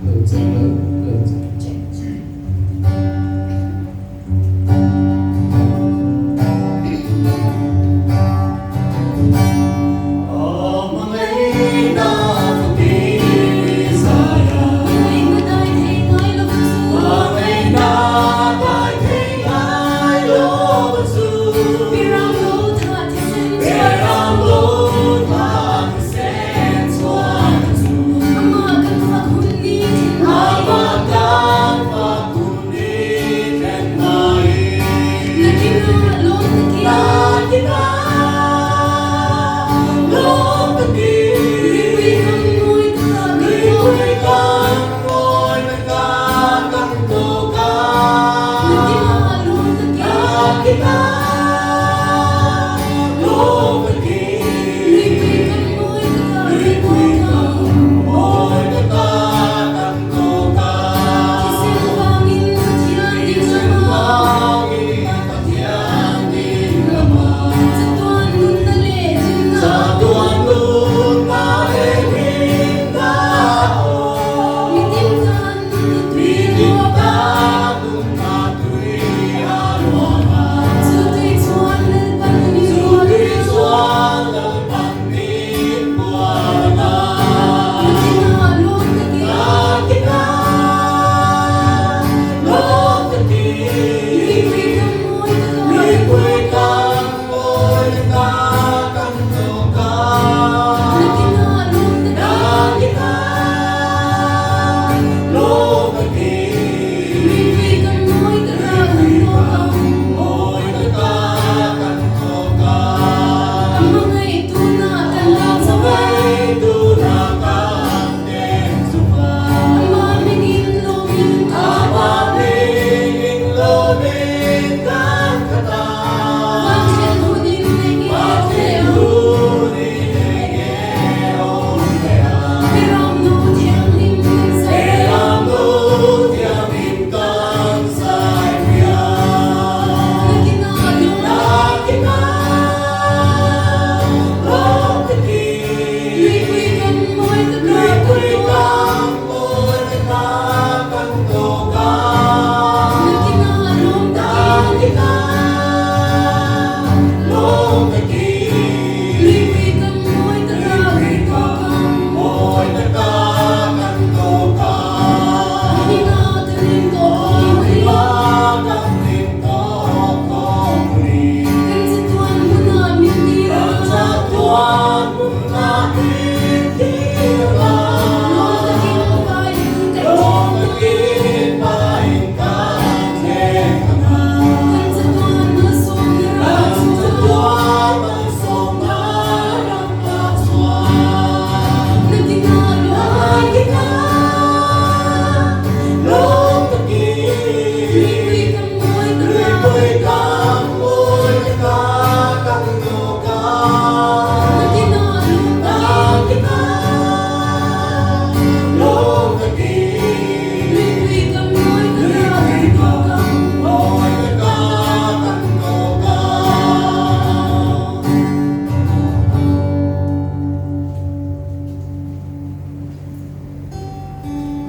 Lo check lo lo check. Check check.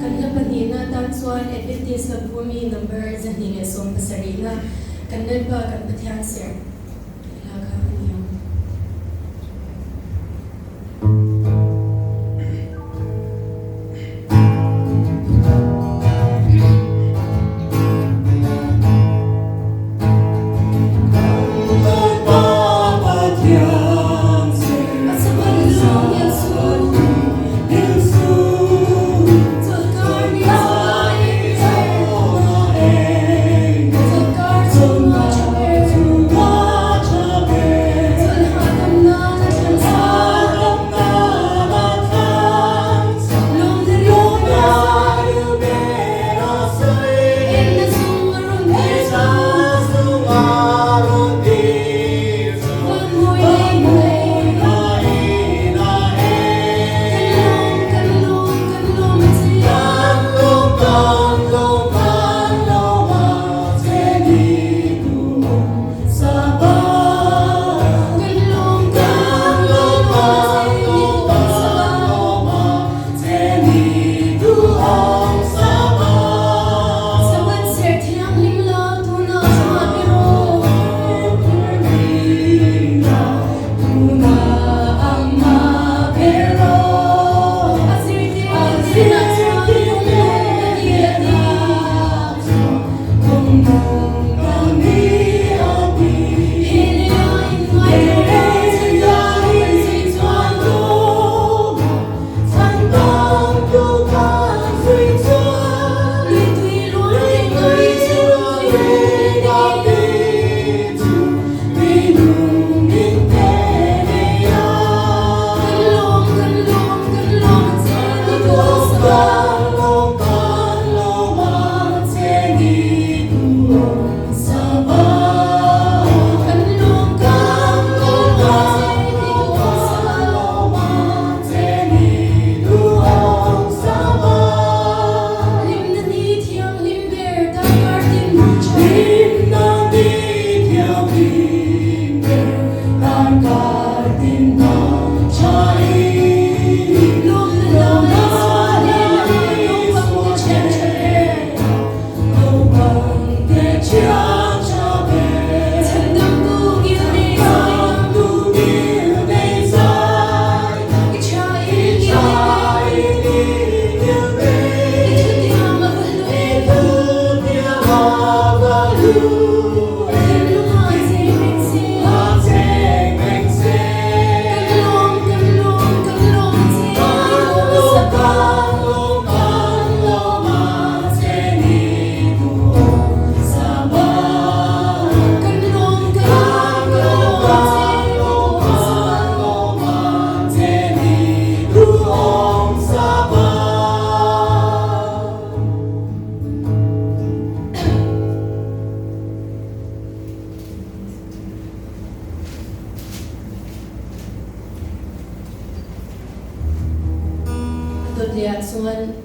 Kan hla pahnihna atan chuan Adventist hla bumi number 270 na Kan Lalpa Kan Pathian Serh tih hla kha a ni ang.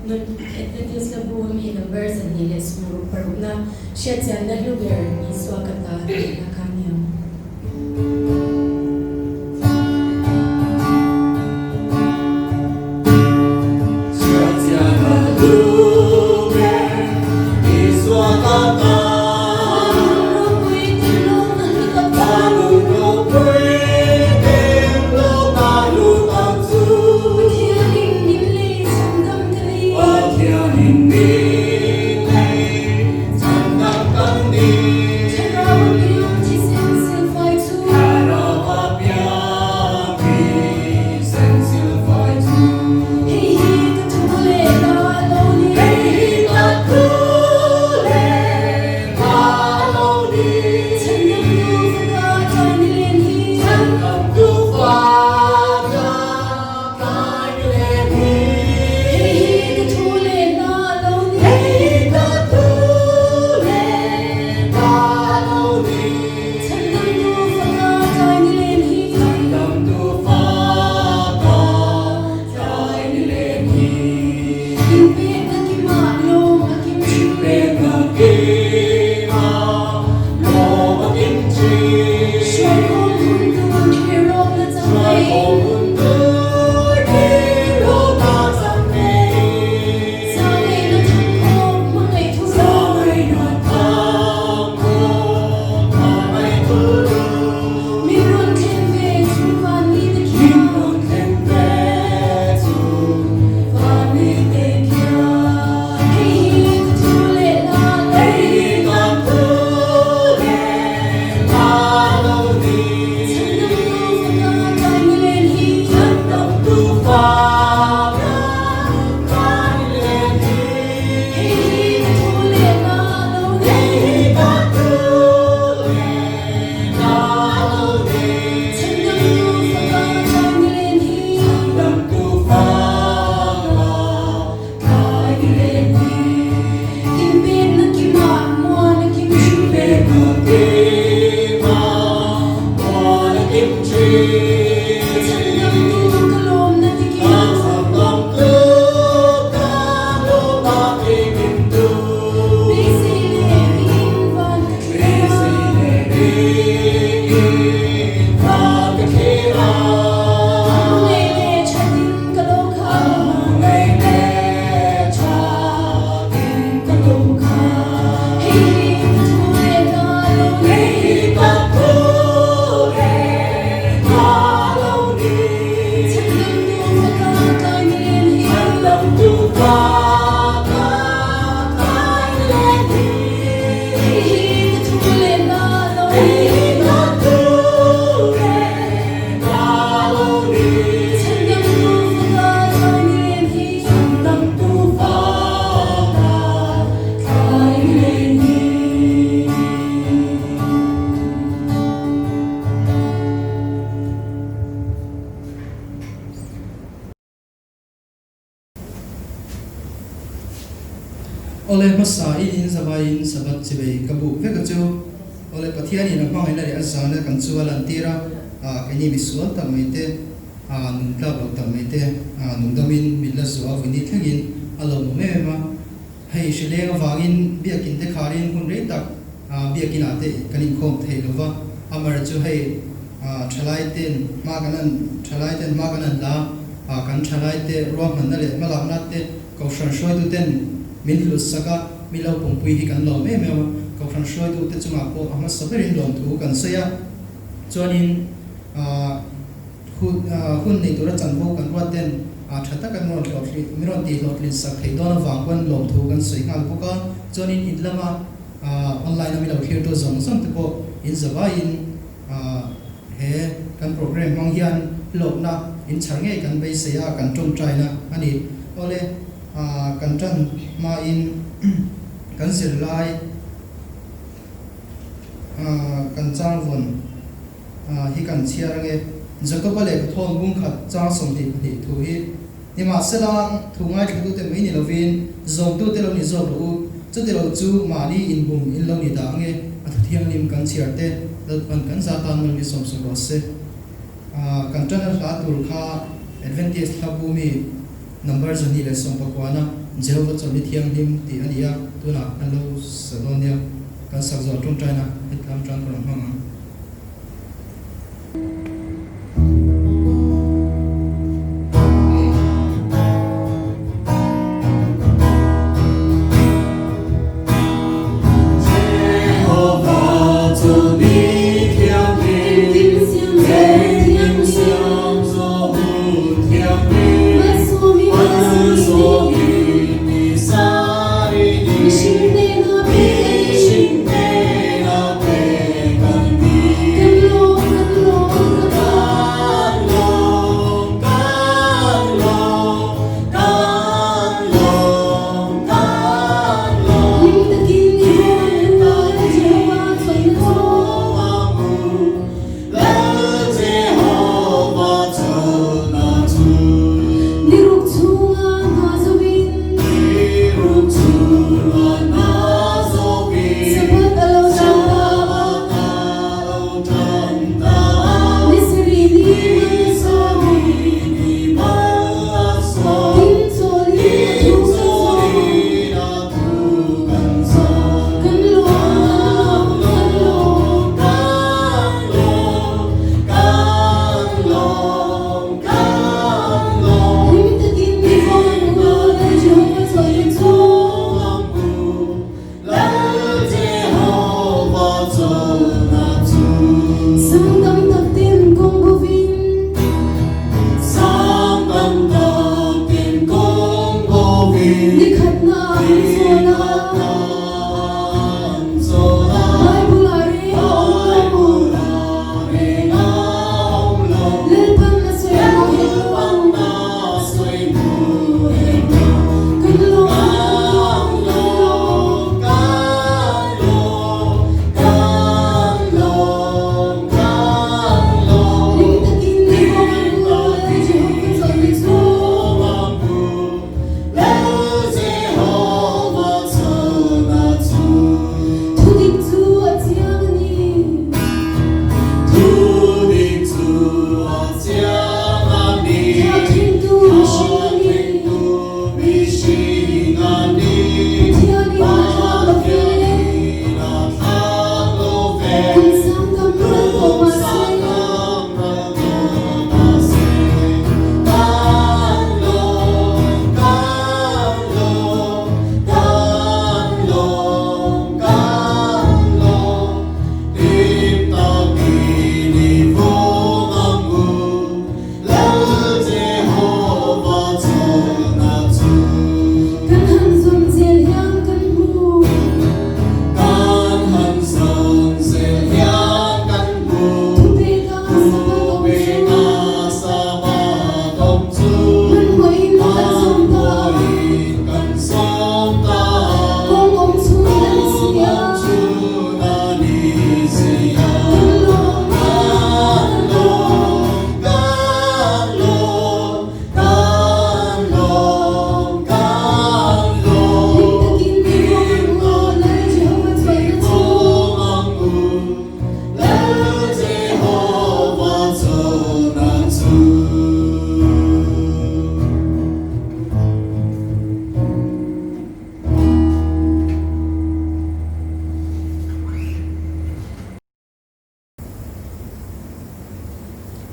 Nun Adventist hla bu mi number 266 na hriatchianna hlu ber Isua ka ta tih hla kha a ni ang. Hriatchianna hlu ber Isua ka ta. Vanun ropui tinlawm a hlu tak chu. Vanun ropui tinlawm a hlu tak chu. Pathianin min lei chhandam ka ni. Pathianin min lei chhandam ka ni. Thlarau a piang thisen silfai chu. Thlarau a piang thisen silfai chu. Hei hi ka thu leh hla lo ni. Hei hi ka thu leh hla lo ni. Chhandamtu faka tlai ni len hi. Chhandamtu faka tlai ni len hi. Hei hi ka thu leh hla lo ni. Hei hi ka thu leh hla lo ni. Chhandamtu faka tlai ni len hi. Chhandamtu faka tlai ni len hi. Inpekna kimah lawm a kim thin. Inpekna kimah lawm a kim thin. Hruaikhawm hun tur thlirawkna chang ngei. Hruaikhawm hun tur thlirawkna chang ngei. Zangaihna thangkhawk hmangaih thu ru. Zangaihna thangkhawk hmangaih thu ru. Min rawn thlen ve chung van ni te khian. Min rawn thlen ve chung van ni te khian. Hei hi ka thu leh hla lo Hei ni. hi ka thu leh hla lo ni. Chhandamtu faka tlai ni len hi. Chhandamtu faka tlai ni len hi. Hei hi ka thu leh hla lo ni. Hei hi ka thu leh hla lo ni. Chhandamtu faka tlai ni len hi. Chhandamtu faka tlai ni len hi. Inpekna kimah muan a kim thin. Inpekna kimah muan a kim thin. Chhandamtu ka lawmna ti kim tu. Chhandamtu ka lawmna ti kim tu. Beisei leh ringin van ka thlir a. Beisei leh ringin van ka thlir a. Hmangaih leh thatin ka lo kha. Hmangaih leh thatin ka lo kha. Hei hi ka thu leh hla lo ni. Hei hi ka thu leh hla lo ni. Chhandamtu faka tlai ni len hi. Chhandamtu faka tlai ni len hi. Hei hi ka thu leh hla lo ni. Hei hi ka thu leh hla lo ni. Chhandamtu faka tlai ni len hi. Chhandamtu faka tlai ni len hi. Awle hmasa in in zavaiin Sabbath chivei ka buk vek a chu. Awle Pathianin a hmangaihna leh a zahna kan chu a lantir a, keini misual tak mai te, nun tlak lo tak mai te, nungdamin min la zuah a vawini thlengin a lo awm em em a. Hei hrileng avangin biakin te kharin hun rei tak biakin ah te kan inkhawm thei lo va, amar chu hei thalai ten hma kan an thalai ten hma kan an la a, kan thalai te ruahmanna leh hmalakna te Kohhran hruaitu ten min hlut sak a, mi lo pawmpui hi kan lawm em em a, Kohhran hruaitu te chungah pawh a hmasa berin lawmthu kan sawi a, chuanin hun nei tura chanvo kan ruat ten tha taka min rawn hlawhtlin min rawn tih hlawhtlin sak theih dawn avang pawn lawmthu kan sawi nghal bawk a, chuanin in lama online a mi lo thlirtu zawng zawng te pawh in zavaiin he kan program hmang hian hlawkna in chhar ngei kan beisei a, kan tawngtaina a ni. Awle kan tan hmain kan zirlai kan changvawn hi kan chhiar ange. Jakoba lehkha thawn bung khat chang 22 thu hi, Nimahsela, thu ngaithlatute mai ni lovin zawmtute lo ni zawk rawh u, chuti lo chu mahni inbum in lo ni dah ange, a thu thianghlim kan chhiar te Lalpan kan za tan mal mi sawmsawm rawh se. Kan tan a hla tur kha Adventist hla bu mi. Number 219 na Jehova Chawlhni Thianghlim tih a ni a, tunah kan lo sa dawn nia, kan sak zawh tawngtaina hetlam tan ka rawn hmang ang.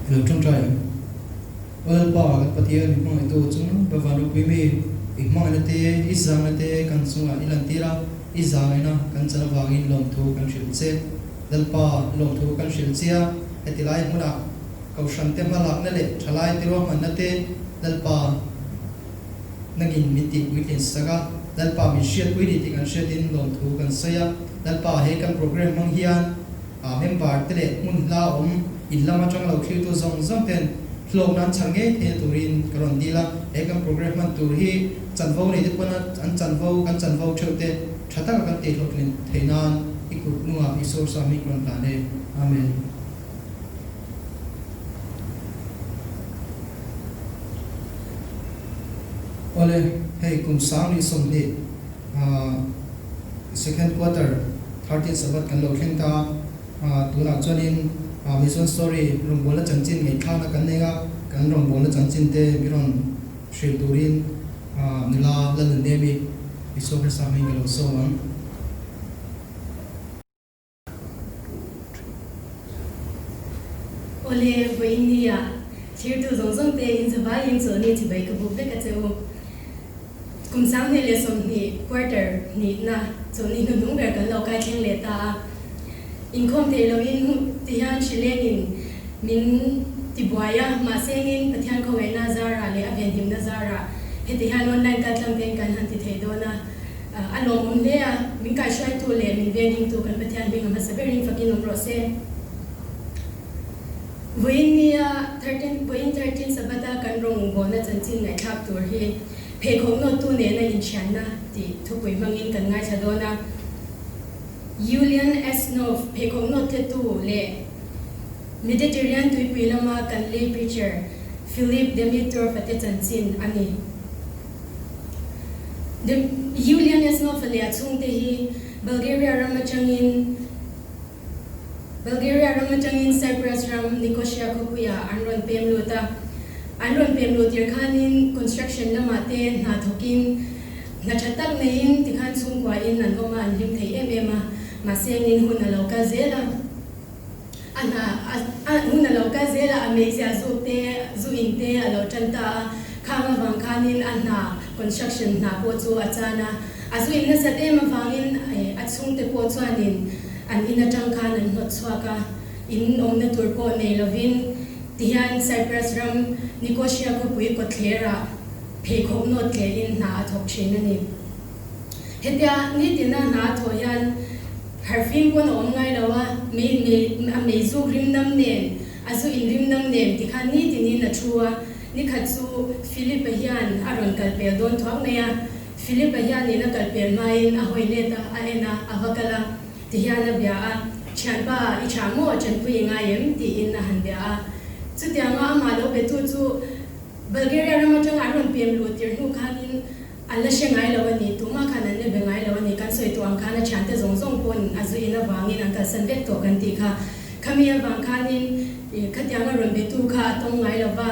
I lo ṭawngṭai ang. Aw Lalpa, kan Pathian, i hmangaihtu chung Bava ropui mi, i hmangaihna te, i zangna te kan chungah i lantir a, i zangaihna kan chan avangin lawmthu kan hrilh che. Lalpa, lawmthu kan hrilh che a, heti lai hmunah Kohhran te hmalakna leh ṭhalai te ruahmanna te Lalpa nangin min tihpuitlin sak a, Lalpa min hriatpui ni tih kan hriatin lawmthu kan sawi a. Lalpa, he kan program hmang hian A member te leh hmun hla awm in lam atang lo thiltu zawng zawng ten hlawkna an chhar ngei theihna turin ka rawn dil a, he kan program hman tur hi chanvo nei te pawn an chanvo kan chanvo theuh te tha taka kan tih hlawhtlin theih nan i kut hnungah i source a mi ka rawn tlan e. Amen. Awle, hei kum 2020 second quarter 13 Sabbath kan lo thleng ta a, tunah chuanin Mission Story rawngbawlna chanchin ngaihthlakna kan nei a, kan rawngbawlna chanchin te mi rawn. Hrilh turin nula Lalnunemi Isua Krista hming ka lo sawm ang. Awle, vawiin nia thirtu zawng zawng te in zavaiin chawlhni chibai ka buk vek a che u. Kum 2020 quarter hnihna chawlhni hnuhnung ber kan lo kai thleng leh ta a. Inkhawm theih loin hmuh ti hian hrilengin min ti buai a, mahse engin Pathian khawngaihna zarah leh a venhimna zarah heti hian online kaltlang tein kan han ti thei dawn a, a lawmawm hle a, min kaihruaitu leh min venhimtu kan Pathian hming a hmasa berin fakin awm rawh se. Vawiin nia 13 vawiin 13 Sabbath-a kan rawng bawhna chanchin ngaihthlak tur hi pheikhawk nawttu nena inthianna tih thupui hmangin kan ngaithla dawn a. Yulian Esnov, pheikhawk nawt tletu leh Mediterranean tuipui lama kan lay preacher Philip Demitrov-a te chanchin a ni. Yulian Esnov-a leh a chhungte hi Bulgaria ram atangin Bulgaria ram atangin Cyprus ram Nicosia khawpuiah an rawn pem lut a. An rawn pem luh tir khanin construction lamah te hna thawkin hna tha tak neiin tikhan chhungkuain an awm a, an hlim thei em em a. Mahse engin hun a lo kal zel a, a hna a hun a lo kal zel a, a meizial zuk te, zu in te a lo tan ta a. Khang avang khanin a hna construction hna pawh chu a chan a. A zu in nasat em avangin a chhungte pawh chuanin an in atang khan an hnawt chhuak a, in awmna tur pawh nei lovin tihian Cyprus ram Nicosia khawpui kawtthlerah pheikhawk nawt tlehin hna a thawk thin a ni. Hetia nitina hna a thawh hian harhfim pawn a awm ngai lo a, mei mei a meizuk rimnam nen a zu inrimnam nen tikhan nitinin a thu a, nikhat chu Philip-a hian a rawn kal pel dawn thuak mai a, Philip-a hian in a kal pel hmain a hawi let a, a en a, a va kal a, ti hian a bia a, Thianpa, i tha maw? Tanpui i ngai em? tiin a han bia a. Chutianga amah lo betu chu Bulgaria ram atanga an rawn pem luh tir hnu khanin an la hre ngai lo a ni, tumah khan an la be ngai lo a ni. Kan sawi tawh ang khan a thiante zawng zawng pawhin a zuin avangin an kalsan vek tawh kan tih kha. Khami avang khanin khatianga rawn betu kha a tawng ngai lo va.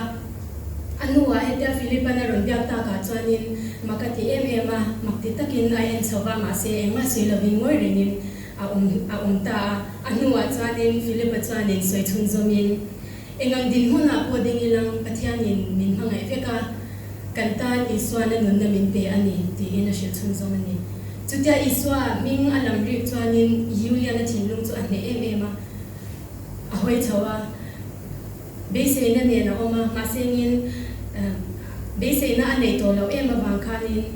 A hnuah hetia Philip-a'n a rawn biak takah chuanin mak a ti em em a, mak ti takin a en chho va, mahse engmah sawi lovin ngawi rengin a awm a awm ta a. A hnuah chuanin Philip-a chuanin sawi chhun zawmin, Engang dinhmunah pawh ding ilang Pathianin min hmangaih vek a, kan tan Isua'n a nunna min pe a ni, tiin a hrilh chhun zawm a ni. Chutia Isua hming a lam rik chuanin Yulian-a thinlung chu a hneh em em a, a hawi chho a. Beiseina nen a awm a, mahsengin beiseina a nei tawh loh em avang khanin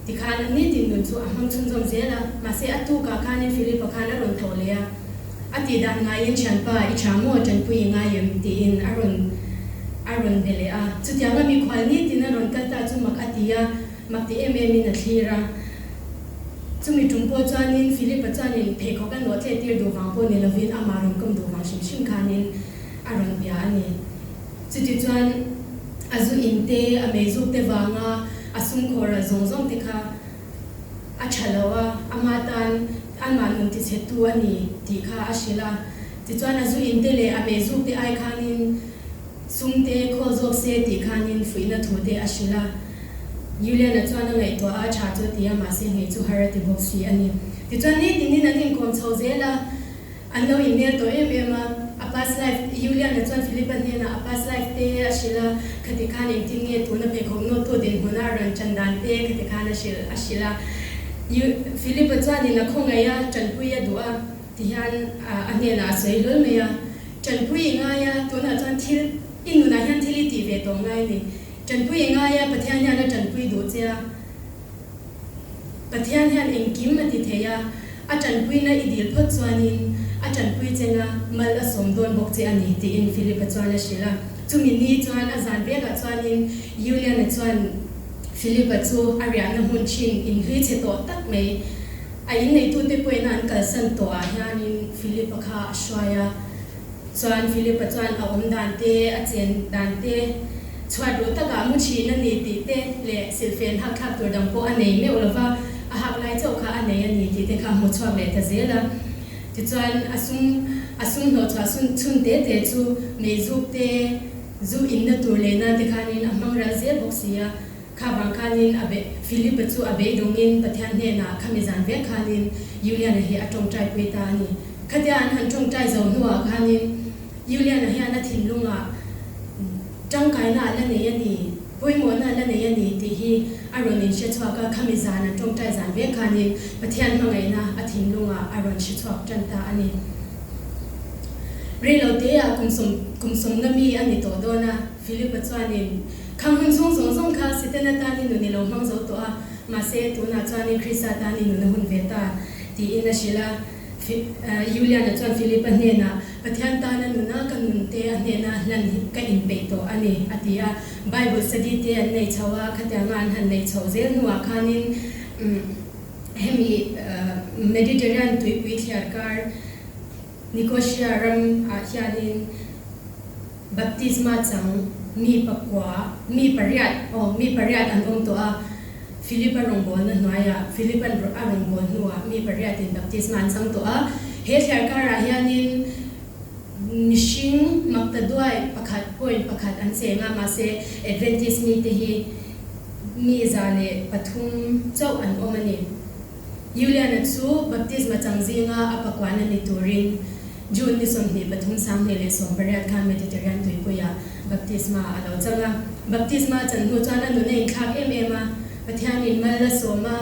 tikhan a nitin nun chu a hmang chhunzawm zel a, mahse a tukah khanin Philip-a khan a rawn tlawh leh a, a tih dan ngaiin thianpa i tha maw tanpui i ngai em tiin a rawn a rawn be leh a, chutianga mikhual nitin a rawn kal ta chu mak a ti a, mak ti em emin a thlir a. Chumi tum pawh chuanin Philip-a chuanin pheikhawk a nawh tlet tir duh vang pawh ni lovin amah rawn kawm duh vang hrim hrim khanin a rawn bia a ni. Chuti chuan a zu in te, a meizuk te vanga a sum khawh ral zawng zawng te kha a tha lo a, ama tan anmah nun tichhetu a ni tih kha a hrilh a. Tichuan a zu in te leh a meizuk te ai khanin sum te khawl zawk se tih khanin fuihna thu te a hrilh a. Julian-a chuan a ngaihtuah a, tha chu a ti a, mahse ngei chu har a ti bawk si a ni. Tichuan nitinin an inkawm chho zel a, an lo innel tawh em em a. A past life, Julian-a chuan Philip-a hnenah a past life te a hrilh a, khati khan engtin nge tuna pheikhawk nawttu dinhmuna a rawn ṭan dan te khati khan a hrilh a hrilh a. Philip-a chuanin a khawngaih a, ṭanpui a duh a, tihian a hnenah a sawi hlawl mai a, Ṭanpui i ngai a, tunah chuan thil i nunah hian thil i tih ve tawh ngai a ni. Ṭanpui i ngai a, Pathian hian a ṭanpui duh che a. Pathian hian engkim a ti thei a, a ṭanpuina i dil phawt chuanin a ṭanpui cheng a, mal a sawm dawn bawk che a ni, tiin Philip-a chuan a hrilh a. Chumi ni chuan a zan vekah chuanin Julian-a chuan Philip-a chu a riahna hmun ṭhin inhlui chhe tawh tak mai, a inneitute pawhin an kalsan tawhah hianin Philip-a kha a hruai a. Chuan Philip-a chuan a awm dan te, a chen dan te, chhuat ruh takah mu thin a ni tih te leh silhfen hak thlak tur dang pawh a nei meuh lo va, a hak lai chauh kha a nei a ni tih te kha a hmu chhuak leh ta zel a. Tichuan a sum a sum hnawh chhuah sun chhun te te chu meizuk te, Zu inna tur lei nan te khanin a hmang ral zel bawk si a. Kha vang khanin a be Philip-a chu a beidawngin Pathian hnenah khami zan vek khanin Julian-a hi a tawngtai pui ta a ni. Khatia an han tawngtai zo hnuah khanin Julian-a hian a thinlungah tangkaina a la nei a ni, pawimawhna a la nei a ni tih hi a rawn inhre chhuak a, khami zan an tawngtai zan vek khanin Pathian hmangaihna a thinlungah a rawn hre chhuak tan ta a ni. Reiloteah kum sawm kum sawmna mi a ni tawh dawn a, Philip-a chuanin, Khang hun chhung zawng zawng kha Setana tan i nun i lo hmang zo tawh a, mahse tunah chuanin Krista tan i nun a hun ve ta, tiin a hrilh a. Julian-a chuan Philip-a hnenah, Pathian tana nuna ka nun te a hnena hlan hi ka inpeih tawh a ni, a ti a. Bible study te an nei chho a, khatianga an han neih chhoh zel hnuah khanin hemi Mediterranean tuipui thliar kar Nicosia ram ah hianin Baptisma chang mi pakua, mi pariat, aw, mi pariat an awm tawh a. Philip-a rawngbawlna hnuaiah, Philip-a'n a rawngbâwl hnuah mi pariatin baptisma an chang tawh a. He thliar karah hianin mihring makta duai pakhat point pakhat an cheng a, mahse Adventist mite hi mi 103 chauh an awm a ni. Juliana chu baptisma chang zinga a pakuana ni turin June ni 23 2018 khan Mediterranean tuipuiah baptisma a lo chang a. Baptisma a chan hnu chuan a nun a inthlak em em a, Pathianin mal a sawm a,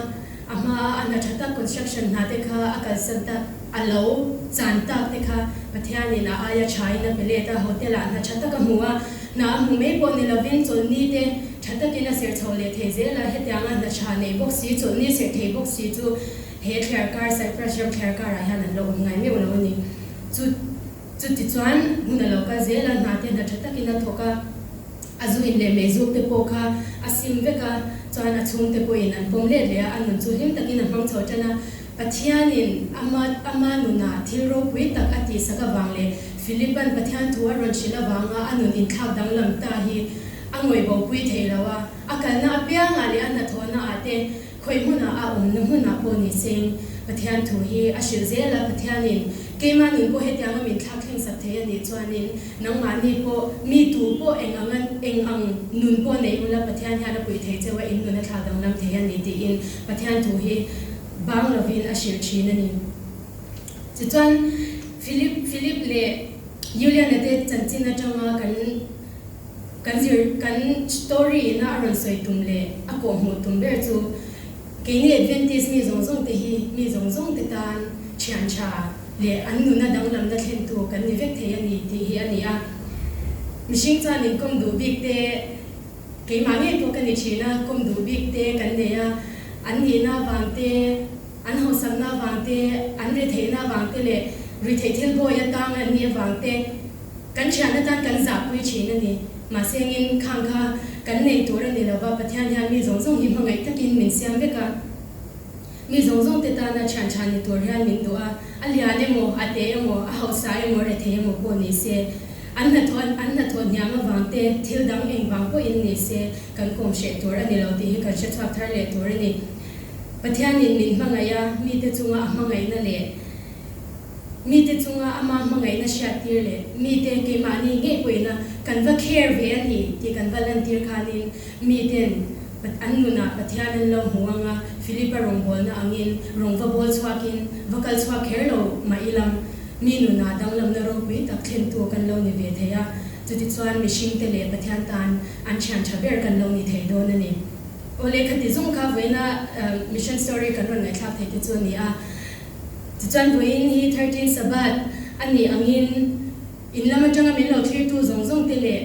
a hmaa a hna tha tak construction hna te kha a kalsan tak, a lo chan tak te kha Pathianin a aia thain a pe let a, hotel ah hna tha tak a hmu a, hna a hmu mai pawh ni lovin chawlhni te tha takin a serh chho leh thei zel a, hetianga hna tha nei bawk si, chawlhni serh thei bawk si chu he thliar kar, Cyprus ram thliar karah hian an lo awm ngai meuh lo a ni. Chu chuti chuan hun a lo kal zel a, hna te hna tha takin a thawk a, a zu in leh meizuk te pawh kha a sim vek a, chuan a chhungte pawhin an pawm let leh a, a nun chu hlim takin a hmang chho tan a. Pathianin ama ama nunah thil ropui tak a tihsak avang leh Philipan Pathian thu a rawn hrilh avanga a nun inthlak danglam ta hi a ngawih bopui thei lo a, a kalna apiangah leh a hnathawhna ah te khawi hmunah a awmna hmunah pawh ni seng Pathian thu hi a hrilh zel a, Pathianin keimah nun pawh hetianga min thlak thleng sak thei a nih chuanin nangmahni pawh mi tu pawh eng anga eng ang nun pawh nei ula Pathian hian a puih thei cheu a, in nun a thlak danglam thei a ni tiin Pathian thu hi bang lovin a hrilh thin a ni. Tichuan, Philip Philip leh Julian-a te chanchin atanga kan kan zir kan story ina a rawn sawi tum leh a kawhhmuh tum ber chu keini Adventist mi zawng zawng te hi mi zawng zawng te tan thian tha leh an nuna danglamna thlentu kan ni vek thei a ni tih hi a ni a. Mihring chuan inkawm duh bik te Keimah ngei pawh ka ni thin a, kawm duh bik te kan nei a, an nihna avang te, an hausakna avang te, an retheihna avang te leh ruihtheih thil bawi atang an nih avang te kan thian atan kan zahpui thin a ni. Mahse engin khang kha kan nei tur a ni lova, Pathian hian mi zawng zawng hi hmangaih takin min siam vek a, mi zawng zawng te tana thian tha ni tur hian min duh a, a lian emaw, a te emaw, a hausa emaw, rethei emaw pawh ni se, An hnathawh an hnathawh hniam avang te, thil dang eng vang pawhin ni se, kan kawm hreh tur a ni lo tih hi kan hre chhuak thar leh tur a ni. Pathianin min hmangaih a, mite chunga a hmangaihna leh mite chunga ama hmangaihna hriattir leh mite keimahni ngei pawhina kan va care ve a ni tih kan va lantir khanin miten an nunah Pathian an lo hmu ang a, Philipa rawngbawlna angin rawng va bawl chhuakin va kal chhuak kher lo mah ilang. Mi nunah danglamna ropui tak thlentu kan lo ni ve thei a, chutichuan mihringte leh Pathian tan an thian tha ber kan lo ni thei dawn a ni. Aw lehkha ti zawng kha vawiina mission story kan rawn ngaihthlak thei te chu a ni a. Tichuan vawiin hi thirteen Sabbath a nih angin in lam atanga min lo thlirtu zawng zawng te leh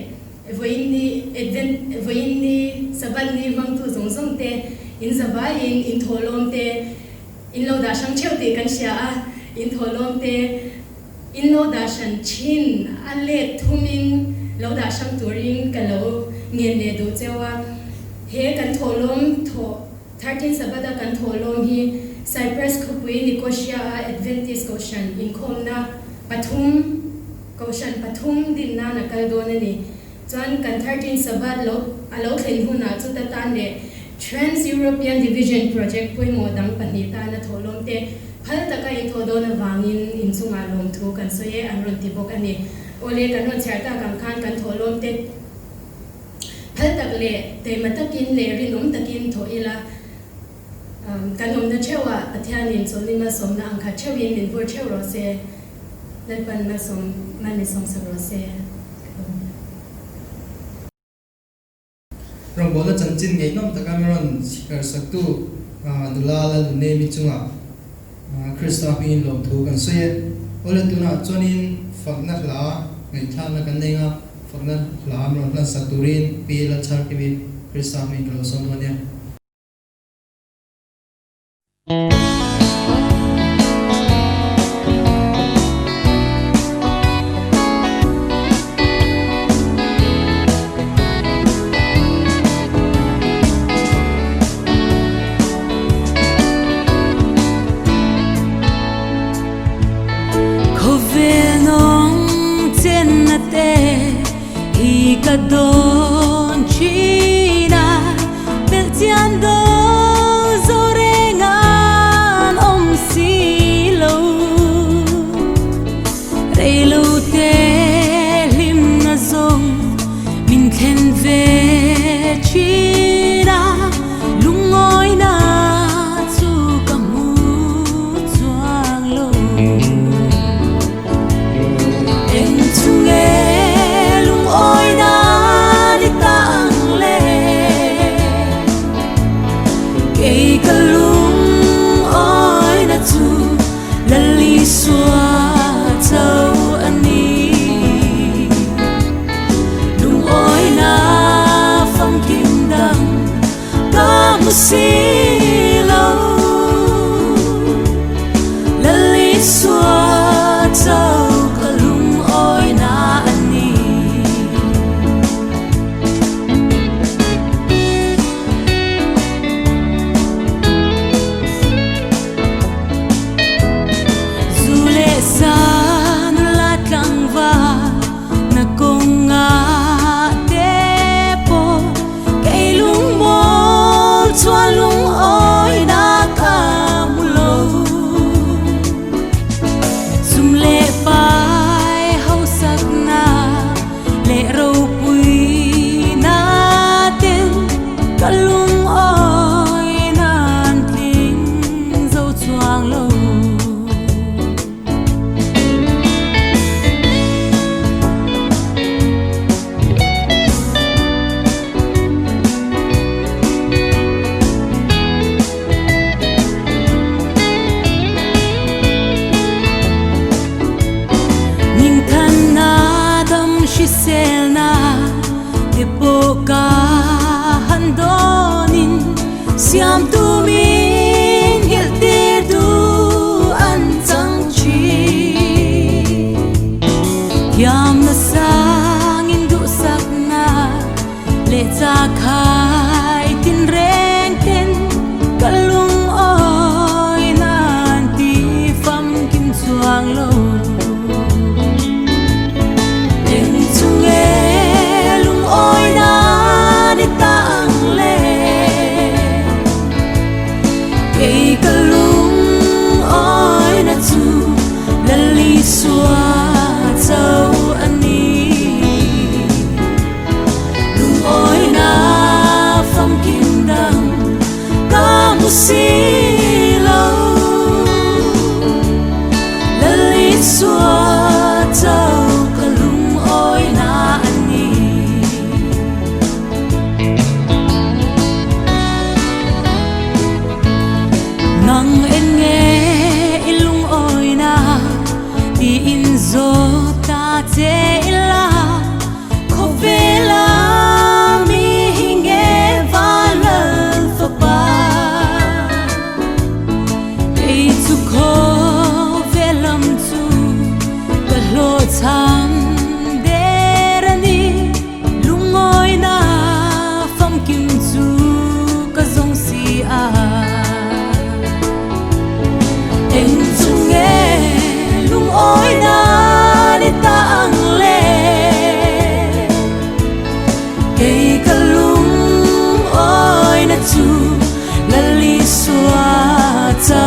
vawiin ni Advent vawiin ni Sabbath ni hmangtu zawng zawng te in zavaiin in thawhlawm te In lo dah hrang theuh tih kan hria a, in thawhlawm te in lo dah hran thin a let thumin lo dah hrang turin ka lo ngen leh duh cheu a. He kan thawhlawm thawh 13 Sabbath a kan thawhlawm hi Cyprus khawpui Nicosia a Adventist Kohhran inkhawmna pathum Kohhran pathum din nan a kal dawn a ni. Chuan kan 13 Sabbath lo a lo thlen hunah chuta tan leh Trans-European Division Project pawimawh dang pahnih tana thawhlawm te phal taka inthawh dawn avangin inchungah lawmthu kan sawi e an rawn ti bawk a ni. Awle kan rawn chhiar tak ang khan kan thawhlawm te. Phal tak leh taima takin leh rinawm takin thawh ila, kan awmna theuhah Pathianin chawlhni malsawmna ang khat theuhin min vur theuh rawh se. Lalpan malsawm mal min sawmsak rawh se. Rawngbawlna chanchin ngaihnawm taka min rawn chhiarsaktu nula Lalnunemi chungah Krista hmingin lawmthu kan sawi e. Awle tunah chuanin fakna hla ngaihthlakna kan nei anga fakna hla min rawn hlansak turin Pi Lalchharkimi Krista hmingin ka lo sawm dawn nia. Khawvel nawng chenna te hi ka dawn thin a, belhchian dawn zo reng an awm si lo. Reilo te hlimna zawng min thlen ve thin a, lungawina chu ka hmu chuang lo. Eng chu nge lungawina ni ta ang le? Kei ka lungawina chu Lalisua cho a ni. Lungawina famkim dang ka hmu si lo. Lalisua cho ka lungawina a ni. Zu leh sa nula tlangval na kawnga te pawh kei lungmawl chuan lungawina ka hmu lo. Zum leh pai hausakna leh ropuina ten ka lungawina an tling zo chuang lo. Ningthanna dam hriselna te pawh ka han dawnin siamtu min nghilh tir duh an chang thin. Thiamna sangin duhsakna leh chakhai tinreng ten ka lungawi nan ti famkim chuang lo. Eng chu nge lungawi nan i ta ang le? Kei ka lungawi na chu Lalisua cho a ni. Lungawina famkim dang ka hmu si lo. Lalisua cho ka lungawina a ni. Nang eng nge i lungawina tiin zawt ta che ila. Khawvela mi hi nge Vanlal fapa? Kei chu khawvel lam chu ka hlawhchham der a ni. Lungawina famkim chu ka zawng si a. Eng chu nge lungawina ni ta ang le? Kei ka lungawina chu Lalisua cho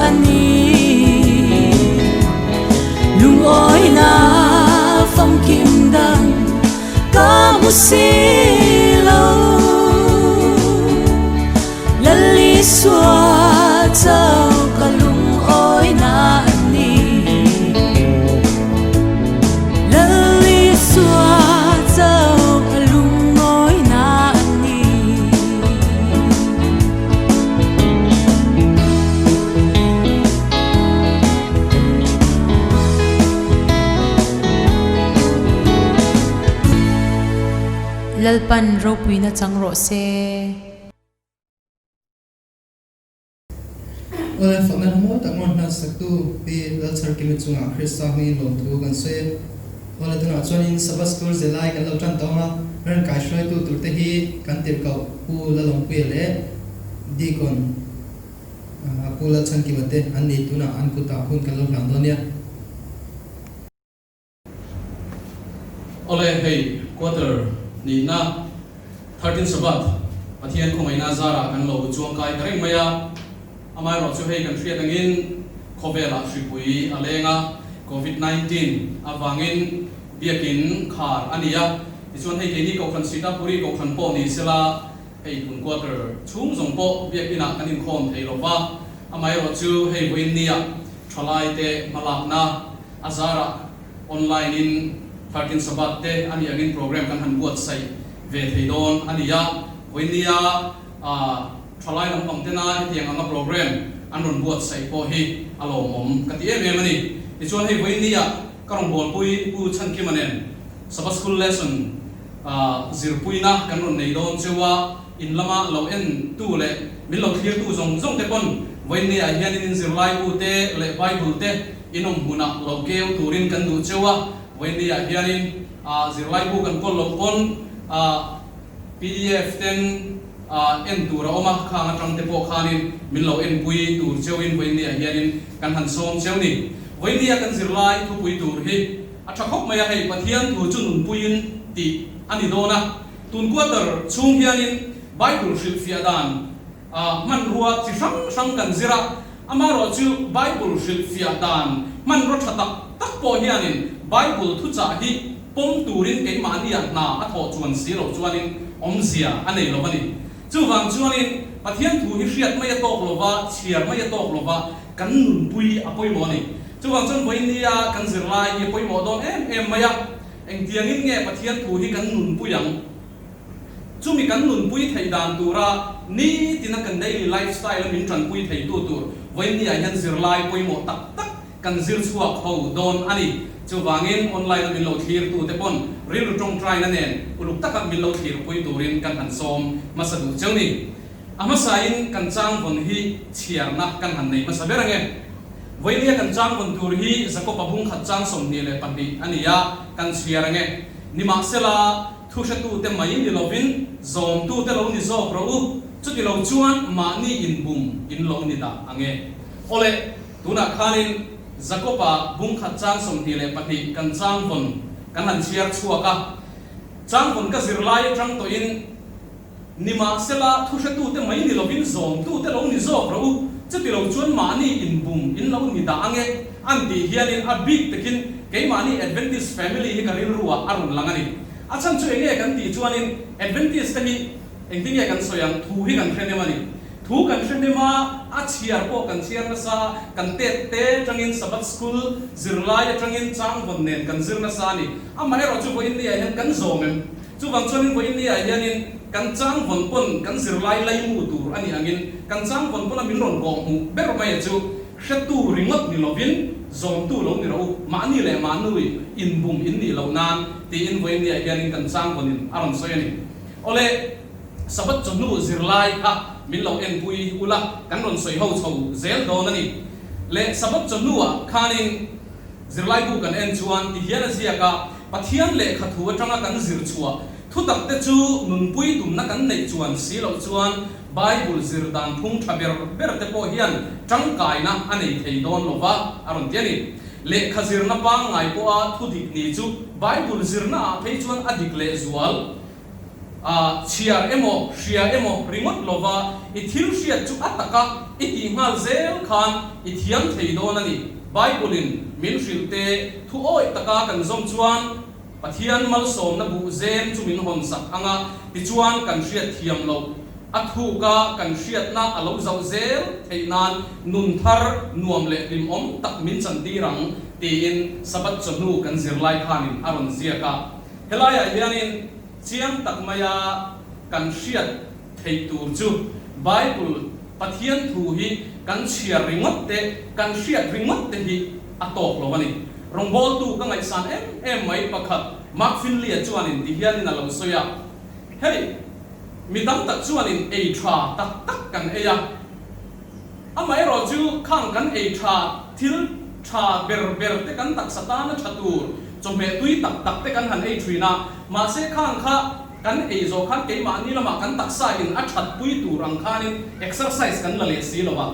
a ni. Lungawina famkim dang ka hmu si lo. Isua chauh ka lungawina a ni. Lal Isua chauh ka lungawina a ni. Lalpan ropuina chang rawh se. Awle, fakna hmaw tak ngawt hna saktu Pi Lalchharkimi chungah Krista hmingin lawmthu kan sawi e. Awle, tunah chuanin Sabbath School zirlai kan lo tan tawng a, ran kaihruaitu turte hi kan tirhkoh Pu Lalawmpuia leh Deacon Pu Lalchhankima te an ni. Tunah an kutah hun kan lo hlan dawn nia. Awle, hei quarter nihna 13 Sabbath Pathian khawngaihna zarah kan lo chuangkai ta reng mai a. Amaherawh chu hei kan hriat angin khawvelah hripui a leng a, Covid 19 avangin biakin khar a ni a. Tichuan hei keini Kohhran Sitapuri Kohhran pawh ni sela hei tun quarter chhung zawng pawh biakinah kan inkhawm thei lo va. Amaherawh chu hei vawiin nia thalaite hmalakna A zarah online in 13 Sabbath te a nih angin program kan han buatsaih ve thei dawn a ni a. Vawinia thalai lampang tena hetiang anga program an rawn buatsaih pawh hi a lawmawm ka ti em em a ni. Tichuan hei vawinia ka rawngbawlpui Pu Chhankima nen Sabbath School lesson zirpuina kan rawn nei dawn cheu a, in lama lo en tu leh min lo thlir tu zawng zawng te pawn vawinia hianin in zirlaibu te leh Bible te in awm hmunah lo keu turin kan duh cheu a, vawinia hianin zirlaibu kan kawl loh pawn pdf ten en tur a awm a, khang atang te pawh khanin min lo enpui tur cheuin vawinia hianin kan han sawm cheu ni. Vawinia kan zirlai thupui tur hi a tha khawp mai a, hei Pathian thu chu nunpuiin tih a ni dawn a, tun quarter chhung hianin Bible hrilhfiah dan Hmanrua chi hrang hrang kan zir a, amaherawh chu Bible hrilhfiah dan hmanrua tha tak tak pawh hianin Bible thuchah hi pawm turin keimahnia hna a thawh chuan si loh chuanin awmzia a nei lo a ni. Chuvang chuanin Pathian thu hi hriat mai a tawk lova, chhiar mai a tawk lova, kan nunpui a pawimawh a ni. Chuvang chuan vawinia kan zirlai hi a pawimawh dawn em em mai a, engtiangin nge Pathian thu hi kan nunpui ang? Chumi kan nunpui theih dan tura nitina kan daily lifestyle a min tanpui theitu tur vawinia hian zirlai pawimawh tak tak kan zir chhuak ho dawn a ni. Chuvangin online a min lo thlirtute pawn rilru tawngtaina nen uluk taka min lo thlirpui turin kan han sawm hmasa duh cheu ni. A hmasain kan changvawn hi chhiarna kan han nei hmasa ber ange. Vawinia kan changvawn tur hi Jakob-a bungkhat chang 22 a ni a, kan chhiar ange. Nimahsela, Thu hretute mai ni lovin zawmtute lo ni zawk rawh u, chuti lo chuan mahni inbum in lo ni dah ang e. Awle, tunah khanin Jakob-a bungkhat chang 22 kan changvawn kan han chhiar chhuak a. Changvawn ka zir lai atang tawhin, Nimahsela, thu hretute mai ni lovin zawmtute lo ni zawk rawh u, chuti lo chuan mahni inbum in lo ni dah ang e, an tih hianin a bik takin keimahni Adventist family hi ka rilru ah a rawn lang a ni. A chhan chu enge kan tih chuanin Adventist te hi engtin nge kan sawi ang, thu hi kan hre hnem a ni. Thu kan hre hnem a, a chhiar pawh kan chhiar nasa, kan tet te atangin Sabbath school zirlai atangin changvawn nen kan zir nasa a ni. Amaherawhchu vawiin ni ah hian kan zawm em? Chuvang chuanin vawiin ni ah hianin kan chang vawn pawn kan zirlai laimu tur a nih angin kan chang vawn pawna min rawn kawh hmuh ber mai a chu hretu ringawt ni lovin zawmtu lo ni rawh u, mahni leh mahnui inbum in nih loh nan tiin vawiin ni ah hianin kan chang vawnin a rawn sawi a ni. Awle, Sabbath chawhnu zirlai kha min lo enpui ula kan rawn sawi ho chho zel dawn a ni. Le Sabbath chawhnu ah khanin Zirlaibu kan en chuan ti hian a ziak a, Pathian lehkha thu atanga kan zir chhuah thutak te chu nunpui tumna kan neih chuan si loh chuan Bible zir dan phung tha ber ber te pawh hian tangkaina a nei thei dawn lo va, a rawn ti a ni. Lehkha zirna pangngai pawha thu dik ni chu Bible zirna ah phei chuan a dik leh zual. A chhiar emaw, hria emaw ringawt lova i thil hriat chu a taka i tih nghal zel khan i thiam thei dawn a ni. Bible-in min hrilh te thu awih taka kan zawm chuan Pathian malsawmna buh zem chu min hawn sak ang a, tichuan kan hriat thiam loh. A thuka kan hriatna a lo zauh zel theih nan nun thar nuam leh hlimawm tak min chantir ang tiin Sabbath chawhnu kan zirlai khanin a rawn ziak a. Helaiah hianin chiang tak maia kan hriat theih tur chu Bible Pathian thu hi kan chhiar ringawt te, kan hriat ringawt te hi a tawk lo a ni. Rawngbawltu ka ngaihsan em em mai pakhat Mark Finley-a chuanin ti hianin a lo sawi a, Hei, mi tam tak chuanin ei tha tak tak kan ei a, amaherawh chu khang kan ei tha thil tha ber ber te kan taksa tana tha tur chawhmeh tui tak tak te kan han ei thin a, mahse khang kha kan ei zawh khan keimahni lamah kan taksa in a that pui tur ang khanin exercise kan la leh si lo a.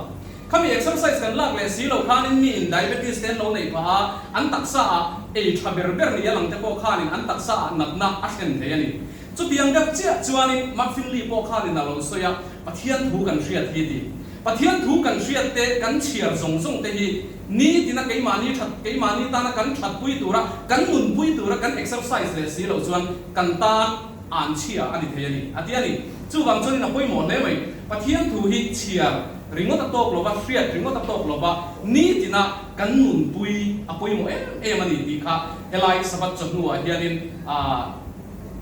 Khami exercise kan lak leh si lo khanin mi in diabetes te an lo neih phah a, an taksa ah ei tha ber ber ni a lang te pawh khanin an taksa ah natna a thlen thei a ni. Chutiang deuh chiah chuanin Mark Finley pawh khanin a lo sawi a, Pathian thu kan hriat hi ti. Pathian thu kan hriat te, kan chhiar zawng zawng te hi nitina keimahni that, keimahni tana kan thatpui tura, kan nunpui tura kan exercise leh si lo chuan kan tan an chhia a ni thei a ni, a ti a ni. Chuvang chuanin a pawimawh hle mai. Pathian thu hi chhiar ringawt a tawk lova, hriat ringawt a tawk lova, nitina kan nunpui a pawimawh em em a ni tih kha helai Sabbath chawhnuah hianin a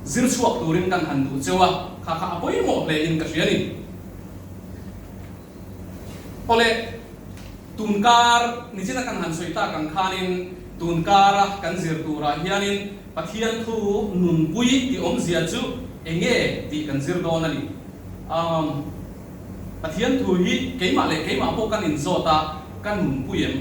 zir chhuak turin kan han duh cheu a, kha kha a pawimawh hle in ka hria a ni. Awle, tun kar nichina kan han sawi tak ang khanin tun kara kan zir turah hianin Pathian thu nunpui tih awmzia chu eng nge tih kan zir dawn a ni. Umm, Pathian thu hi keimah leh keimah pawh kan inzawt a, ka nunpui em?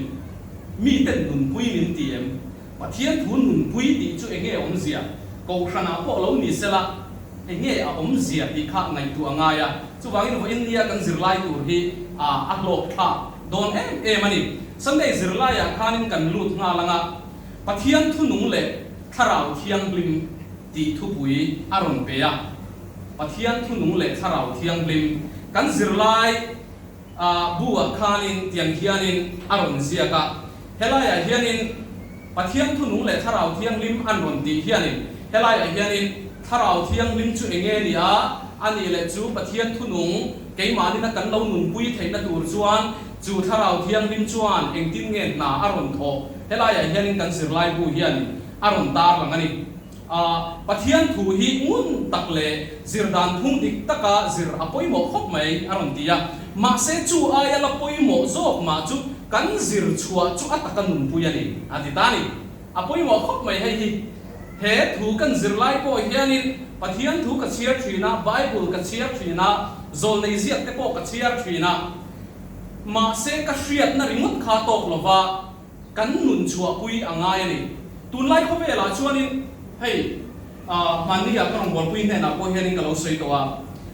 Miten nunpui min ti em? Pathian thu nunpui tih chu eng nge awmzia? Kohhranah pawh lo ni sela, eng nge a awmzia tih kha ngaihtuah a ngai a. Chuvangin vawiin nia kan zirlai tur hi a hlawk thlak dawn em em a ni. Sunday zirlaiah khanin kan lut nghal ang a, Pathian thunung leh Thlarau Thianghlim tih thupui a rawn pe a. Pathian thunung leh Thlarau Thianghlim kan zirlai bu-ah khanin tiang hianin a rawn ziak a. Helaiah hianin Pathian thunung leh Thlarau Thianghlim an rawn tih hianin helaiah hianin Thlarau Thianghlim chu eng nge ni a? A nih leh chu Pathian thunung keimahnin a kan lo nunpui theihna tur chuan chu Thlarau Thianghlim chuan engtin nge hna a rawn thawh? Helaiah hianin kan zirlai bu hianin a rawn tarlang a ni. A, Pathian thu hi ngun tak leh zir dan phung dik taka zir a pawimawh khawp mai, a rawn ti a. Mahse, chu aia la pawimawh zawk mah chu kan zir chhuah chu a taka nunpui a ni, a ti ta a ni. A pawimawh khawp mai hei hi. He thu kan zir lai pawh hianin Pathian thu ka chhiar thin a, Bible ka chhiar thin a, zawlnei ziak te pawh ka chhiar thin a. Mahse, ka hriatna ringawt kha tawk lova, Kan nun chhuahpui a ngai a ni. Tunlai khawvelah chuanin hei hmanni-ah ka rawngbawlpui hnenah pawh hianin ka lo sawi tawh a.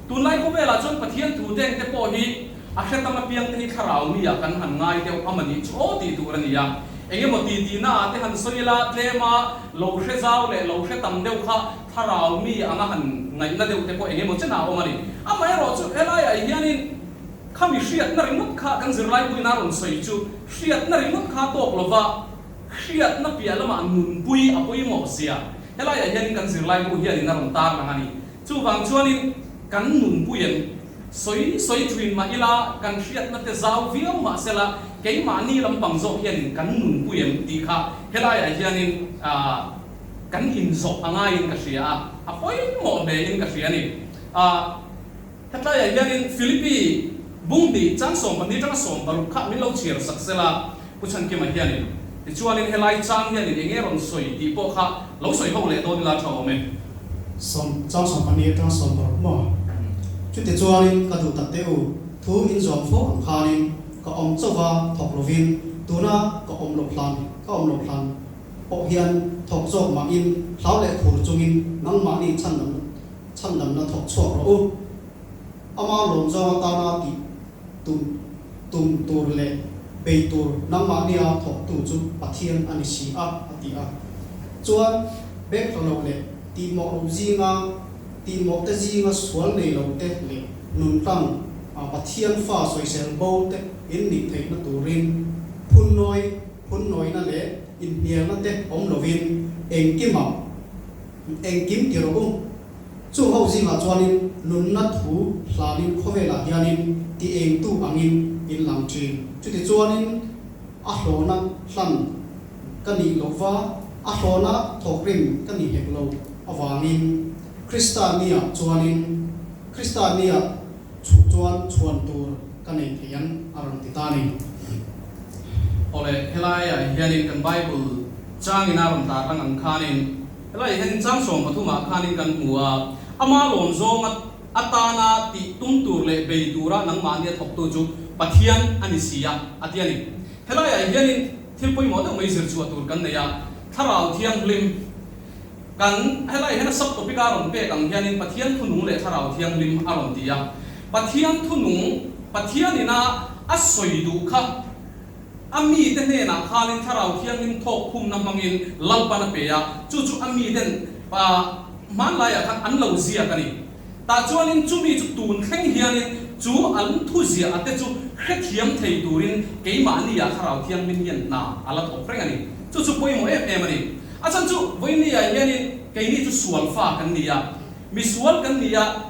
Tunlai khawvelah chuan Pathian thu deng te pawh hi a hre tam apiang te hi thlarau mi-ah kan han ngai deuh a mani chu aw tih tur a ni a. Eng emaw ti tihnaah te han sawi ila tlema lo hre zau leh lo hre tam deuh kha thlarau mi anga han ngaihna deuh te pawh eng emaw chenah a awm a ni. Amaherawhchu helaiah hianin Khami hriatna ringawt kha kan zirlaipuina a rawn sawi chu hriatna ringawt kha tawk lova hriatna piah lamah nunpui a pawimawh zia helaiah hianin kan zirlaibu hianin a rawn tarlang a ni. Chuvang chuanin kan nunpui em sawi sawi thin mah ila kan hriatna te zau viau mah sela keimahni lampang zawk hianin kan nunpui em tih kha helaiah hianin kan inzawh a ngaiin ka hria a, a pawimawh hlein ka hria a ni. Hetlaiah hianin Philippi bung hnih chang 12 atanga 16 kha min lo chhiar sak sel a, Pu Chhankima hianin. Tichuanin helai chang hianin eng nge rawn sawi tih pawh kha lo sawi ho leh dawn ila tha awm e. Sawm chang 12 atanga 16 maw? Chutichuanin ka duh tak teh u, thu in zawm fo ang khanin ka awm chauva thawk lovin tuna ka awm loh hlan ka awm loh hlan pawh hian thawk zawk mahin hlau leh khur chungin nangmahni chhandamna Chhandamna thawk chhuak rawh u. Ama lawm zawng atana tih tum tum tur leh bei tur nangmahnia thawktu chu Pathian a ni si a, a ti a. Chuan beng tla lo leh tihmawh ruh zinga tihmawh te zinga sual nei lo te leh nun tlang a Pathian fa sawisel bo te in nih theihna turin phunnawi phunnawina leh inhnialna te awm lovin engkimah Engkim ti rawh u. Chung ho zingah chuanin nunna thu hlanin khawvelah hianin ti engtu angin in lang thin. Chutichuanin a hlawhna hlan ka nih lohva, a hlawhna thawkrim ka ni hek lo avangin Krista nia chuanin Krista nia chhuh chuan chhuan tur ka nei thei ang a rawn ti ta a ni. Awle, helaiah hianin kan Bible changin a rawn tarlang ang khanin Helai hian chang sawmpathumah khanin kan hmu a, ama lawm zawnga atana tih tum tur leh bei tura nangmahnia thawktu chu Pathian a ni si a, a ti a ni. Helaiah hianin thil pawimawh deuh mai zir chhuah tur kan nei a, Thlarau Thianghlim kan helaiah hian a sub-topic a rawn pek ang hianin Pathian thunung leh Thlarau Thianghlim a rawn ti a. Pathian thunung, Pathianina a sawi duh kha, A mite hnenah khanin Thlarau Thianghlim thawk khumna hmangin Lalpan a pe a, chu chu a miten hmanlaiah khan an lo ziak a ni. Tah chuanin chumi chu tun thleng hianin chu an thuziah ate chu hrethiam thei turin keimahniah Thlarau Thianghlim hian hna a la thawk reng a ni. Chu chu pawimawh em em a ni. A chhan chu vawinia hianin keini chu sual fa kan ni a, misual kan ni a,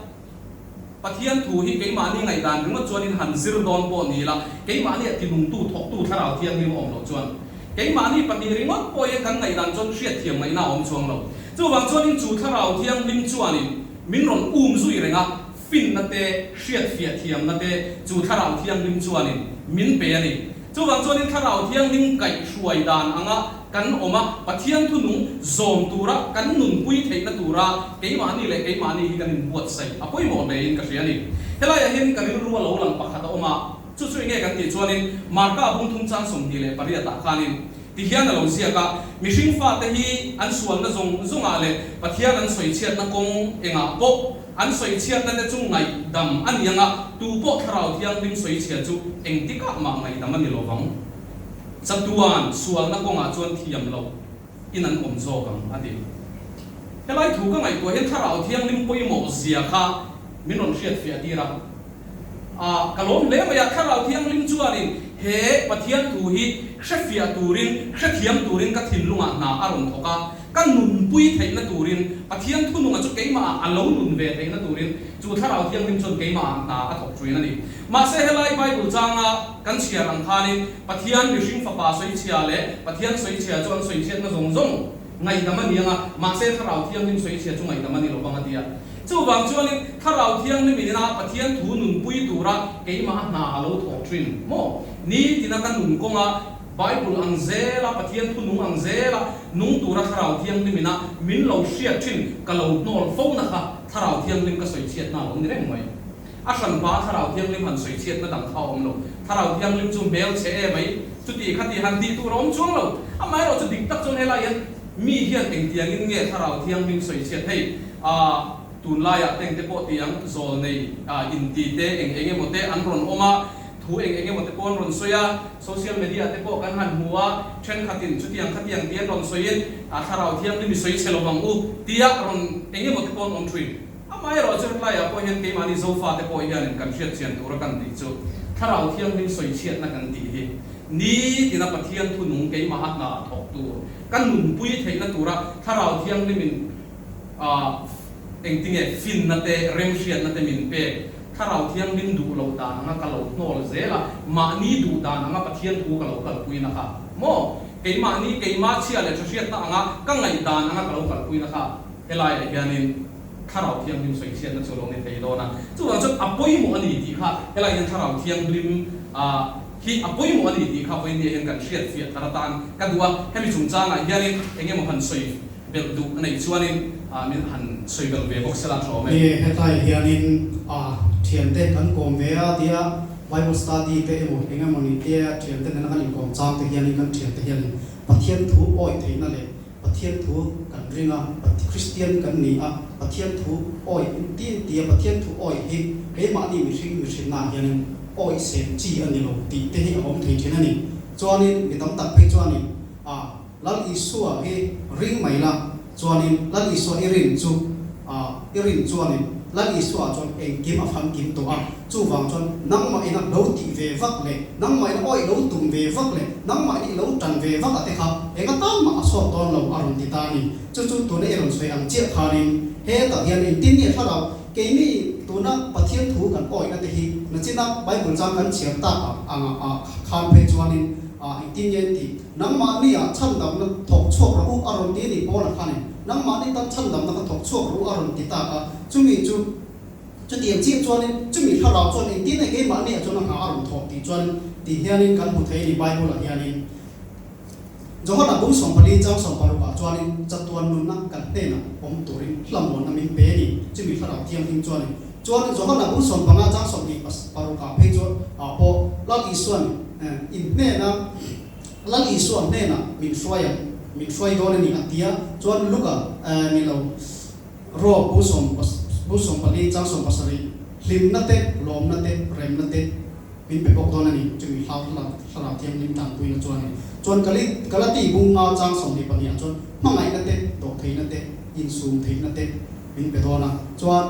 Pathian thu hi keimahni ngaihdan ringawt chuanin han zir dawn pawh ni ila, keimahni a tinungtu, thawktu Thlarau Thianghlim a awm loh chuan keimahni pahnih ringawt pawh hian kan ngaihdan chuan hriatthiam ngaihna a awm chuang lo. Chuvang chuanin chu Thlarau Thianghlim chuanin min rawn um zui reng a, finna te, hriatfiah thiamna te chu Thlarau Thianghlim chuanin min pe a ni. Chuvang chuanin Thlarau Thianghlim kaihhruai dan anga kan awm a, Pathian thunung zawm tura kan nunpui theihna tura keimahni leh keimahni hi kan inbuatsaih a pawimawh hlein ka hria a ni. Helaiah hian ka rilru a lo lang pakhat a awm a, chu chu enge kan tih chuanin Marka bung thum chang 28 ah khanin ti hian a lo ziak a, Mihring fate hi an sualna zawng zawngah leh Pathian an sawichhiatna kawng engah pawh An sawichhiatna te chu ngaihdam a ni ang a, tu pawh Thlarau Thianghlim sawichhia chu engtikah mah ngaihdam a ni lo vang. Chatuan sualna kawngah chuan thiam loh in an awm zawk ang, a ti. Helai thu ka ngaihtuah hian Thlarau Thianghlim pawimawh zia kha min rawn hriatfiah tir a. A, ka lawm hle mai a, Thlarau Thianghlim chuanin he Pathian thu hi hrefiah turin, hrethiam turin ka thinlungah hna a rawn thawk a, ka nunpui theihna turin, Pathian thununga chu keimahah a lo nun ve theihna turin chu Thlarau Thianghlim chuan keimahah hna a thawk ṭuin a ni. Mahse helai Bible changa kan chhiar ang khanin Pathian mihring fapa sawichhia leh Pathian sawichhia chu an sawichhiatna zawng zawng Ngaihdam a ni ang a, mahse Thlarau Thianghlim sawichhia chu ngaihdam a ni lo vang a ti a. Chuvang chuanin Thlarau Thianghlim ina Pathian thu nunpui tura keimah a hna a lo thawk thin maw? Nitina ka nun kawnga Bible ang zela Pathian thu nung ang zela nung tura Thlarau Thianghlim ina min lo hriat thin ka lo hnawl fo na kha Thlarau Thianghlim ka sawichhiatna a lo ni reng mai. A hranpa Thlarau Thianghlim han sawichhiatna dang kha a awm lo. Thlarau Thianghlim chu hmel chhe e mai, chuti kha ti han tih tur a awm chuang lo. Amaherawh chu dik tak chuan helai hian mi hian engtiangin nge Thlarau Thianghlim sawichhiat hei a tunlaiah teng te pawh ti ang zawl nei a inti te eng eng emaw te an rawn awm a, thu eng eng emaw te pawh an rawn sawi a, social media te pawh kan han hmu a, thenkhatin chutiang khatiang ti an rawn sawiin a Thlarau Thianghlim i sawichhe lo vang u tia rawn eng emaw te pawh an awm thin. Amaherawh chu hetlaiah pawh hian keimahni Zofate pawh hianin kan hriatchian tura kan tih chu Thlarau Thianghlim sawichhiatna kan tih hi nitina Pathian thunung keimaha hna thawk tur ka nunpui theihna tura Thlarau Thianghlimin engtinge finna te remhriatna te min pek Thlarau Thianghlim duh loh dan anga ka lo hnawl zel a, mahni duh dan anga Pathian thu ka lo kalpuina kha maw keimahni keimah chhia leh thahriatna anga ka ngaihdan anga ka lo kalpuina kha Helaiah hianin Thlarau Thianghlim sawichhiatna chu a lo ni thei dawn a, chuvang chuan a pawimawh a ni tih kha helaiah hian Thlarau Thianghlim hi a pawimawh a ni tih kha vawinia hian kan hriatfiah thar atan ka duh a, hemi chungchangah hianin eng emaw han sawi belh duh a neih chuanin min han sawi belh ve bawk sela tha awm e. Ni, hetlaiah hianin thiante kan kawm ve a tia Bible study te emaw eng emaw ni te thiante nena kan inkawm chang te hianin kan thiante hianin Pathian thu awih theihna leh Pathian thu kan ring a, Kristian kan ni a, Pathian thu awih in ti in ti a, Pathian thu awih hi keimahni mihring mihrinnaah hianin awih sem chi a ni lo tih te hi a awm thei thin a ni. Chuanin mi tam tak phei chuanin a Lal Isua hi ring mai la, chuanin Lal Isua i rin chu a i rin chuanin Lal Isua chuan engkim a famkim tawh a, chuvang chuan nangmah ina lo tih ve vak leh nangmah ina awih lo tum ve vak leh nangmah ina i lo tan ve vak a te kha eng atan mah a sawt dawn lo a rawn ti ta a ni. Chu chu tuna i rawn sawi ang chiah khanin hetah hian engtin nge thlarau keini tuna. tuna Pathian thu kan awihna te hi nachina Bible chang kan chhiar tak ang anga ah khan phei chuanin ah engtin nge an tih? Nangmahni ah chhandamna thawk chhuak rawh u a rawn ti a ni Paula khanin nangmahni tan chhandamna kha thawk chhuak rawh u a rawn ti tak a, chumi chu chutiang chiah chuanin chumi thlarau chuan engtin nge keimahni ah chuan a hna a rawn thawh tih chuan ti hianin kan hmu thei a ni Bible ah hianin. Johana bung 14 chang 60 ah chuanin chatuan nunna kan hnenah awm turin hlamuanna min pe a ni. Chumi thlarau thianghlim chuanin chuan Johana bung 15 chang 26 ah phei chuan ah pawh Lal Isuan in hnena Lal Isua hnenah min hruai ang min hruai dawn a ni a ti a, chuan Luka ni lo Rom bung sawm bung 14 chang 17 hlimna te lawmna te remna te Min pe bawk dawn a ni, chumi hlau thlarau thianghlim tanpuina chuanin chuan Galati bung nga chang 22 ah chuan hmangaihna te, dawhtheihna te, insum theihna te min pe dawn a, chuan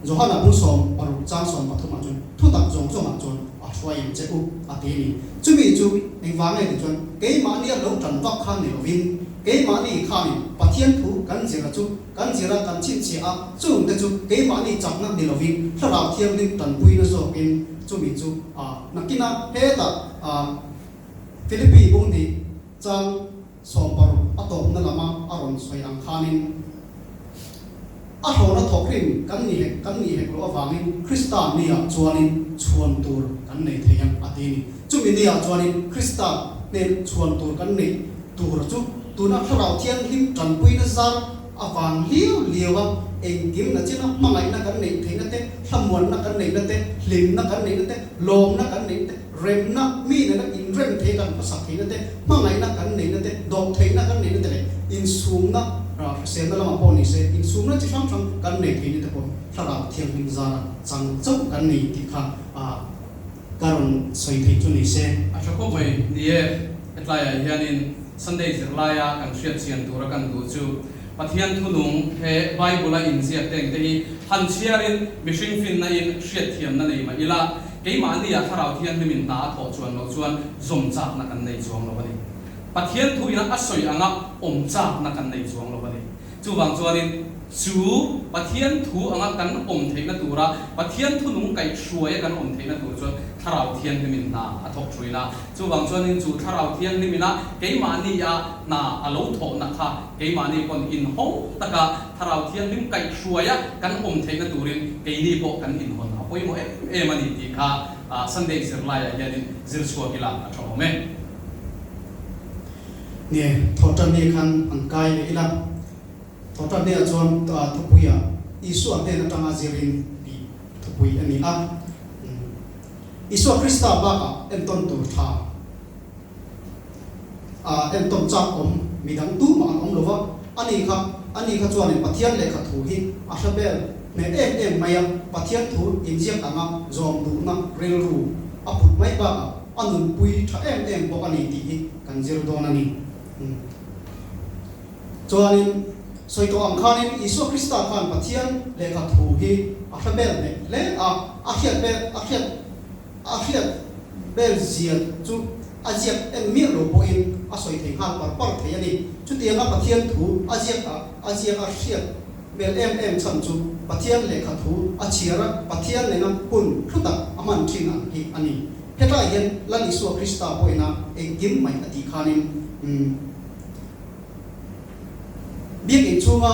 Johana bung 16 chang 13 ah chuan thutak zawng zawngah chuan a hruai ang che u a ti a ni. Chumi chu engvang nge ti chuan keimahnia lo tan vak kha ni lovin keimahni khanin Pathian thu kan zir a chu kan zir a kan chhinchhiah a, chungte chu keimahni chakna ni lovin thlarau thianghlim tanpuina zawkin Chumi chu a nakinah hetah a Philippi bung nih chang 16 a tawpna lama a rawn sawi ang khanin a hlawhna thawkrim kan ni hek kan nih hek loh avangin Krista niah chuanin chhuan tur kan nei thei ang a ti a ni. Chumi niah chuanin Krista hnen chhuan tur kan neih tur chu tuna Thlarau Thianghlim tanpuina zar avang liau liau a, engkim na china hmangaihna kan neih theihna te, hlamuanna kan neihna te, hlimna kan neihna te, lawmna kan neihna te, remna, mi nena inrem thei kan hmasak theihna te, hmangaihna kan neihna te, dawh theihna kan neihna te leh insumna, hriselna lamah pawh ni se, insumna chi hrang hrang kan neih theihna te pawh hi Thlarau Thianghlim zara chang chauh kan nei tih kha ka rawn sawi theih chu ni se. A tha khawp mai ni e, hetlaiah hianin Sunday zirlaia kan hriat chian tura kan duh chu Pathian thunung he Bible a inziak te engte hi han chhiarin mihring finna in hriatthiamna nei mah ila, keimahnia Thlarau Thianghlimin hna a thawh chuan loh chuan zawm chakna kan nei chuang lo a ni. Pathian thu ina a sawi anga awm chakna kan nei chuang lo a ni. Chuvang chuanin chu Pathian thu anga kan awm theihna tura Pathian thunung kaihhruaia kan awm theihna tur chuan Thlarau Thianghlimin hna a thawk thuin a. Chuvang chuanin chu Thlarau Thianghlimin a keimahnia hna a lo thawhna kha keimahni pawn inhawng taka Thlarau Thianghlim kaihhruaia kan awm theihna turin keini pawh kan inhawn a pawimawh em em a ni tih kha Sunday zirlaiah hianin zir chhuak ila a tha awm e. Nge Thawhtanni khan an kai leh ila. Thawhtanniah chuan thupuiah Isua hnen atanga zirin tih thupui a ni a. Isua Krista bakah entawn tur tha a entawn chak awm midang tumah an awm lo va, ani kha ani kha chuanin Pathian lehkha thu hi a hre bel hneh em em mai a, Pathian thu inziak anga zawm duhna rilru a put mai bakah a nunpui tha em em bawk a ni tih hi kan zir dawn a ni. Chuanin sawi tawh ang khanin Isua Krista khan Pathian lehkha thu hi a hre bel hneh hle a, a hriat bel a hriat a hriat bel zia chu a ziak en miah lo pawhin a sawi thei nghal par par thei a ni. Chutianga Pathian thu a ziak a a ziak a hriat bel em em chhan chu Pathian lehkha thu a chhiar a, Pathian nena hun hlu tak a hman thin ang hi a ni. Hetlai hian Lal Isua Krista pawhin a engkim mai a tih khanin umm Biakinn chhunga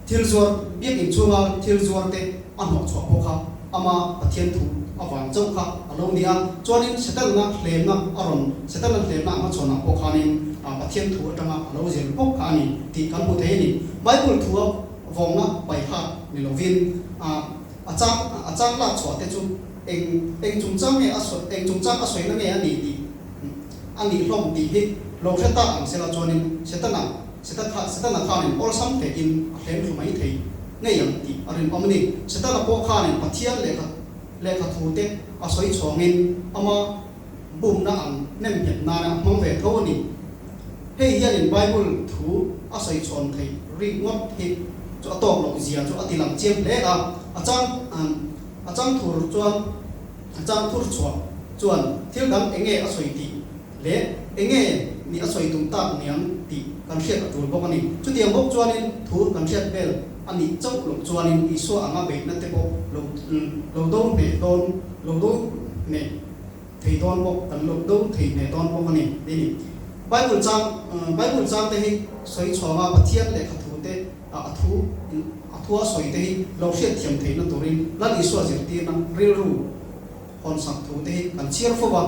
thil zuar Biakinn chhunga thil zuar te a hnawh chhuah pawh kha ama Pathian thu avang chauh kha a lo ni a, chuanin Setana hlemna a rawn Setana hlemna a hmachhawnah pawh khanin Pathian thu atanga a lo zir bawk kha a ni tih kan hmu thei a ni. Bible thua vawngna paihat ni lovin a chang a chang lak chhuah te chu eng eng chungchang nge a sawi eng chungchang a sawina nge a ni tih A nih hlawm tih hi lo hre tak ang sela chuanin Setana Setana Setana khanin awlsam tein a hlem thlu mai thei ngei ang tih a rinawm a ni. Setana pawh khanin Pathian lehkha lehkha thu te a sawi chhawngin ama bumna ang nem nghet nana a hmang ve tho a ni. Hei hianin Bible thu a sawi chhawn theih ringawt hi chu a tawk loh zia chu a ti lang chiang hle a. A chang a chang thur chuan A chang thur chhuah chuan thil dang enge a sawi tih leh enge ni a sawi tum tak niang tih kan hriat a tul bawk a ni. Chutiang bawk chuanin thu kan hriat vel a nih chauh loh chuanin Isua anga beihna te pawh lo lo do hneh dawn lo do hneh thei dawn bawk kan lo do thei hneh dawn bawk a ni tih a ni. Bible chang Bible chang te hi sawi chhuanga Pathian lehkha thu te a thu a thua sawi te hi lo hriatthiam theihna turin Lal Isua zirtirna rilru hawn sak thu te hi kan chhiar fo va,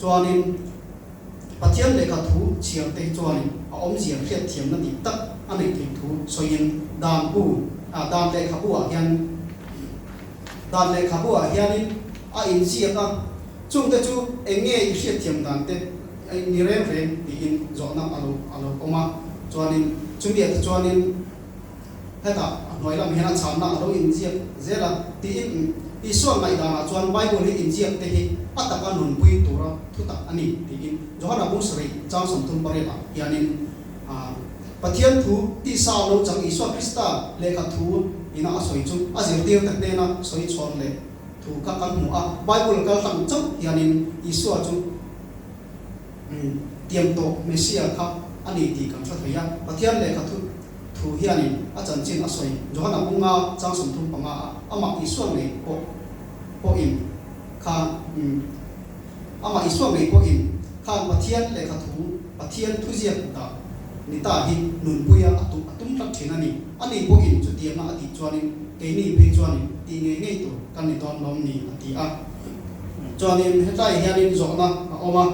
chuanin Pathian lehkha thu chhiar te hi chuanin a awmzia hriatthiamna dik tak a neih theih thu sawiin dan bu ah dan lehkhabu ah hian dan lehkhabu ah hianin a inziak a, chungte chu eng nge i hriatthiam dan te ni reng reng tiin zawhna a lo a lo awm a, chuanin chumi ah te chuanin Hetah a hnuai lam hian a chhanna a lo inziak zel a, tiin Isua ngaihdanah chuan Bible hi inziak te hi a taka nunpui tura thutak a ni tiin Johana bung sarih chang 38 ah hianin Pathian thu tisa lo chang Isua Krista lehkha thu ina a sawi chu a zirtirte hnena sawi chhawn leh thu kha kan hmu a, Bible kal hlang chauh hianin Isua chu tiam tawh Messia kha a ni tih kan hre thei a, Pathian lehkha thu Thu hianin a chanchin a sawi. Johana bunga chang 35 ah amah Isua ngei pawh pawhin khan amah Isua ngei pawhin khan Pathian lehkha thu, Pathian thuziak dah ni ta hi nunpuia a tum a tum tlat thin a ni. Ani pawhin chutianga a tih chuanin keini phei chuanin tih ngei ngei tur kan ni dawn lawm ni a ti a. Chuanin hetlai hianin zawhna a awm a,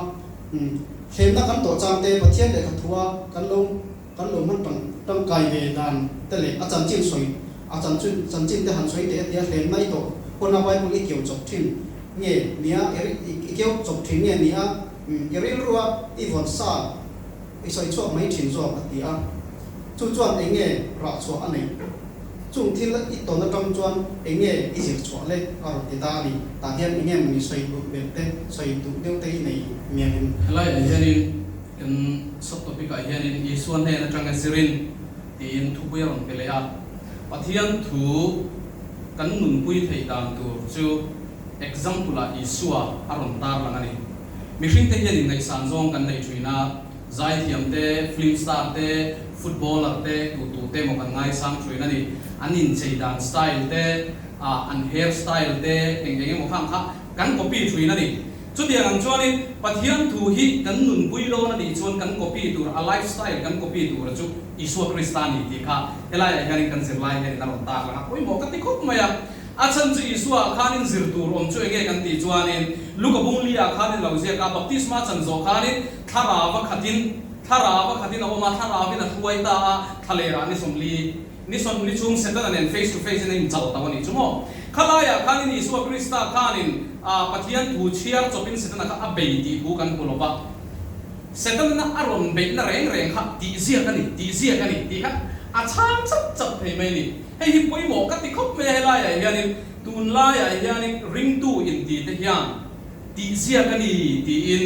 thlemna kan tawh changte Pathian lehkha thua kan lo Kan lo hman tang tangkai ve dan te leh a chanchin sawi a chanchin chanchin te han sawi teh a tia hlem mai tawh pawn a Bible i keu chawp thin nge nia i i keu chawp thin nge nia i rilru a i vawn sa i sawi chhuak mai thin zawk a ti a chu chuan eng nge rah chhuah a neih chung thil i tawn atang chuan eng nge i zir chhuah le a rawn ti ta a ni tah hian eng nge mawni sawi duh belh te sawi duh deuh te i nei mialin. Helaiah hianin Kan subtopic ah hianin Isua hnen atanga zirin tiin thupui a rawn pe leh a. Pathian thu kan nunpui theih dan tur chu example ah Isua a rawn tarlang a ni. Mihringte hian inngaihsan zawng kan nei thin a, zaithiam te, film star te, footballer te, tu tu te emaw kan ngaisang thin a ni. An inchei dan style te, an hair style te, eng eng emaw khang kha kan copy thin a ni. Chutiang ang chuanin Pathian thu hi kan nunpui dawn a nih chuan kan copy tur, a life style kan copy tura chu Isua Krista a ni tih kha helaiah hianin kan zirlai hianin a rawn tak lang a, pawimawh ka ti khawp mai a. A chhan chu Isua ah khanin zir tur awm chu enge kan tih chuanin Luka bung li ah khanin lo ziak a, baptisma chan zawh khanin thlarau a khatin, thlarau a khatin a awm a, thlarauin a hruai ta a, thlalerah ni 40. Ni 40 chhung Setana nen face to face in a inchal tauh a nih chu maw? Khalaiah khanin Isua Krista khanin a Pathian thu chhiar chawpin Setana kha a bei tih thu kan hmu lo va. Setana a rawn beihna reng reng kha tih ziak a ni, tih ziak a ni tih kha a chhang chap chap thei mai a ni. Hei hi pawimawh ka ti khawp mai a, helaiah hianin tunlaiah hianin ringtu inti te hian tih ziak a ni tiin,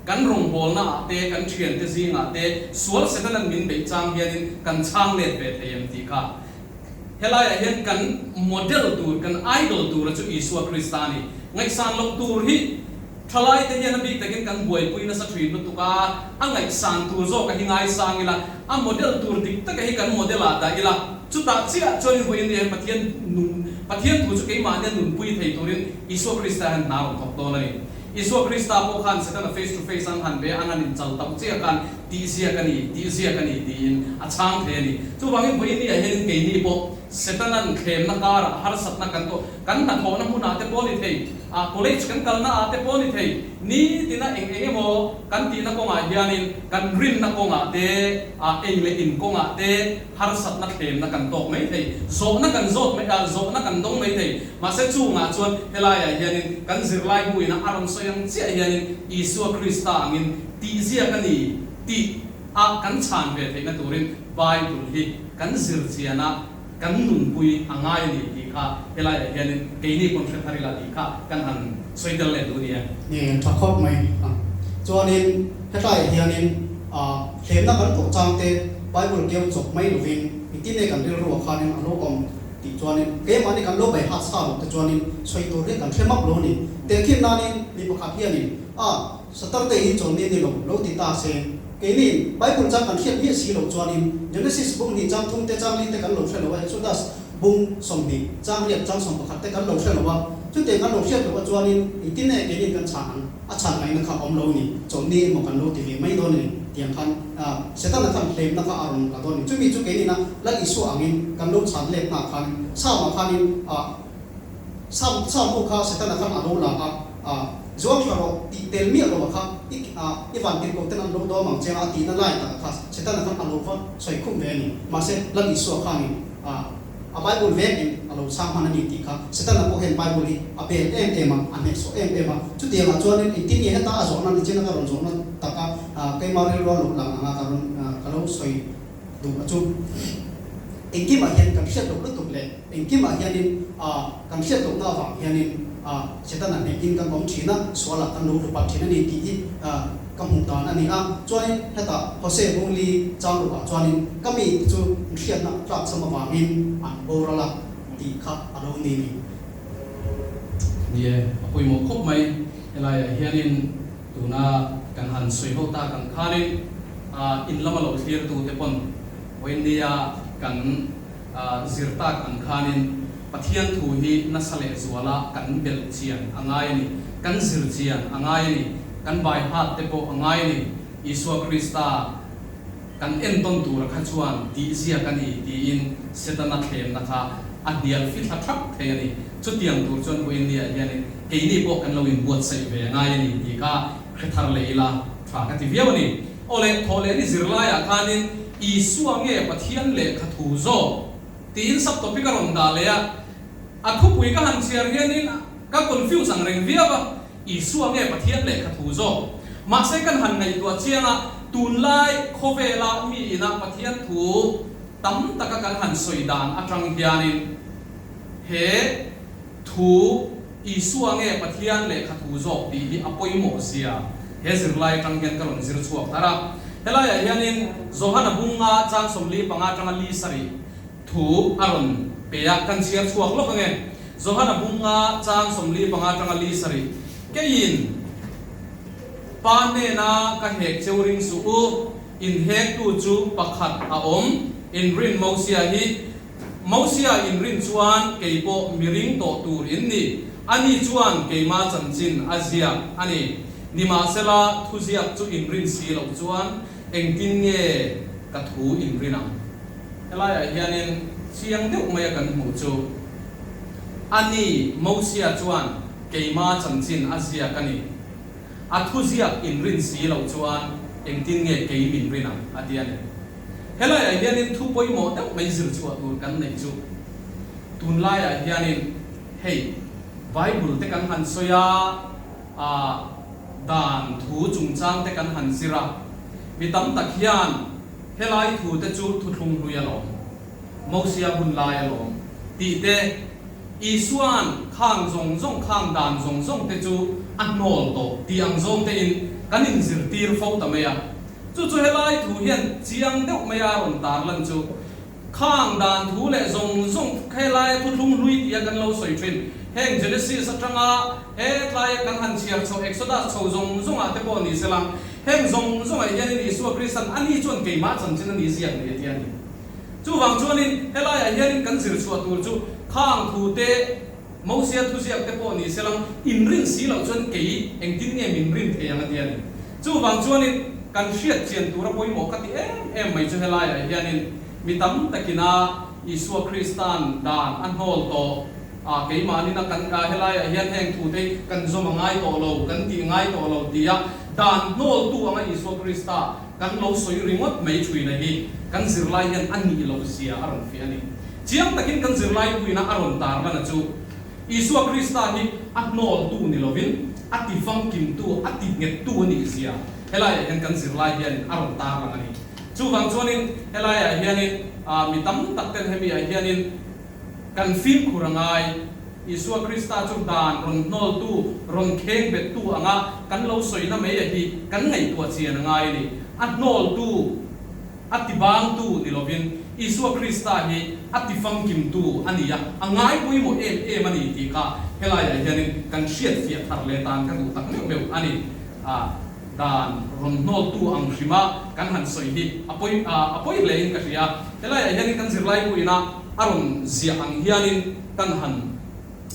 Kan rawngbawlna ah te, kan thiante zingah te sual Setana'n min beih chang hianin kan chhang let ve thei em tih kha. Helaiah hian kan model tur, kan idol tura chu Isua Krista a ni. Ngaihsan loh tur hi thalaite hian a bik takin kan buaipui nasa thin lutuk a, a ngaihsan tur zawka hi ngaisang ila, a model tur dik taka hi kan model ah dah ila, chutah chiah chuanin vawiin hian Pathian nun, Pathian thu chu keimahnia nunpui thei turin Isua Krista hian hna rawn thawk dawn a ni. Isua Krista pawh khan Setana face to face an han be a, an han inchal tauh chiah khan tih ziak a ni, tih ziak a ni tiin a chhang thei a ni. Chuvangin vawiin-ah hianin keini pawh Setanan thlemna karah harsatna kan tawh, kan hnathawhna hmunah te pawh ni thei, ah college kan kalna ah te pawh ni thei, nitina eng eng emaw kan tihna kawngah hianin kan rinna kawngah te, ah ei leh in kawngah te harsatna thlemna kan tawk mai thei, zawhna kan zawt mai, ah zawhna kan dawng mai thei. Mahse chungah chuan helaiah hianin kan zirlai buina a rawn sawi ang chiah hianin Isua Krista angin tihziak a ni tih a kan chhan ve theihna turin Bible hi kan zir chiana kan nunpui a ngai a ni tih kha helaiah hianin keini pawn hre thar ila tih kha kan han sawi tel leh duh a ni e. Nge tha khawp mai a. Chuanin hetlaiah hianin hlemna kan tawh changte Bible keu chawp mai lovin engtin nge kan rilruah khanin a lo awm Tih chuanin, keimahni kan lo bei hat sa loh te chuanin sawi tur hi kan hre map lo a ni. Tehkhin nanin mi pakhat hianin, A, Saturday hi chawlhni ni lo, lo ti ta se. Keiniin Bible chang kan hriat miah si loh chuanin Genesis bung hnih chang thum te chang li te kan lo hre lo a, Exodus bung 20 chang riat chang 11 te kan lo hre lo a, chutiang kan lo hriat loh a chuanin engtin nge keiniin kan chhan ang? A chhan ngaihna kha awm lo ni, chawlhni emaw kan lo ti ve mai dawn a ni tiang khan Setana khan hlemna kha a rawn la dawn a ni. Chumi chu keiniina Lal Isua angin kan lo chhan let hna khan Psalm-ah khanin Psalm Psalm bu kha Setana khan a lo la a, a zuang thla rawh tih tel miah lo a kha i a i van tirhkoh ten an lo dawm ang che a tihna lai tak a kha Setana khan a lo va sawi khum ve a ni. Mahse Lal Isua khanin a a Bible vek in a lo chhang hman a ni tih kha Setana pawh hian Bible hi a bel em em a, a hnehsawh em em a. Chutiangah chuanin engtin nge heta a zawhna nichin a ka rawn zawhna tak a, keimah rilru a lo lang ang a ka rawn ka lo sawi duh a chu. Engkimah hian kan hriat loh lutuk leh engkimah hianin kan hriat lohna avang hianin Setana hnehin kan awm thin a, sualah kan lo hlupat thin a ni tih hi ka hmuh dan a ni a. Chuanin hetah Hosea Bungli chang ruhah chuanin ka mite chu hriatna tlakchham avangin an boral a tih kha a lo ni ni. Ni e, a pawimawh khawp mai. Helaiah hianin tuna kan han sawi ho tak ang khanin in lama lo thlirtute pawn Vawinia kan zir tak ang khanin Pathian thu hi nasa leh zuala kan belh chian a ngai a ni, kan zir chian a ngai a ni, kan bai hat te pawh a ngai a ni. Isua Krista kan entawn tura kha chuan tih ziak a ni tiin Setana thlemna kha a hnial fithla thap thei a ni. Chutiang tur chuan Vawinia hianin keini pawh kan lo inbuatsaih ve a ngai a ni tih kha hre thar leh ila tha ka ti viau a ni. Aw le, thaw leh ni zirlaiah khanin Isua nge Pathian lehkha thu zawk? tiin subtopic a rawn dah leh a. A thupui ka han chhiar hianin ka confuse ang reng viau a, Isua nge Pathian lehkha thu zawk? Mahse kan han ngaihtuah chiang a, tunlai khawvela mi ina Pathian thu tam taka kan han sawi dan atang hianin he thu Isua nge Pathian lehkha thu zawk tih hi a pawimawh zia he zirlai atang hian ka rawn zir chhuak thar a. Helaiah hianin Johana bunga chang 45 atanga li sarih thu a rawn pe a, kan chhiar chhuak lawk ange. Johana bunga chang 45 atanga li sarih, Keiin Pa hnena ka hek cheu ring suh u, inhektu chu pakhat a awm, inrin Mosia hi Mosia in rin chuan kei pawh mi ring tawh tur in ni. Ani chuan keima chanchin a ziak a ni. Nimahsela, thuziak chu in rin si loh chuan engtin nge ka thu in rin ang? Helaiah hianin chiang deuh maia kan hmuh chu, Ani, Mosia chuan keima chanchin a ziak a ni. A thuziak in rin si loh chuan engtin nge kei min rin ang? a ti a ni. Helaiah hianin thu pawimawh deuh mai zir chhuah tur kan neih chu tunlaiah hianin hei Bible te kan han sawi a, ah dan thu chungchang te kan han zir a, mi tam tak hian helai thu te chu thuthlung hlui alawm, Mosia hun lai alawm tih te, Isua'n khang zawng zawng khang dan zawng zawng te chu a hnawl tawh tih ang zawng tein kan inzirtir fo ta mai a. Chu chu helai thu hian chiang deuh mai a rawn tar lan chu, khang dan thu leh zawng zawng helaia thuthlung hlui tia kan lo sawi thin, heng Genesis atanga he tlaia kan han chhiar chhoh Exodus chho zawng zawngah te pawh ni sela, heng zawng zawngah hianin Isua Kristan ani chuan keimah chanchin a ni ziak ni a ti a ni. Chuvang chuanin helaiah hianin kan zir chhuah tur chu khang thu te, Mosia thuziak te pawh ni selang inrin si loh chuan kei engtin nge min rin thei ang a ti a ni. Chuvang chuanin kan hriat chian tura pawimawh ka ti em em mai chu helaiah hianin mi tam takina Isua Kristan dan a hnawl tawh a, keimahnin a kan helaiah hian heng thu te hi kan zawm a ngai tawh lo, kan tih ngai tawh lo tia dan hnawltu anga Isua Krista kan lo sawi ringawt mai thuina hi kan zirlai hian a nih loh zia a rawn fiah a ni. Chiang takin kan zirlai puina a rawn tar lan a chu, Isua Krista hi a hnawltu ni lovin a ti famkimtu, a ti nghettu a nih zia helaiah hian kan zirlai hianin a rawn tar lang a ni. Chuvang chuanin helaiah hianin mi tam tak ten hemi ah hianin kan fimkhur a ngai. Isua Krista chu dan rawn hnawltu, rawn kheng bettu anga kan lo sawina mai a hi kan ngaihtuah chian a ngai a ni. A hnawltu. A ti bangtu ni lovin Isua Krista hi a ti famkimtu a ni a, a ngai pawimawh em em a ni tih kha helaiah hianin kan hriatfiah thar leh tan ka duh tak meuh meuh a ni. A. Dan rawn hnawltu ang hrima kan han sawi hi a pawi a pawi hle in ka hria. Helaiah hianin kan zirlai buina a rawn ziah ang hianin kan han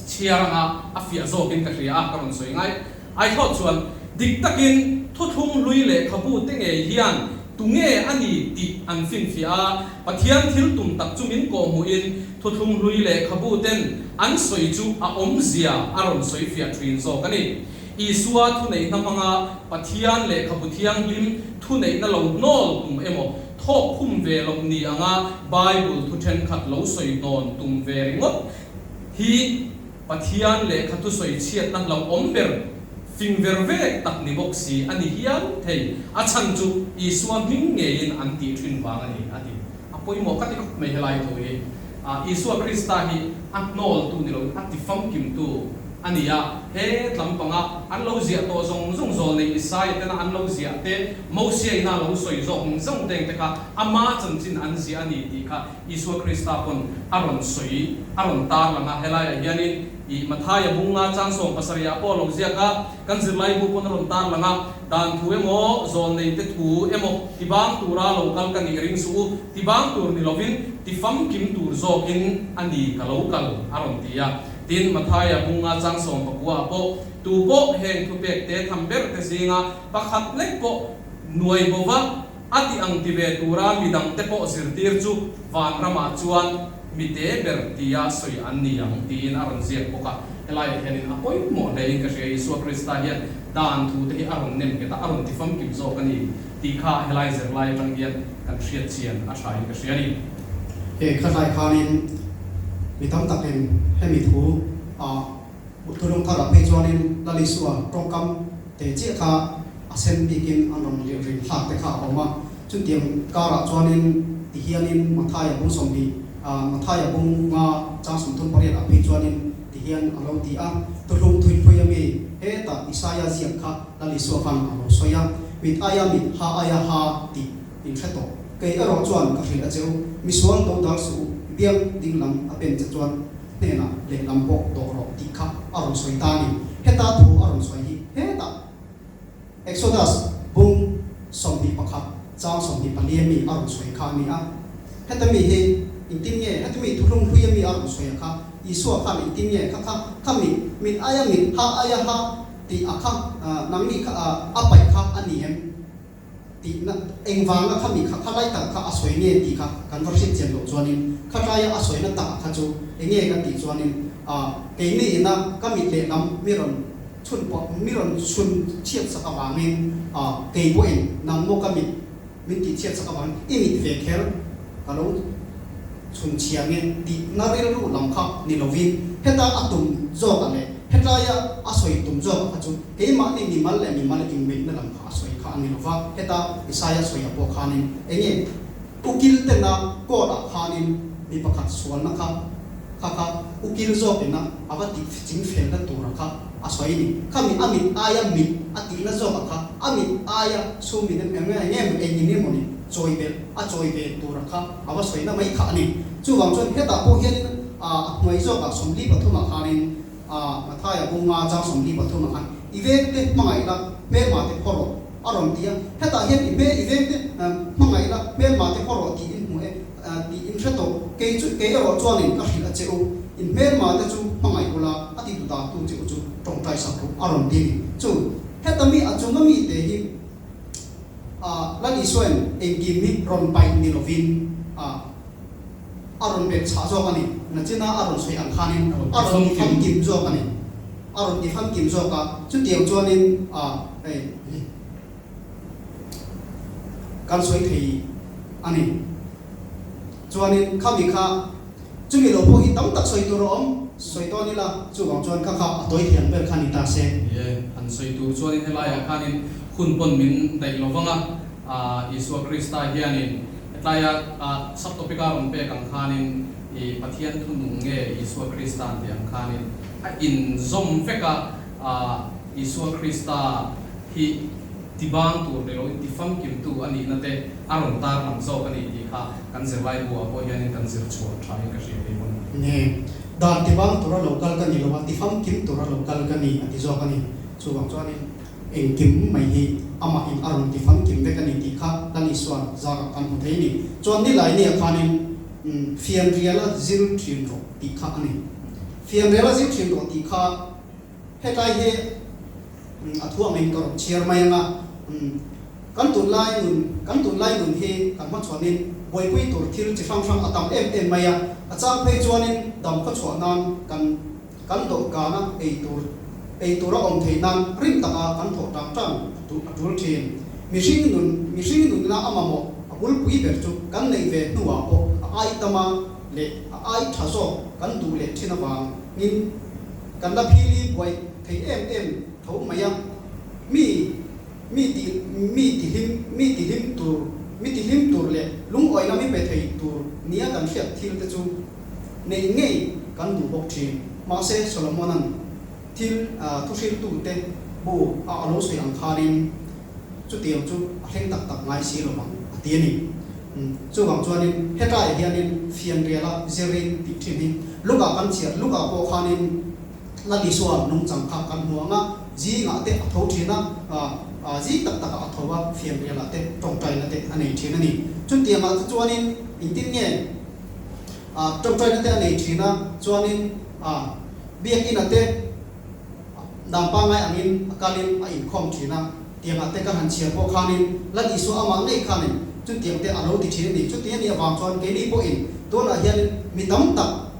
chhiar anga a fiah zawkin ka hria a, ka rawn sawi ngai ai thlawt chuan dik takin thuthlung hlui lehkhabu te ngei hian tunge a ni tih an finfiah a, Pathian thil tum tak chu min kawhhmuhin thuthlung hlui lehkhabu ten an sawi chu a awmzia a rawn sawi fiah thin zawk a ni. Isua thuneihna hmanga Pathian lehkhabu thianghlim thuneihna lo hnawl tum emaw, thawk khum ve loh ni anga Bible thu thenkhat lo sawi hnawn tum ve ringawt hi Pathian lehkha thusawi chhiatna hlauhawm ber fing ver vek tak ni bawk si a ni hial thei. A chhan chu Isua hming ngeiin an tih thin vang a ni, a ti. A pawimawh ka ti khawp mai helai thu hi. Isua Krista hi a hnawltu ni loin a tifamkimtu a ni a. He tlampanga an lo ziah tawh zawng zawng zawlnei Isaia tena an lo ziah te, Mosia ina lo sawi zawk zawng teng te kha ama chanchin an ziah a ni tih kha Isua Krista pawn a rawn sawi, a rawn tar lang a. Helaiah hianin i Mathaia bunga chang 70 ah pawh a lo ziak a, kan zirlaibu pawn a rawn tar lang a, Dan thu emaw, zawlneite thu emaw tibang tura lo kal ka nih ring suh u, tibang tur ni lovin tifamkim tur zawkin a ni ka lo kal, a rawn ti a. Tin, Mathaia bunga chang 19 ah pawh, Tu pawh heng thupek te tham ber te zinga pakhat lek pawh nuai bova a ti ang ti ve tura midang te pawh zirtir chu vanramah chuan mi te ber tia sawi an ni ang tiin a rawn ziak bawk a. Helaiah hianin a pawimawh hlein ka hria, Isua Krista hian dan thu te hi a rawn nem nghet a, a rawn ti famkim zawk a ni tih kha helai zirlai atang hian kan hriat chian a thain ka hria a ni. He khatlai khanin mi tam takin hemi thu a Thulung tharah phei chuanin Lal Isua tawngkam te chiah kha a sen bikin an rawn lirh rin thlak te kha a awm a. Chutiang karah chuanin ti hianin Mathaia bung 20, Mathaia bung nga chang 38 ah phei chuanin ti hian a lo ti a, Tuhlung thuipui ami hetah Isaia ziak kha Lal Isua khan a lo sawi a, Mit aia mit, ha aia ha tih in hre tawh. Kei erawh chuan ka hrilh a che u, misual do dal suh u, biang ding lam a pen che chuan hnenah lehlam pawh dawh rawh tih kha a rawn sawi ta a ni. Heta thu a rawn sawi hi hetah Exodus bung 21 chang 24 a mi a rawn sawi kha a ni a. Heta mi hi engtin nge heta mi thuhlung hlui a mi a rawn sawi a kha Isua khan engtin nge kha kha kha mit mit aia mit ha aia ha tih a kha nangni kha a paih kha a ni em? Tihna, engvanga kha mi kha kha lai tak kha a sawi nge tih kha kan va hriat chian loh chuanin khatlai a sawina tak kha chu enge kan tih chuanin ah keini ina ka mit lehlam mi rawn chhun pawh mi rawn chhun chhiat sak avangin ah kei pawhin nang maw ka mit min tih chhiat sak avangin i mit ve kher ka lo chhun chhia nge tihna rilru lam kha ni lovin heta a tum zawk ah leh hetlaia a sawi tum zawk ah kha chu Keimahni mimal leh mimal inbeihna lam kha a sawi kha a ni lo va, heta Isaia sawiah pawh khanin enge ukil tena court ah khanin mi pakhat sualna kha kha kha ukil zawkina a va tih ching felna tura kha a sawi a ni. Khami a mit aia mit a tihna zawkah kha a mit aia chhungin enge enge engin emawni chawi belh a chawi ve tura kha a va sawina mai kha a ni. Chuvang chuan hetah pawh hianin a hnuai zawkah 43 ah khanin A Mathaia bunga chang 23 ah khan i vengte hmangaih la hmelma te khaw rawh a rawn ti a. Hetah hian i hmel i vengte hmangaih la hmelma te khaw rawh tih in hmu e tih in hre tawh. Kei chu kei erawh chuanin ka hrilh a che u. In hmelma te chu hmangaih ula a ti duh dan tu che u chu tawngtai sak rawh a rawn ti a ni. Chu heta mi a chunga mi te hi a Lal Isuain engkim hi rawn paih ni lovin a A rawn bet chhah zawk a ni. Nachina a rawn sawi ang khanin a rawn ti famkim zawk a ni. A rawn ti famkim zawk a, chutiang chuanin a hei kan sawi thei a ni. Chuanin khami kha chumi lo pawh hi tam tak sawi tur a awm, sawi tawn ila, chuvang chuan kha kha a tawi thiam ber kha ni ta se. Ye, han sawi tur chuanin helaiah khanin hun pawn min daih lo vang a, Isua Krista hianin Helaia subtopic a rawn pek ang khanin i Pathian thunung nge Isua Krista an tih ang khanin a inzawm vek a, Isua Krista hi tibang tur ni loin tifamkimtu a nihna te a rawn tar lang zawk a ni tih kha kan zirlai bu ah pawh hianin kan zir chhuah tha in ka hria phei pawn. Nge, dan tibang tura lo kal ka ni lo a, tifamkim tura lo kal ka ni a ti zawk a ni. Chuvang chuanin. Engkim mai hi amahin a rawn ti famkim vek a ni tih kha Lal Isua zarah kan hmu thei a ni. Chuan nilai nia khanin fianriala zir thin rawh tih kha a ni. Fianriala zir thin rawh tih kha hetlai hi a thu angin ka rawn chhiar mai ang a. Kan tunlai nun kan tunlai nun hi kan hmachhuanin buaipui tur thil chi hrang hrang a tam em em mai a. A chang phei chuanin dam khawchhuah nan kan Kan dawhkana ei tur ei tura awm theih nan rim taka kan thawh tang tang duh a tul thin. Mihring nun mihring nunna a mamawh a bulpui ber chu kan neih ve hnuah pawh a ai tama leh a ai tha zawk kan duh leh thin avangin kan la phili buai thei em em tho mai a. Mi mi ti mi tihlim mi tihlim tur mi tihlim tur leh lungawihna mi pe thei tur nia kan hriat thil te chu Neih ngei kan duh bawk thin. Mahse, Solomona'n thil thuhriltute bu a a lo sawi ang khanin chutiang chu a thleng tak tak ngai si lo ang a ti a ni. Chuvang chuanin hetlaiah hianin fianriala zirin tih thin hi Luka kan chhiar Luka pawh khanin Lal Isua nungchang kha kan hmu ang a, zingah te a tho thin a, zing tak takah a tho a, fianrialah te tawngtaina te a nei thin a ni. Chutiangah te chuanin engtin nge Ah tawngtaina te a nei thin a, chuanin ah biakina te dan pangngai angin a kalin a inkhawm thin a, tiangah te ka han chhiar pawh khanin Lal Isua amah ngei khanin chutiang te a lo ti thin a ni. Chuti a nih avang chuan keini pawhin tunah hianin mi tam tak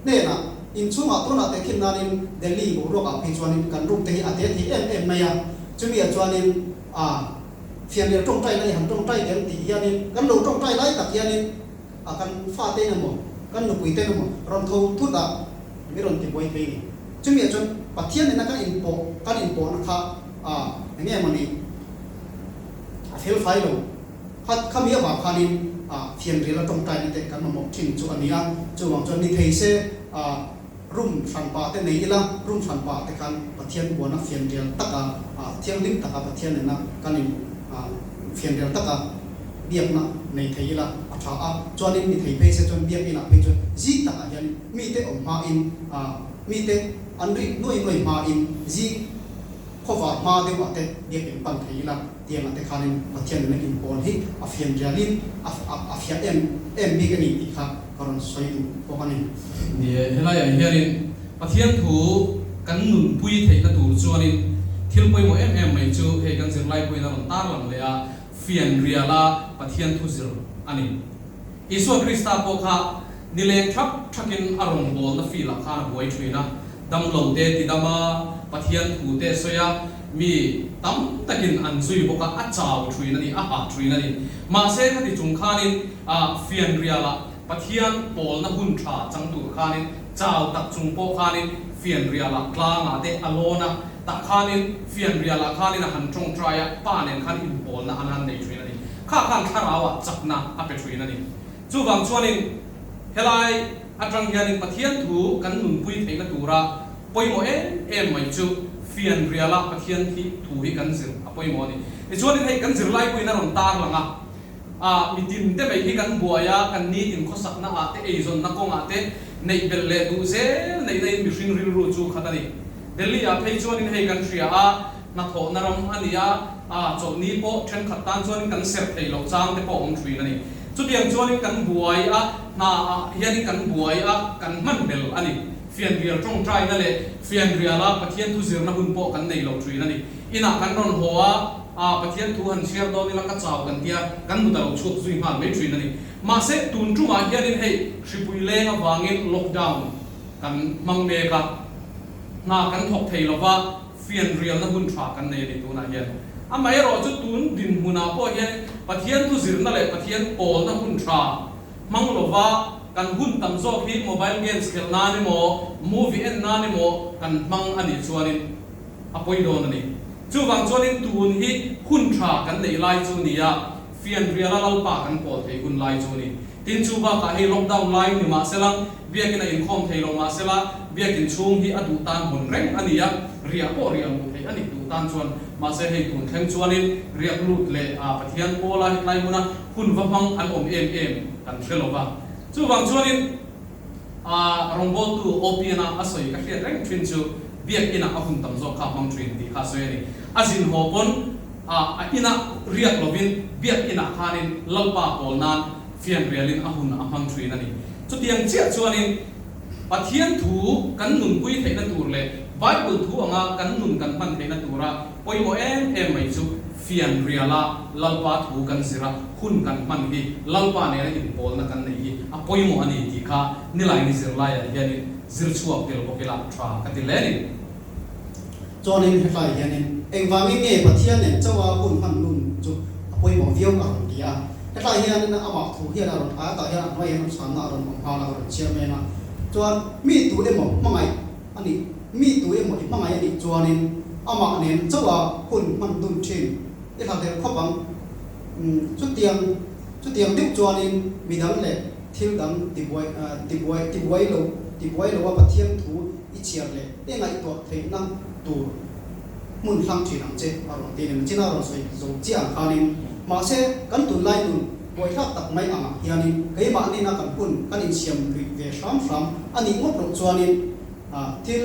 hnenah inchhungah tunah te khin nanin Delhi boruakah phei chuanin kan room te hi a te thei em em mai a, chumi ah chuanin ah fianrial tawngtaina i han tawngtai tel tih hianin kan lo tawngtai lai tak hianin a kan fate in emaw, kan nupui ten emaw rawn tho thut a, mi rawn ti buai thei ni. Chumi ah chuan Pathian nena kan inpawh, kan inpawhna kha a eng nge mawni a fel fai lo. Kha khami avang khanin a fianrial a tawngtaina te kan mamawh thin chu a ni a, chuvang chuan ni thei se a room hranpa te nei ila, room hranpa te khan Pathian buana fianrial taka thianghlim taka Pathian nena kan in fianrial taka biakna nei thei ila a tha a, chuanin mi thei phei se chuan biakinah phei chuan zing takah hian mite awm hmain mite an rik nuai nuai hmain zing khawvar hma deuhah te biakin pan thei ila tiangah te khanin Pathian nena inpawl hi a fianrialin a fiah em em bik a ni tih kha ka rawn sawi duh bawk a ni. Ni e, helaiah hianin Pathian thu kan nunpui theihna tur chuanin thil pawimawh em em mai chu hei kan zirlai pawhin a rawn tarlang leh a, fianriala Pathian thu zir a ni. Isua Krista pawh kha nileng thak thakin a rawngbawlna field-ah khan a buai thin a, damlo te tidam a, Pathian thu te sawi a, mi tam takin an zui bawk a, a chau thin a ni, a hah thin a ni. Mahse khati chung khanin fianrialah Pathian pawlna hun tha chang tur khanin chau tak chung pawh khanin fianrialah tlangah te a lawn a, Tah khanin fianrialah khanin a han tawngtai a, pa nen khan inpawlna an han nei thin a ni. Kha khan thlarauah chakna a pe thin a ni. Chuvang chuanin helai atang hianin Pathian thu kan nunpui theihna tura pawimawh em em mai chu fianriala Pathian thi thu hi kan zir a pawimawh a ni. Tichuanin hei kan zirlaipuiin a rawn tarlang a, ah mitin te mai hi kan buai a, kan nitin khawsakna ah te eizawnna kawngah te neih belh leh duh zel neihna in mihring rilru chu khat a ni. Delhi ah phei chuanin hei kan hria a, hnathawhna ram a ni a, a chawlhni pawh thenkhat tan chuanin kan serh theih loh chang te pawh a awm thin a ni. Chutiang chuanin kan buai a, hna ah hianin kan buai a, kan hman bel a ni. Fianrial tawngtaina leh fianriala Pathian thu zirna hun pawh kan nei lo thin a ni. Inah kan rawn haw a, a Pathian thu han chhiar dawn ila ka chau kan tia, kan mut a lo chhuak zui nghal mai thin a ni. Mahse tun tumah hianin hei hripui leng avangin lockdown kan hmang mek a, hna kan thawk thei lo va, fianrialna hun tha kan nei a ni tunah hian. Amaherawhchu tun dinhmunah pawh hian Pathian thu zirna leh Pathian pawlna hun tha hmang lo va, kan hun tam zawk hi mobile games khelh nan emaw, movie en nan emaw kan hmang a nih chuanin a pawi dawn a ni. Chuvang chuanin tun hi hun tha kan neih lai chu nia, fianriala Lalpa kan pawl thei hun lai chu a ni. Tin, chu bakah hei lockdown lai ni mah sela, biakin a inkhawm thei lo mah sela, biakin chhung hi a duh tan hawn reng a ni a, riah pawh riah luh theih a ni duh tan chuan. Mahse hei tun thleng chuanin riak lut leh a Pathian pawla hetlai hmuna hun va hmang an awm em em kan hre lo va. Chuvang chuanin a rawngbawltu OPN-a a sawi ka hriat reng thin chu. Biakinah a hun tam zawk kha a hmang thin tih kha a sawi a ni. A zin haw pawn a a inah riak lovin Biakinah khanin Lalpa pawl nan fianrialin a hun a hmang thin a ni. Chutiang chiah chuanin Pathian thu kan nunpui theihna tur leh Bible thu anga kan nun kan hman theihna tura pawimawh em em mai chu fianriala Lalpa thu kan zir a, hun kan hman hi Lalpa nena inpawlna kan neih hi a pawimawh a ni tih kha nilaini zirlaiah hianin zir chhuak tel bawk ila tha ka ti hle a ni. Chuanin hetlaiah hianin engvangin nge Pathian nen chauha hun hman nun chu a pawimawh viau a rawn ti a. Hetlaiah hianin amah thu hian a rawn a tah hian a hnuaiah hian chhanna a rawn awm nghal a, a rawn chhiar mek a. Chuan mi tu emaw hmangaih a nih, mi tu emaw i hmangaih a nih chuanin amah nen chauha hun hman dun thin i hlahhlelh khawp ang. Chutiang chutiang deuh chuanin midang leh thil dang tibuai tibuai tibuai lo tibuai loa Pathian thu i chhiar leh i ngaihtuah theihna tur hmun hlang thin ang che a rawn ti a ni. Nachina a rawn sawi zo chiah ang khanin mahse kan tunlai nun buaithlak tak mai angah hianin keimah nena kan hun kan insiam luih ve hram hram a nih ngawt loh chuanin thil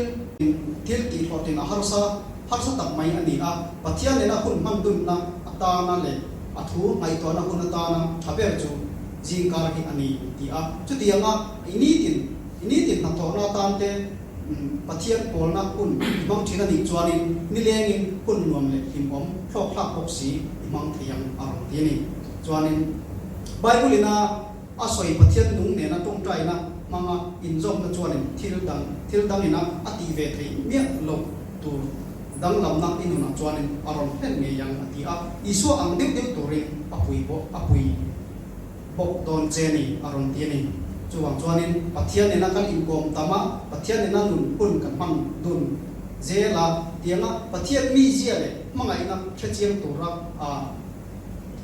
thil tihhlawhtlin a harsa harsa tak mai a ni a. Pathian nena hun hman dunna atana leh a thu ngaihtuahna hun atana tha ber chu zingkar hi a ni ti a. Chutianga i nitin I nitin hnathawhna atan te Pathian pawlna hun i hmang thin a nih chuanin nilengin hun nuam leh hlimawm hlawkthlak bawk si i hmang thei ang a rawn ti a ni. Chuanin Bible ina a sawi Pathian nung nena tawngtaina hmanga inzawmna chuanin thil dang thil dangina a tih ve theih miah loh tur danglamna i nunah chuanin a rawn hlen ngei ang a ti a. Isua ang deuh deuh turin a pui bawk a pui. bawk dawn che ni a rawn ti a ni. Chuvang chuanin Pathian nena kan inkawm tam a, Pathian nena nun hun kan hmang dun zel a, tianga Pathian mizia leh hmangaihna hrechiang tura a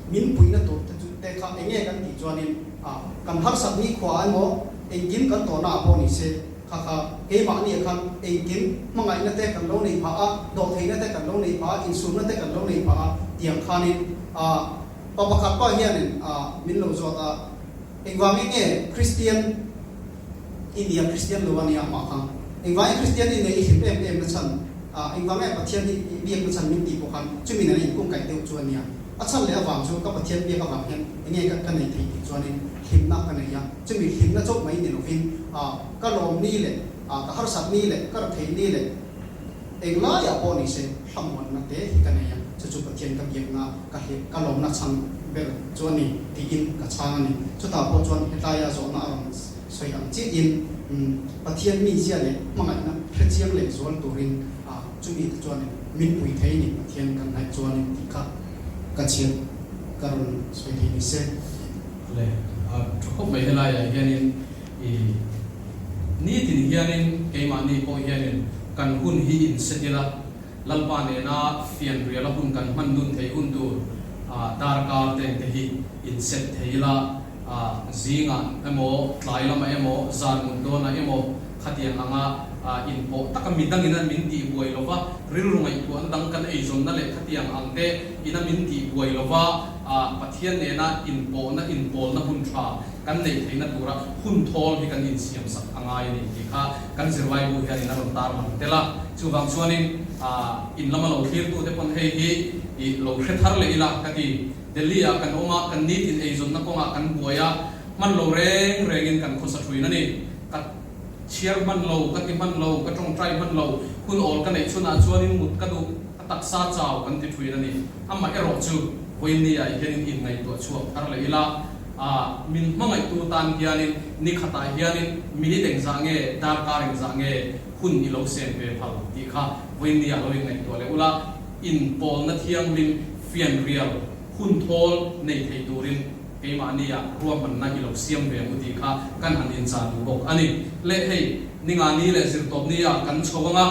min puihna tur te chu te kha eng nge kan tih chuanin a kan harsat ni khua emaw engkim kan tawhna ah pawh ni se kha kha keimahni ah khan engkim hmangaihna te kan lo nei phah a, dawhtheihna te kan lo nei phah a, insurna te kan lo nei phah a tiang khanin a Pa pakhat pawh hianin min lo zawt a, engvangin nge Kristian i nia, Kristian lo a nia amah kha, engvangin Kristian i nia i hlim em em na chhan, engvang nge Pathian hi i biak na chhan min tih pawh khan chumi nena inkungkaih deuh chu a nia. A chhan leh avang chu ka Pathian biak avang hian enge ka ka nei thei tih chuanin hlimna ka nei a, chumi hlimna chauh mai ni lovin ka lawm ni leh ka harsat ni leh ka rethei ni leh Englaiah pawh ni se hlamuanna te hi ka nei a, chu chu Pathian ka biakna ka hleh ka lawmna chhang ber chu a ni tiin ka chhang a ni. Chutah pawh chuan hetlaia zawhna a rawn sawi ang chiahin Pathian mizia leh hmangaihna hrechiang leh zual turin chumi te chuanin min pui thei ni Pathian kan hnaih chuanin tih kha ka chhiat ka rawn sawi thei ni se. Le a tha khawp mai helaiah hianin I nitin hianin keimahni pawh hianin kan hun hi inset ila, Lalpa nena fianriala hun kan hman dun thei hun tur darkar teng te hi inset thei ila, zingah emaw, tlai lamah emaw, zan mut dawnah emaw khatiang anga inpawh taka midangin a min tih buai lova, rilru ngaihtuahna dang kan eizawnna leh khatiang ang te ina min tih buai lova, Pathian nena inpawhna inpawlna hun tha Kan neih theihna tura hun thawl hi kan insiam sak a ngai a ni tih kha kan zirlaibu hianin a rawn tarlang tel a. Chuvang chuanin in lama lo thlirtute pawn hei hi i lo hre thar leh ila ka ti. Delhi-ah kan awm a, kan nitin eizawnna kawngah kan buai a, hman lo reng rengin kan khawsa thuin a ni. Ka chhiar hman lo, ka ti hman lo, ka tawngtai hman lo, hun awl ka neih chhunah chuanin mut ka duh, ka taksa chau kan ti thuin a ni. Amaherawh chu vawinia hianin inngaihtuah chhuak thar leh ila. A, min hmangaihtu tan hianin ni khatah hianin minute engzah nge, darkar engzah nge hun i lo sen ve phal tih kha vawinia lo inngaihtuah leh ula, inpawlna thianghlim fianrial hun thawl nei thei turin keimahnia ruahmanna i lo siam ve ang u tih kha kan han inchah duh bawk a ni. Le hei, ningani leh zirtawpnia kan chho ang a.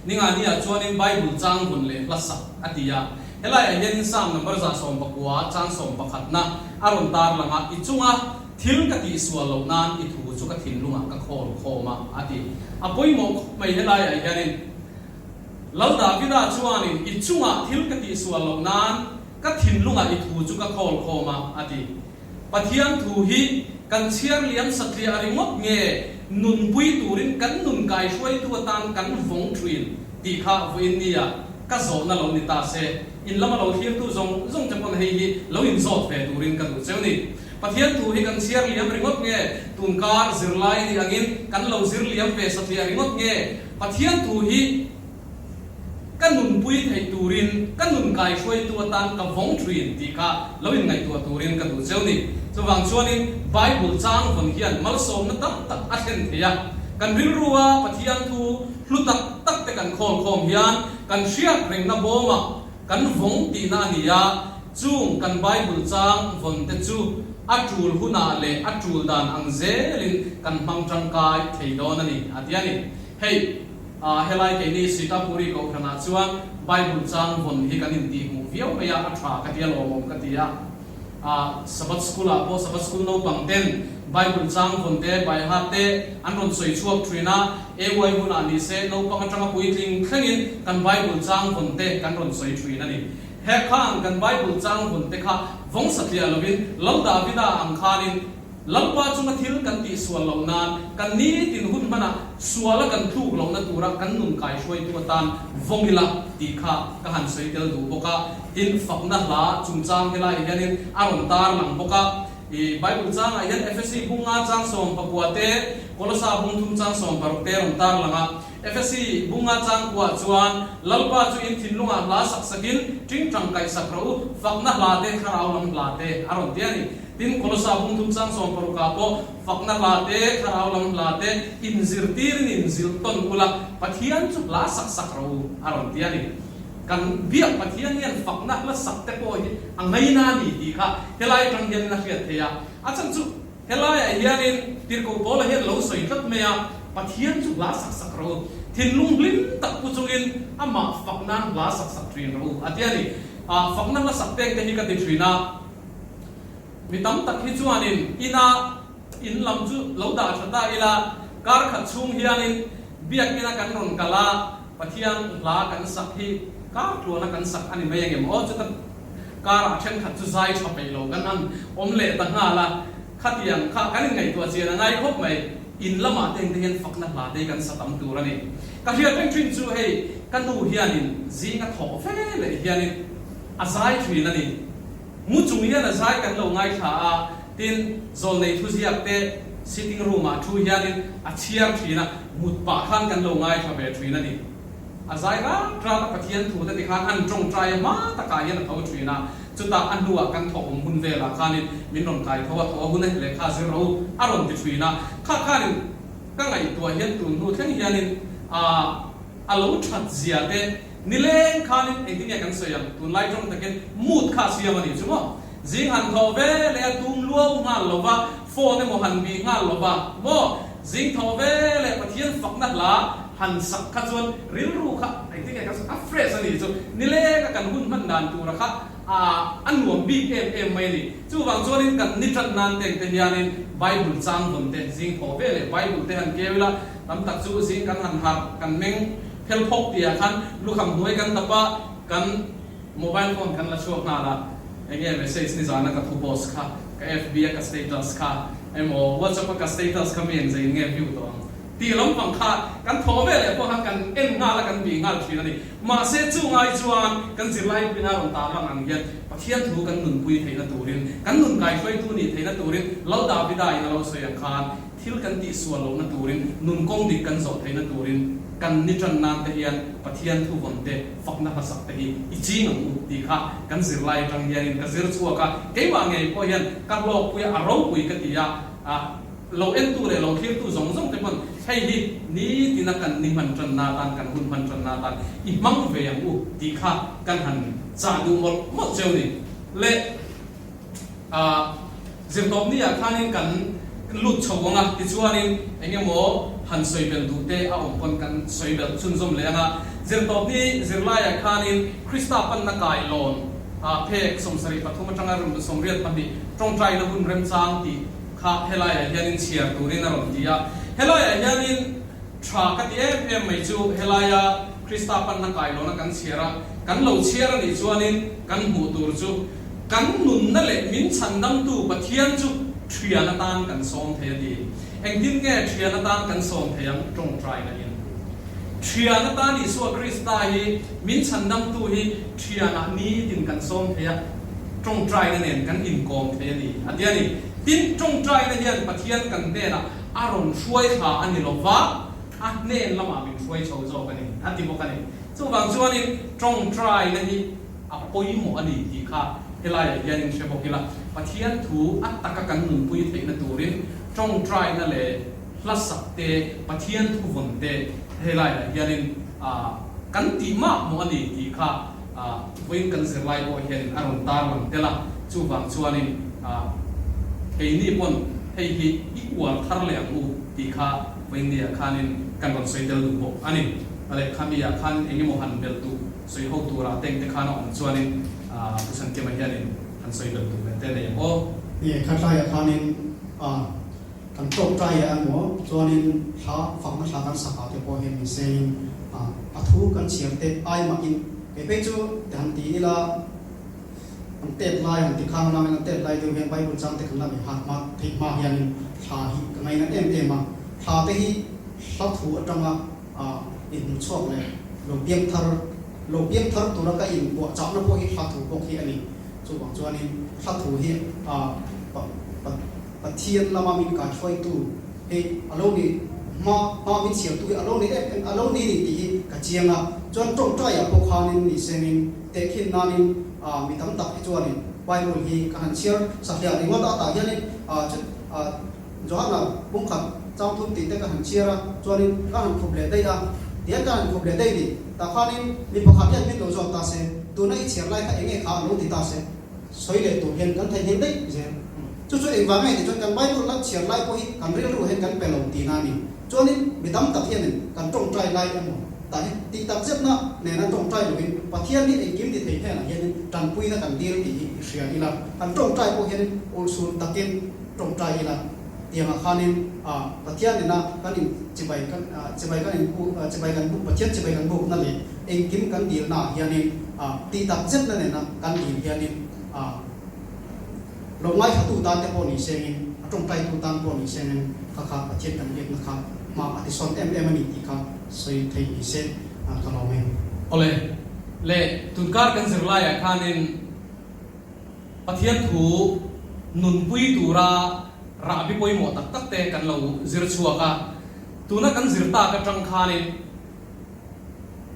Ningani-ah chuanin Bible chang vawn leh hla sak a ti a. Helaiah hianin Psalm number 119 chang sawmpakhatna a rawn tar lang a, I chunga thil ka tihsual loh nan i thu chu ka thinlungah ka khawl khawm a, a ti. A pawimawh khawp mai helaiah hianin Lal Davida chuanin I chunga thil ka tihsual loh nan ka thinlungah i thu chu ka khawl khawm a, a ti. Pathian thu hi kan chhiar liam satliah ringawt nge nunpui turin kan nun kaihruaitu atan kan vawng thin tih kha vawiin nia ka zawhna lo ni ta se, in lama lo thlirtu zawng zawng te pawn hei hi lo inzawt ve turin ka duh cheu ni. Pathian thu hi kan chhiar liam ringawt nge tunkar zirlai ni angin kan lo zir liam ve satliah ringawt nge Pathian thu hi Ka nunpui theih turin ka nun kaihruaitu atan ka vawng thin tih kha lo inngaihtuah turin ka duh cheu ni. Chuvang chuanin Bible chang vawn hian malsawmna tam tak a thlen thei a. Kan rilrua Pathian thu hlu tak tak te kan khawl khawm hian kan hriat rengna bawmah kan vawng tihna a ni a. Chung kan Bible chang vawn te chu a tul hunah leh a tul dan ang zelin kan hmang tangkai thei dawn a ni, a ti a ni. Hei. A, helai keini Sitapuri kohhranah chuan Bible chang vawn hi kan intihhmuh viau mai a, a tha ka ti a, lawmawm ka ti a. A, Sabbath School-ah pawh Sabbath School naupang ten Bible chang vawn te, baihat te an rawn sawi chhuak thin a, AY hunah ni se naupang atanga puitling thlengin kan Bible chang vawn te kan rawn sawi thin a ni. He khang kan Bible chang vawn te kha vawng satliah lovin Lal Davida ang khanin Lalpa chunga thil kan tih sual loh nan, kan nitin hun hmanah suala kan tluk lohna tura kan nun kaihruaitu atan vawng ila tih kha ka han sawi tel duh bawk a. Tin, fakna hla chungchang helaiah hianin a rawn tar lang bawk a. I Bible changah hian Efesi bunga chang 19 te, Kolosa bung thum chang 60 te a rawn tar lang a. Efesi bunga chang kuah chuan Lalpa chu in thinlungah hla sak sakin tingtang kaihsak rawh u, fakna hla te, thlarau lam hla te a rawn ti a ni. Tin, Kolosa bung thum chang 60 ah pawh fakna hla te, thlarau lam hla te inzirtirin inzilh tawn ula, Pathian chu hla sak sak rawh u, a rawn ti a ni. Kan biak Pathian hian fakna hla sak te pawh hi a ngaina a ni tih kha helai atang hianin a hriat theih a. A chhan chu helaiah hianin Tirhkoh Paula hian lo sawi tlat mai a, Pathian chu hla sak sak rawh u, thinlung hlim tak pu chungin amah fak nan hla sak sak thin rawh u, a ti a ni. Fakna hla sak pek te hi ka ti thin a. Mi tam tak hi chuanin ina in lam chu lo dah tha ta ila, kar khat chhung hianin biakina kan rawn kal a, Pathian hla kan sak hi kar tluana kan sak a ni mai angem aw? Chuta karah thenkhat chu zai tha peih lo kan han awm leh ta nghal a, khatiang kha kan inngaihtuah chian a ngai khawp mai. In lamah te engte hian fakna hla te hi kan sa tam tur a ni. Ka hriat reng thin chu hei ka nu hianin zinga thawh ve leh hianin a zai thin a ni. Mu chung hian a zai kan lo ngaithla a, tin, zawlnei thuziak te sitting room ah thu hianin a chhiar thin a, mut pah khan kan lo ngaithla ve thin a ni. A zai rat rat a, Pathian thu te tikhan an tawngtai a hma takah hian a tho thin a, chutah a hnuah kan thawk awm hun velah khanin min rawn kai tho a, thaw a hun e, lehkha zir ro a rawn ti thin a, kha khanin ka ngaihtuah hian tun hnu thleng hianin ah a lo that zia te Nileng khanin engtin nge kan sawi ang? Tunlai tawng takin mood kha a siam a nih chu maw? Zing han thawh ve leh a tum luau nghal lo va, phone emaw han bih nghal lo va maw? Zing thawh ve leh Pathian fakna hla han sak kha chuan rilru kha engtin nge kan sawi a fresh a nih chu. Nileng a kan hun hman dan tura kha a nuam bik em em mai a ni. Chuvang chuanin kan ni tan nan te engte hianin Bible chang vawn te, zing thawh ve leh Bible te han keu ila, tam tak chu zing kan han harh, kan meng Phel phawk tihah khan lukham hnuai kan tap a, kan mobile phone kan la chhuak nghal a, eng nge message nizana ka thu post kha, ka FB a ka status kha emaw WhatsApp a ka status kha mi engzei in nge view tawh ang tih lampang kha kan thaw ve leh pawh khan kan en nghal a, kan bih nghal thin a ni. Mahse chungai chuan kan zirlai pina rawn tar lang ang hian Pathian thu kan nunpui theihna turin, kan nun kaihruaitu nih theihna turin Lal Davida in a lo sawi ang khan, Thil kan tih sual lohna turin, nun kawng dik kan zawh theihna turin kan ni tan nan te hian Pathian thu vawn te, fakna hlasak te hi i ching ang u tih kha kan zirlai atang hianin ka zir chhuak a, keimah ngei pawh hian ka hlawkpui a, a ropui ka ti a, a lo entu leh lo thlirtu zawng zawng te pawn hei hi nitina kan ni hman tan na atan, kan hun hman tan na atan i hmang ve ang u tih kha kan han chah duh mawlh mawlh cheu ni le. A zirtawpni ah khanin kan lut chho ang a, tichuanin eng emaw han sawi belh duh te a awm pawn kan sawi belh chhunzawm leh ang a. Zirtawpni zirlaiah khanin Krista panna kai lawn ah phek 73 atanga rum 82 tawngtaina hun remchang tih kha helaiah hianin chhiar turin a rawn ti a. Helaiah hianin tha ka ti em em mai chu helaia Krista panna kai lawna kan chhiar a, kan lo chhiar a nih chuanin kan hmuh tur chu. Kan nunna leh min chhandamtu Pathian chu thian atan kan sawm thei a ti. Engtin nge thian atan kan sawm thei ang? Tawngtaina in. Thian atan Isua Krista hi min chhandamtu hi thianah nitin kan sawm thei a, tawngtaina nen kan inkawm thei a ni a ti a ni. Tin, tawngtaina hian Pathian kan hnenah a rawn hruai thla a ni lova, a hnen lamah min hruai chho zawk a ni a ti bawk a ni. Chuvang chuanin tawngtaina hi a pawimawh a ni tih kha helaiah hianin hre bawk ila, Pathian thu a taka kan nunpui theihna turin tawngtaina leh hla sak te, Pathian thu vawn te helaiah hianin kan tih mah mawh a ni tih kha vawiin kan zirlai pawh hianin a rawn tarlang tel a. Chuvang chuanin keini pawn hei hi i uar thar leh ang u tih kha vawiin niah khanin kan rawn sawi tel duh bawk a ni. A lehkhami ah khan eng emaw han belh duh sawi ho turah teng te khan a awm chuanin Pu Sankema hianin han sawi belh duh leh te nei ang aw. Nge khatlaiah khanin kan tawngtai ah emaw chuanin thla fakna thla kan sak ah te pawh hian min sengin a thu kan chhiar te ai mahin kei phei chu ti han ti ila an tet lai han ti khang langin an tet lai deuh hian Bible chang te kan la ve hat hma theih hma hianin thla hi ka ngaina em em a, thla te hi hla thu atanga inhmu chhuak leh lo piang thar lo piang thar tura ka inpuah chahna pawh hi hla thu bawk hi a ni. Chuvang chuanin hla thu hi Pathian lama min kaihruaitu hi a lo ni hma hma min chhiartu hi a lo ni em em a lo ni ni tih hi ka chiang a. Chuan tawngtaiah pawh khanin ni sengin tehkhin nanin mi tam tak hi chuanin Bible hi ka han chhiar sahliah ringawt a tah hianin chu Johana pumkhat chang thum tih te ka han chhiar a, chuanin ka han khup leh daih a, tihian ka han khup leh daih ni, tah khanin mi pakhat hian min lo zawt ta se, tuna i chhiar lai kha eng nge kha a lo ti ta se, sawi leh tur hian kan theihnghilh daih zel. Chu chu engvang nge tih chuan kan Bible la chhiar lai pawh hi kan rilru hian kan pe lo tihna a ni. Chuanin mi tam tak hianin kan tawngtai lai emaw tah hi tih tak zetna nena tawngtai lovin Pathian hi engkim ti thei hnenah hianin tanpuina kan dil tih hi i hria ila, kan tawngtai pawh hianin ulhsun takin, Tawngtai ila tiangah khanin Pathian nena kan in chibai kan chibai kan in buk chibai kan buk Pathian chibai kan bukna leh engkim kan dilna ah hianin tih tak zetna nena kan dil hianin lo ngaithatu tan te pawh ni sengin a tawngtaitu tan pawh ni sengin kha kha Pathian kan biakna kha hma a tisawn em em a ni tih kha sawi thei ni se ka lawm em. Awle le tunkar kan zirlaiah khanin Pathian thu nunpui tura rahbi pawimawh tak tak te kan lo zir chhuak a, tuna kan zir tak atang khanin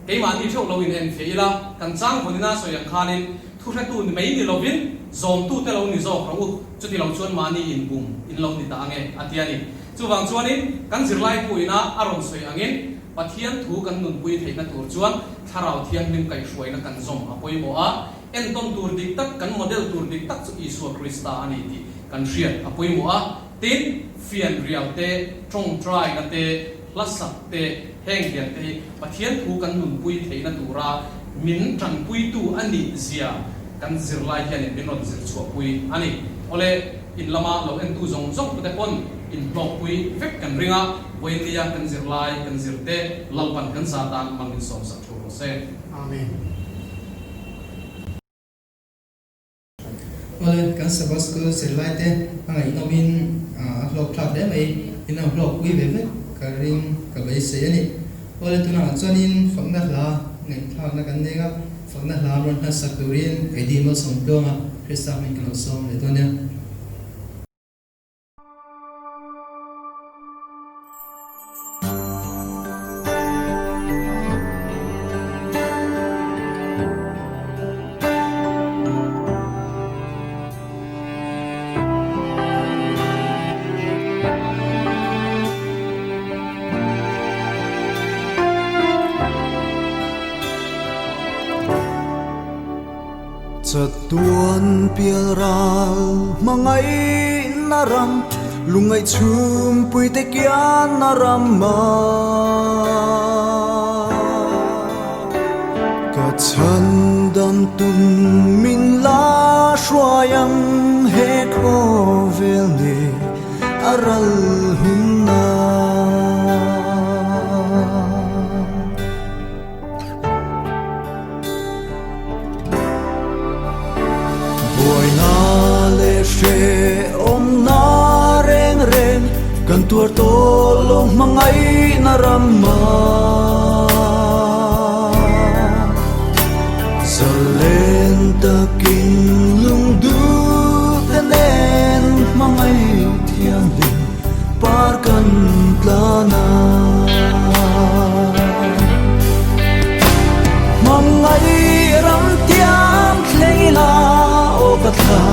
keimahni theuh lo in en fiah ila, kan chang vawnina sawi ang khanin thuhretu ni mai ni lovin zawmtute lo ni zawk rawh u, chuti lo chuan mahni inbum in lo ni ta ange a ti a ni. Chuvang chuanin kan zirlai puina a rawn sawi angin Pathian thu kan nunpui theihna tur chuan Thlarau Thianghlim kaihhruaina kan zawm a pawimawh a, Entawn tur dik tak, kan model tur dik tak chu Isua Krista a ni tih kan hriat a pawimawh a. Tin, fianrial te, tawngtaina te, hlasak te, heng hian te hi Pathian thu kan nunpui theihna tura min tanpuitu a nih zia kan zirlai hianin min rawn zir chhuahpui a ni. Awle, in lama lo entu zawng zawng tute pawn inhlawkpui vek kan ring a, vawinia kan zirlai kan zir te Lalpan kan za tan hmang min sawmsak thu rawh se. Amen. Awle, kan Sabbath School zirlai te a ngaihnawmin a hlawk thlak hle mai, in ang hlawk pui ve vek ka ring ka beisei a ni. Awle, tunah chuanin fakna hla ngaihthlakna kan nei a, fakna hla rawn hnasak turin Eddie Malsawmtluanga Krista hming ka lo sawm leh dawn nia. Chatuan pialral hmangaihna ram lungngaih chhum puite kianna ram a Ka chhan dam tum min la hruai ang he khawvel ni a ral hun na. Buaina. Hrehawmna reng reng kan tuar tawh lo hmangaihna rama. Zalen takin lungduhte nen hmangaih thianghlim par kan tlan a. Hmangaih ram tiang thleng ila aw ka thla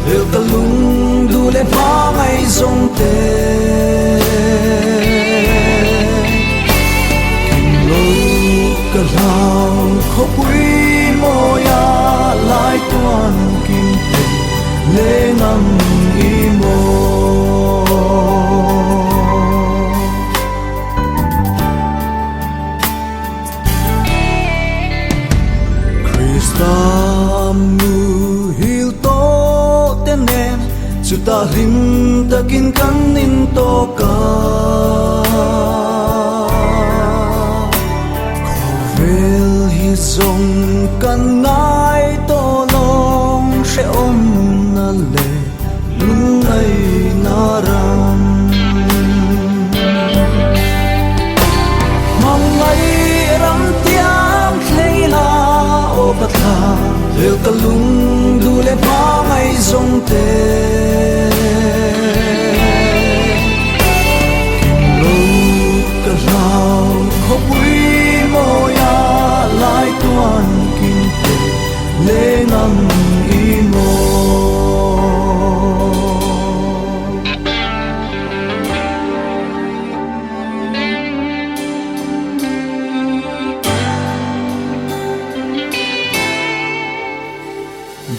rel ka lung duh leh hmangaih zawng te. Kim lo ka hlau khawpui mawia lai tuan kim te leng ang i maw. Krista muhil tawh te nen chutah hlim takin kan intawk a. Khawvel hi zawng kan ngai tawh lawng hrehawmna leh Lungngaihna ram Hmangaih ram tiang thleng ila aw ka thla Rel ka lung duh leh hmangaih zawng te Kim lo ka hlau khawpui mawia lai tuan kim te Leng ang i maw.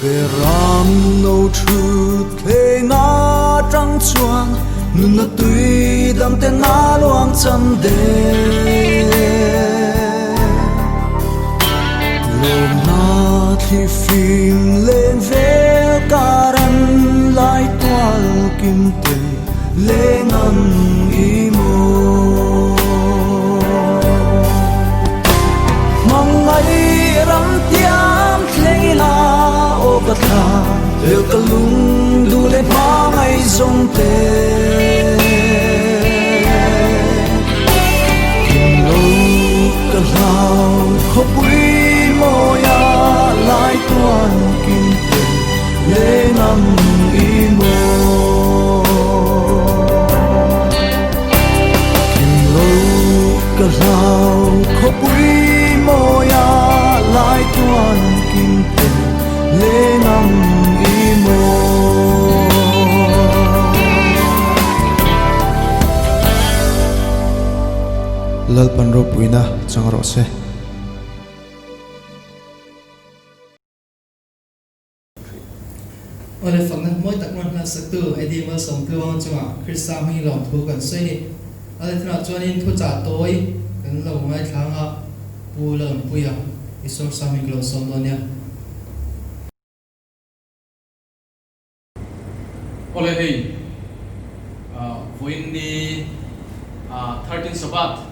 Beram no thut thleng atang chuan nunna tui dam te na luang cham den. Lawmna thli fim len vel kar an lai tual kim ten leng ang i maw. Hmangaih ram tiam thleng ila aw ka thla rel ka lung duh leh hmangaih zawng te. Kim lo ka hlau khawpui mawia lai tuan kim te leng ang i maw. Kim lo ka hlau khawpui mawia lai tuan kim te leng ang i maw. Lalpan ropuina chang rawh se. Awle fakna mawi tak rawn hlan saktu Eddie Malsawmtluanga chungah Krista hming lawmthu kan sawi ni. Awle tunah chuanin thuchah tawi kan lo ngaithla anga Pu Lalawmpuia i sawrsa hming ka lo sawm dawn nia. Awle hei vawiin ni 13 Sabbath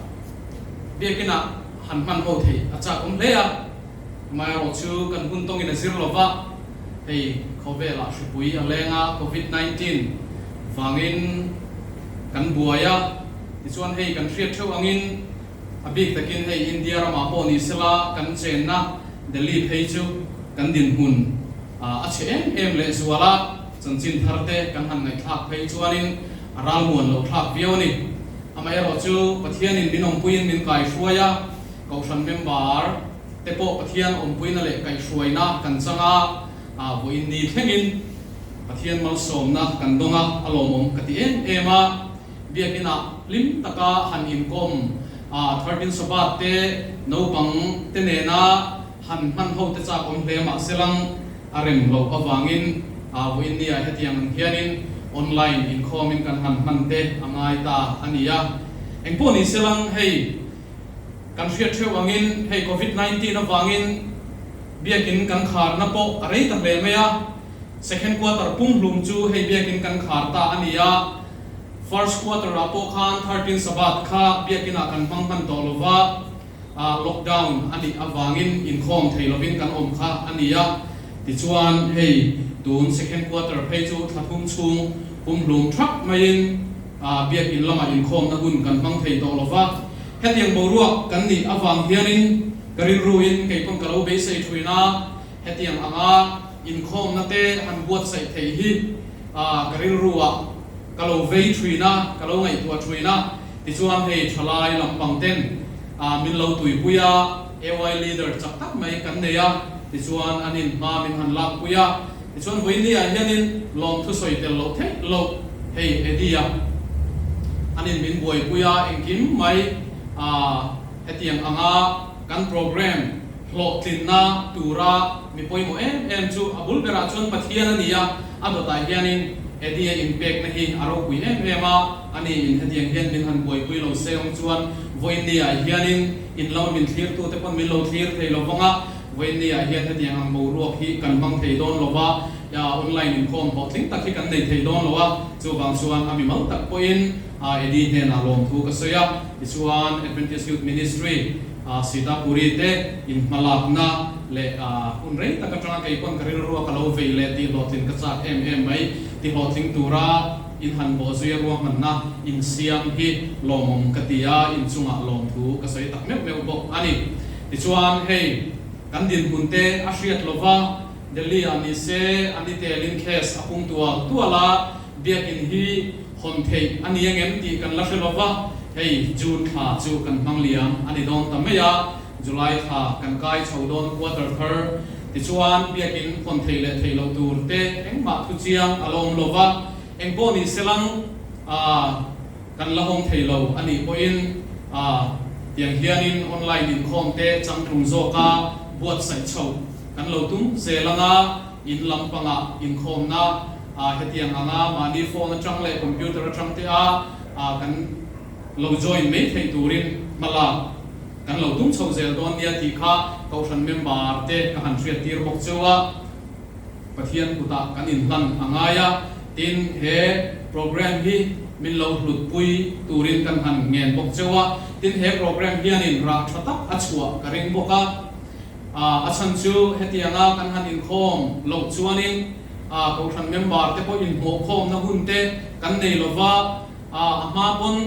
biakin ah han hman ho theih a chak awm hle a, amaherawh chu kan hun tawngin a zir lova, hei khawvel ah hripui a leng a Covid 19 vangin kan buai a, tichuan hei kan hriat theuh angin a bik takin hei India ramah pawh ni sela kan chenna Delhi phei chu kan dinhmun A chhe em em leh zual a, chanchin thar te kan han ngaihthlak phei chuanin a ralmuan loh thlak viau a ni. Amaherawh chu Pathianin min awmpuiin min kaihruai a, Kohhran member te pawh Pathian awmpuina leh kaihhruaina kan chang a, vawiin ni thlengin Pathian malsawmna kan dawng a, a lawmawm ka ti em em a. Biakinah hlim taka han inkawm a, 13 Sabbath te naupang te nena Han hman ho te chak awm hle mah selang a rem loh avangin vawiin nia hetiang ang hianin online inkhawmin kan han hman te a ngai ta a ni a. Engpawh ni selang hei kan hriat theuh angin hei Covid 19 avangin biakin kan kharna pawh a rei ta hle mai a, second quarter pumhlum chu hei biakin kan khar ta a ni a, first quarter ah pawh khan 13 Sabbath kha biakinah kan hmang hman tawh lova, Lockdown a nih avangin inkhawm thei lovin kan awm kha a ni a. Tichuan hei tun second quarter phei chu thla thum chhung pumhlum thap maiin biakin lamah inkhawmna hun kan hmang thei tawh lova. Hetiang boruak kan nih avang hianin ka rilruin kei pawn ka lo beisei thuin a, hetiang anga inkhawmna te han buatsaih theih hi ka rilruah ka lo vei thuin a, ka lo ngaihtuah thuin a. Tichuan hei thalai lampang ten min lo tuipui a, AY leader chak tak mai kan nei a, tichuan an inhma min han lakpui a. Tichuan vawinia hianin lawmthu sawi tel loh theih loh hei Eddie-a an in min buaipui a, engkim mai hetiang anga kan program hlawhtlinna tura mi pawimawh em em chu a bul berah chuan Pathian a ni a, a dawtah hianin Eddie-a inpekna hi a ropui em em a, ani in hetiang hian min han buaipui lo se awm chuan vawinia hianin in lama min thlirtute pawn min lo thlir thei lo vang a. Vawinia hian hetiang ang boruak hi kan hmang thei dawn lo va, online inkhawm hlawhtling tak hi kan nei thei dawn lo a, chuvang chuan a mimal tak pawhin Eddie hnenah lawmthu ka sawi a, tichuan Adventist Youth Ministry Sitapuri te inhmalakna leh hun rei tak atanga kei pawn ka rilrua ka lo vei leh tih hlawhtlin ka chak em em mai ti hlawhtling tura inhan bawh zuia ruahmanna insiam hi lawmawm ka ti a, inchungah lawmthu ka sawi tak meuh meuh bawk a ni. Tichuan, hei kan dinhmun te a hriat lova, Delhi ah ni se a ni telin case a pung tual tual a, biakin hi hawn theih a ni angem tih kan la hre lova, hei June thla chu kan hmang liam a ni dawn ta mai a, July thla kan kai chho dawn quarter thar. Tichuan, biakin hawn theih leh theih loh tur te engmah thu chiang a la awm lova, engpawh ni selang ah. Kan la hawng thei lo a nih pawhin tiang hianin online inkhawm te changtlung zawka buatsaih chhoh kan lo tum zel anga in lampangah inkhawmna hetiang anga mahni phone atang leh computer atang te a kan lo join mai theih turin hmalak kan lo tum chhoh zel dawn nia tih kha Kohhran member te ka han hriattir bawk cheu a. Pathian kutah kan inhlan a ngai a, tin he program hi min lo hlutpui turin kan han ngen bawk cheu a, tin he program hianin rah tha tak a chhuah ka ring bawk a, a chhan chu hetianga kan han inkhawm loh chuanin Kohhran member te pawh inhmuhkhawmna hun te kan nei lova, a hma pawn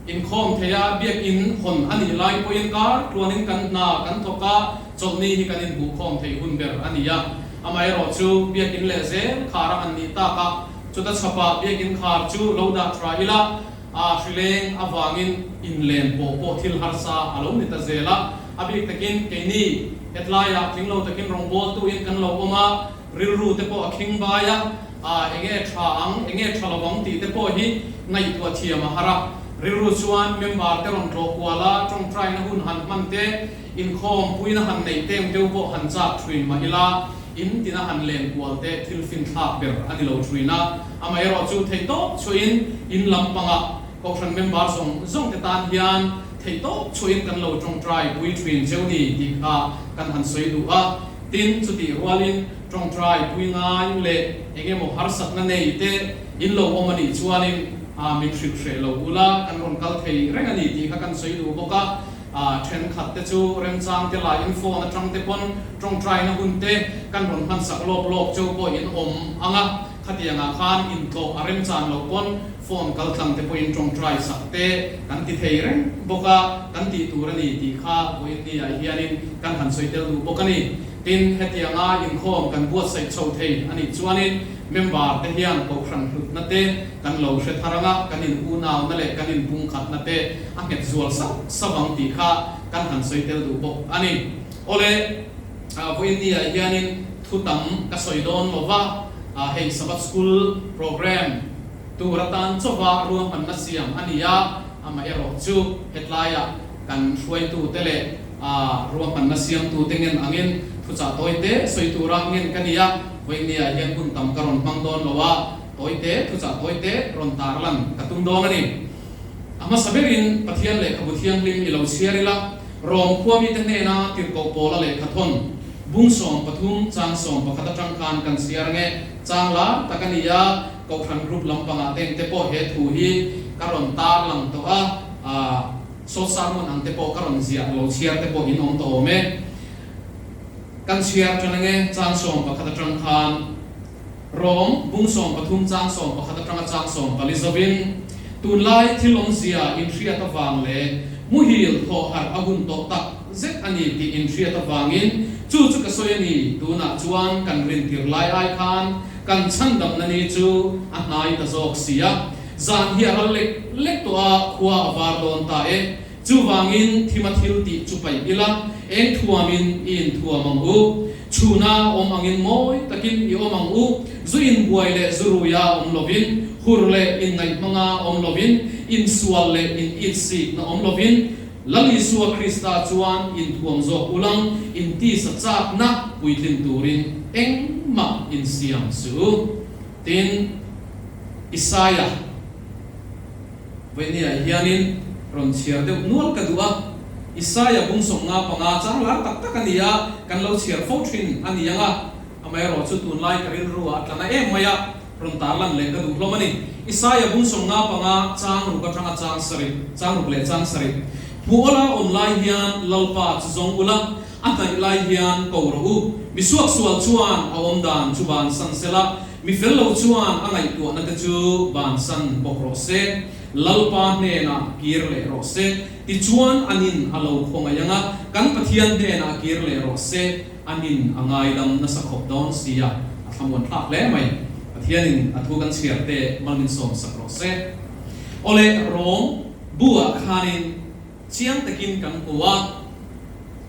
Inkhawm thei a, biakinn hawn a nih lai pawhin kar tluanin kan hna kan thawk a, chawlhni hi kan inhmuhkhawm thei hun ber a ni a. Amaherawh chu biakinn leh zel khar a han nih tak a, chuta chhapah biakinn khar chu lo dah tha ila, a hrileng avangin inlen pawh pawh thil harsa a lo ni ta zel a. A bik takin keini hetlaiah tling lo takin rawngbawltuin kan lo awm a, Rilru te pawh a khing bai a, aa enge tha ang, enge tha lo ang tih te pawh hi ngaihtuah thiam a har a. Rilru chuan member te rawn tlawh kual a, tawngtaina hun han hman te, inkhawm puina han neih teng deuh pawh han chak thuin mah ila, in tina han len kual te thil finthlak ber a ni lo thuin a. Amaherawh chu theihtawp chhuahin in lampangah Kohhran member zawng zawng te tan hian theihtawp chhuahin kan lo tawngtai pui thuin cheu ni tih kha kan han sawi duh a. Tin, chutih rualin tawngtai pui ngai leh eng emaw harsatna nei te in lo awm a nih chuanin min hrilh hreh lo ula, kan rawn kal thei reng a ni tih kha kan sawi duh bawk a. Thenkhat te chu remchang te laiin phone atang te pawn tawngtaina hun te kan rawn hmansak lawp lawp cheu pawh in awm ang a, khatiangah khan intlawh a remchan loh pawn phone kal tlang te pawhin tawngtai sak te kan ti thei reng bawk a, kan tih tur a ni tih kha vawiinni ah hianin kan han sawi tel duh bawk a ni. Tin, hetianga inkhawm kan buatsaih chho thei a nih chuanin member te hian kohhran hlutna te kan lo hre thar anga kan in unauna leh kan in pumkhatna te a nghet zual sauh sauh ang tih kha kan han sawi tel duh bawk a ni. Awle, vawiinni ah hianin thu tam ka sawi dawn lo va, hei Sabbath School program, Tur atan chauha ruahmanna siam a ni a, amaherawh chu hetlaiah kan hruaitute leh ruahmanna siamtute ngen angin thuchah tawite sawi tura ngen ka ni a, vawinia hian hun tam ka rawn hmang dawn lo a, tawite thuchah tawite rawn tarlan ka tum dawn a ni. A hmasa berin Pathian lehkhabu thianghlim i lo chhiar ila, Rom khua mite hnena tirhkoh pawla lehkhathawn bung 13 chang 11 atang khan kan chhiar ange, chang lar tak a ni a, Kohhran group lampangah teng te pawh he thu hi ka rawn tar lang tawh a, aah short sermon ang te pawh ka rawn ziah lo chhiar te pawh in awm tawh awm e. Kan chhiar tan ange chang 11 atang khan Rom bung 13 chang 11 atanga chang 14 zovin tunlai thil awmzia inhriat avang leh muhil thawh harh a hun tawh tak zet a ni tih inhriat avangin chu chu ka sawi a ni. Tunah chuan kan rintir lai ai khan kan chhandamna ni chu a hnai ta zawk si a, zan hi a ral lek lek tawh a, khua a var dawn ta e. Chuvangin thima thil tih chu paih ila, eng thuamin i inthuam ang u. Chhuna awm angin mawi takin i awm ang u. Zu inbuai leh zu ruia awm lovin, hur leh inngaihhmanga awm lovin, insual leh in itsikna awm lovin, Lal Isua Krista chuan inthuam zawk ulang, intisa chakna puitlin turin engmah insiam suh u. Tin, Isaia. Vawinia hianin rawn chhiar deuh nual ka duh a, Isaia bung 55 chang lar tak tak a ni a, kan lo chhiar fo thin a ni ang a, amaherawh chu tunlai ka rilru ah a tla na em mai a, rawn tarlan leh ka duh hlawm a ni. Isaia bung 55 chang ruk atanga chang sarih, chang ruk leh chang sarih. Hmuh awla awm lai hian Lalpa chu zawng ula, a hnaih lai hian ko rawh u. Mi suaksual chuan a awm dan chu bansan sela, Mi fel lo chuan a ngaihtuahna te chu bansan bawk rawh se, Lalpa hnenah kir leh rawh se, tichuan an in a lo khawngaih ang a, kan Pathian hnenah kir leh rawh se, an in a ngaidam nasa khawp dawn sia, a thlamuan thlak hle mai. Pathianin a thu kan chhiar te mal min sawm sak rawh se. Awle, Rom bu-ah khanin Chiang takin kan hmu a,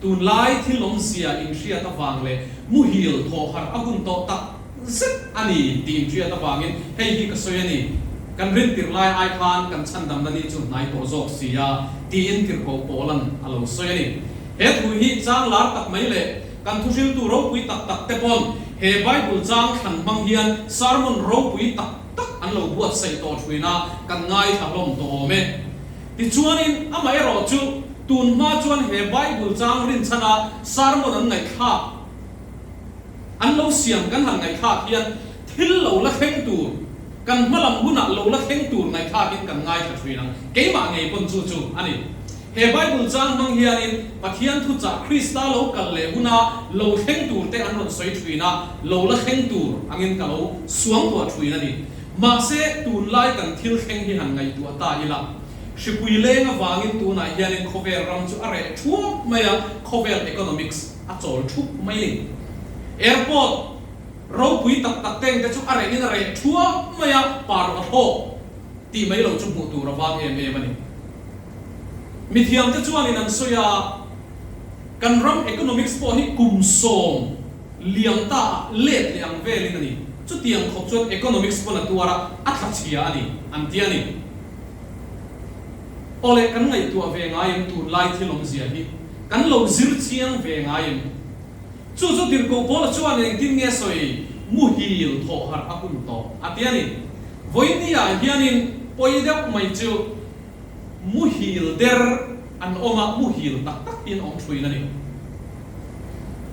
tunlai thil awmzia inhriat avang leh muhil thawh harh a hun tawh tak zet a ni tih inhriat avangin hei hi ka sawi a ni, kan rintir lai ai khan kan chhandamna ni chu hnai tawh zawk si a tiin tirhkoh Paulan a lo sawi a ni. He thu hi chang lar tak mai leh kan thuhriltu ropui tak tak te pawn he Bible chang thlan hmang hian sermon ropui tak tak an lo buatsaih tawh thuin a, kan ngaithla hlawm tawh awm e. Tichuanin, amaherawh chu tun hma chuan he Bible chang rinchhana sermon an ngaihthlak, an lo siam kan han ngaihthlak hian thil lo la thleng tur, kan hmalam hunah lo la thleng tur ngaihthlakin kan ngaithla thin ang. Keimah ngei pawn chu chu a ni. He Bible chang hmang hianin Pathian thuchah Krista lo kal leh huna lo thleng tur te an rawn sawi thin a, lo la thleng tur angin ka lo suangtuah thin a ni. Mahse, tunlai kan thil thleng hi han ngaihtuah ta ila, hripui leng avangin tunah hianin khawvel ram chu a reh thuap mai a, khawvel economics a chawl thup mai ni. Airport ropui tak tak teng te chu a rehin a reh thuap mai a, par a hlawk tih mai lo chu hmuh tur a vang em em a ni. Mithiamte chuanin an sawi a, kan ram economics pawh hi kum 10, Liam ta ah let leh ang velin a ni. Chutiang khawp chuan economics pawn a tuar a, a tla chhia a ni, an ti a ni. Awle, kan ngaihtuah ve ngai em tunlai thil awmzia hi? Kan lo zir chiang ve ngai em? Chu chu tirhkoh Paula chuan engtin nge sawi muhil thawh harh a hun tawh a ti a ni. Vawiini ah hianin pawi deuh mai chu Muhil der an awm a, muhil tak tak hi an awm thuin a ni.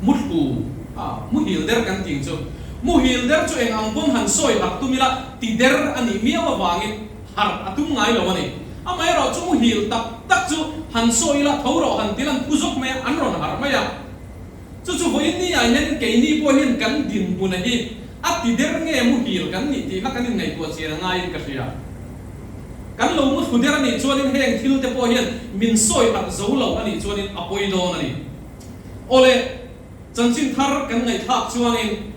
Muthlu a, muhil der kan tih chu. Muhil der chu eng ang pawn han sawi harh tum ila, ti der a nih miau avangin harh a tum ngai lo a ni. Amaherawh chu muhil tak tak chu han sawi ila, tho rawh han til an phu zawk mai a, an rawn harh mai a. Chu chu vawiin ni ah hian keini pawh hian kan dinhmun a hi a ti der nge muhil kan nih tih kha kan inngaihtuah chian a ngaiin ka hria. Kan lo muthlu der a nih chuanin heng thil te pawh hian min sawi harh zo lo a nih chuanin a pawi dawn a ni. Awle, chanchin thar kan ngaihthlak chuanin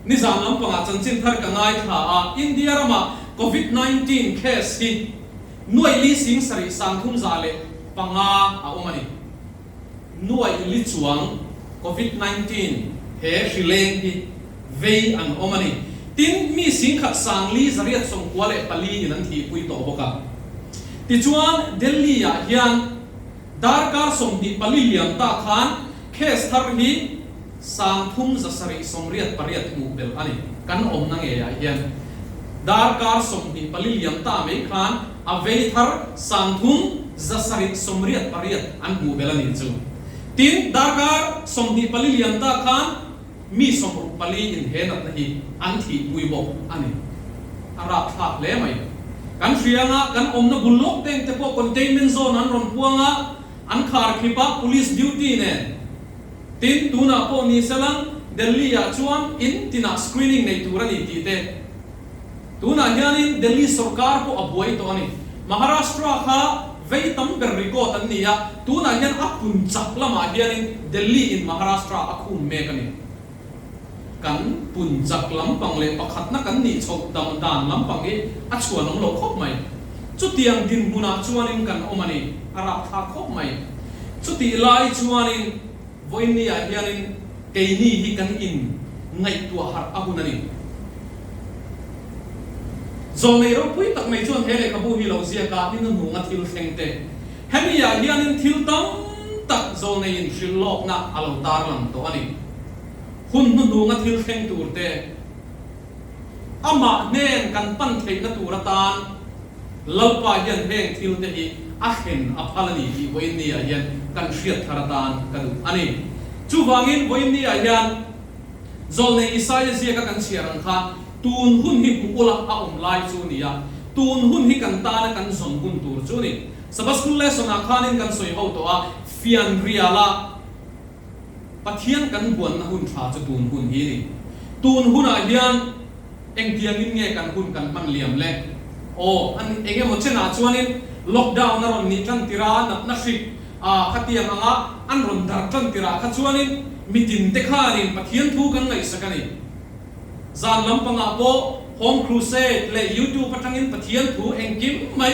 nizan lampangah chanchin thar ka ngaithla a, India ramah Covid 19 case hi nuaih li 7305 a awm a ni. Nuaih li chuang Covid 19 he hri leng hi vei an awm a ni. Tin, mi 1494 in an thihpui tawh bawk a. Tichuan, Delhi ah hian darkar 24 liam ta khan case thar hi 3788 hmuh belh a ni. Kan awmna ngeiah hian darkar 24 liam ta mai khan A vei thar 3788 an hmuh belh a nih chu. Tin, darkar 24 liam ta khan mi 64 in he natna hi an thihpui bawk a ni. A rapthlak hle mai. Kan hria anga kan awmna bul lawk teng te pawh containment zone an rawn puang a, an khar khip a, police duty nen. Tin, tunah pawh ni selang Delhi-ah chuan in tinah screening nei tur a ni tih te. Tunah hianin Delhi sorkar pawh a buai tawh a ni. Maharashtra kha vei tam ber record an ni a, tunah hian a pun chak lamah hianin Delhi in Maharashtra a khum mek a ni. Kan pun chak lampang leh pakhatna kan nih chhoh dam dan lampang hi a chhuanawm lo khawp mai. Chutiang dinhmunah chuanin kan awm a ni, a rapthlak khawp mai. Chutih lai chuanin vawiinniah hianin keini hi kan in ngaihtuah harh a hun a ni. Zawlnei ropui tak mai chuan he lehkhabu hi lo ziak a, ni hnuhnunga thil thleng te. Hemi-ah hianin thil tam tak zawlneiin hrilh lawkna a lo tarlang tawh a ni. Hun hnuhnunga thil thleng tur te, amah hnen kan pan theihna tur atan Lalpa hian heng thil te hi a thlen a phal a ni tih vawiinni-ah hian kan hriat thar atan ka duh a ni. Chuvangin vawiinni-ah hian Zawlnei Isaia ziaka kan chhiar ang khan tun hun hi hmu ula a awm lai chu a ni a, tun hun hi kan tana kan zawn hun tur chu a ni. Sabbath School lesson ah khanin kan sawi ho tawh a, fian riala Pathian kan buanna hun tha chu tun hun hi a ni. Tun hunah hian engtiangin nge kan hun kan hman liam le? Aw, an eng emaw chenah chuanin lockdown a rawn nih tan tir a, natna hrik a khatiang anga an rawn dar tan tirah kha chuanin mitin te khanin Pathian thu kan ngaihsak a ni. Zan lampangah pawh Home Crusade leh YouTube atangin Pathian thu engkim mai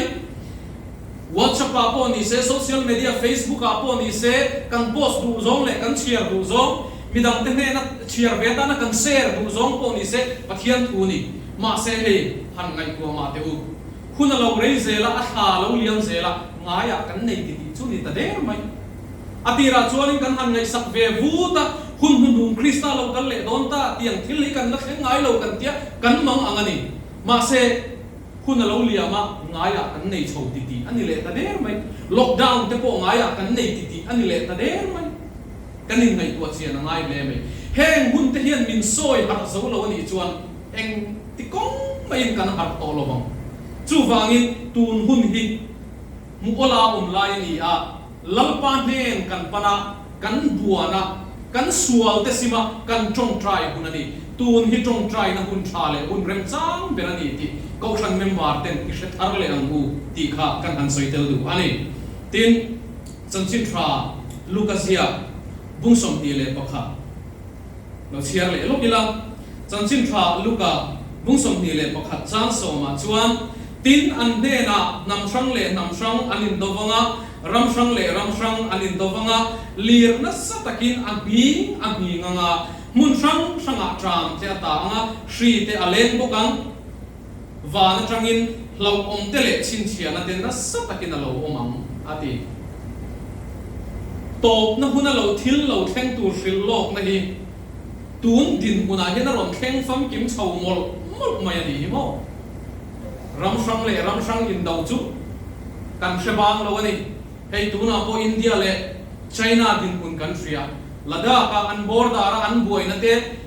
WhatsApp ah pawh ni se, social media Facebook ah pawh ni se kan post duh zawng leh kan chhiar duh zawng, midangte hnena chhiar ve atana kan share duh zawng pawh ni se Pathian thu ni. Mahse hei han ngaihtuah mah teh u. Hun a lo rei zel a, a thla a lo liam zel a, ngaiah kan nei ti tih chu ni ta der mai. A tirah chuanin kan han ngaihsak ve vut a, hun hnuhnung Krista lo kal leh dawn ta tiang thil hi kan la thleng ngai lo kan tia kan mang ang a ni. Mahse, hun a lo liam a, ngaiah kan nei chho ti tih a ni leh ta der mai. Lockdown te pawh ngaiah kan nei ti tih a ni leh ta der mai. Kan inngaihtuah chian a ngai hle mai. Heng hun te hian min sawi harh zo lo a nih chuan eng ti kawng maiin kan harh tawh lo vang. Chuvangin tun hun hi hmuh awla awm lai a ni a. Lalpa hnen kan pan a, kan buan a, kan sual te sim a, kan tawngtai hun a ni. Tun hi tawngtaina hun tha leh hun remchang ber a ni tih Kohhran member ten i hre thar leh ang u tih kha kan han sawi tel duh a ni. Tin, chanchin tha Luka ziak bung 21 lo chhiar leh lawk ila, chanchin tha Luka bung 21 chang sawmah chuan, Tin, an hnenah hnam hrang leh hnam hrang an indovang a, ram hrang leh ram hrang an indovang a, lir nasa takin a nghing a nghing ang a, hmun hrang hrangah ṭam te a ta ang a, hri te a leng bawk ang. Van aṭangin hlauhawm te leh chhinchhiahna te nasa takin a lo awm ang, a ti. Tawpna huna lo thil lo thleng tur hrilh lawkna hi tun dinhmunah hian a rawn thleng famkim chho mawlh mawlh mai a ni hi maw? Ram hrang leh ram hrang indo chu kan hre bang lo a ni. Hei tunah pawh India leh China dinhmun kan hria. Ladakh-a an border-a an buaina te,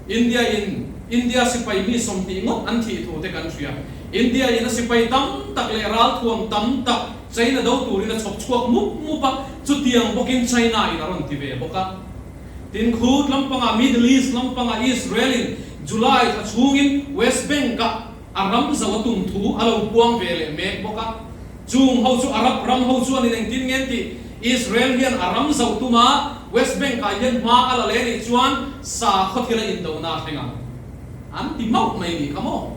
India in India sipai mi 20 ngawt an thih thu te kan hria. India in a sipai tam tak leh ralthuam tam tak China do turin a chhawp chhuak mup mup a, chutiang bawkin China in a rawn ti ve bawk a. Tin, Khut lampangah Middle East lampangah Israel in July thla chhungin West Bank ah a ram zo a tum thu a lo puang ve leh mek bawk a. Chung ho chu Arab ram ho chuan in engtin nge tih Israel hian a ram zo tum a, West Bank ah hian hma a la leh nih chuan sakhaw thil a indona a thleng ang an ti mauh mai nih kha maw?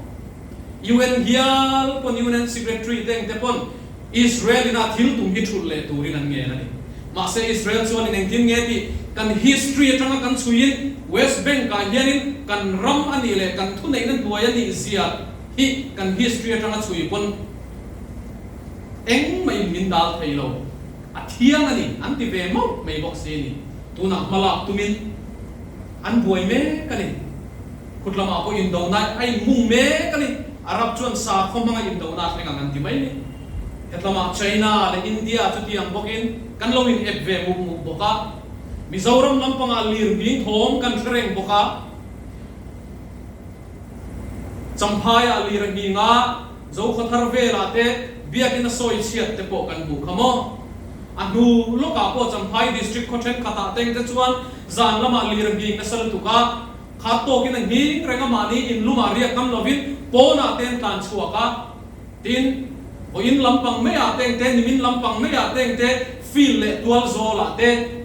UN hial pawn UN Secretary te engte pawn Israel in a thil tum hi thulh leh turin an ngen a ni. Mahse Israel chuan in engtin nge tih kan history atanga kan chhuiin West Bank ah hianin kan ram a nih leh kan thuneihna hnuai a nih zia hi kan history atanga chhui pawn Engmah in min dal thei lo, a thiang a ni, an ti ve mauh mai bawk si a ni. Tunah hma lak tumin an buai mek a ni. Khut lamah pawh indona a inmung mek a ni. Arab chuan sakhaw hmanga indona a thleng ang an ti mai ni. Hetlamah China leh India chutiang bawkin kan lo in ep ve mup mup bawk a. Mizoram lampangah lirnghing thawm kan hre reng bawk a. Champhaiah lir a nghing a, Zokhawthar velah te biakin a sawi chhiat te pawh kan hmuh kha maw? A hnu lawkah pawh Champhai District khaw thenkhatah teng te chuan Zan lamah lir a nghing nasa lutuk a, khat tawkin a nghing reng a, mahni in lumah riak ngam lovin pawnah te an tlan chhuak a. Tin, vawiin lampang maiah teng te, nimin lampang maiah teng te, field leh tual zawlah te,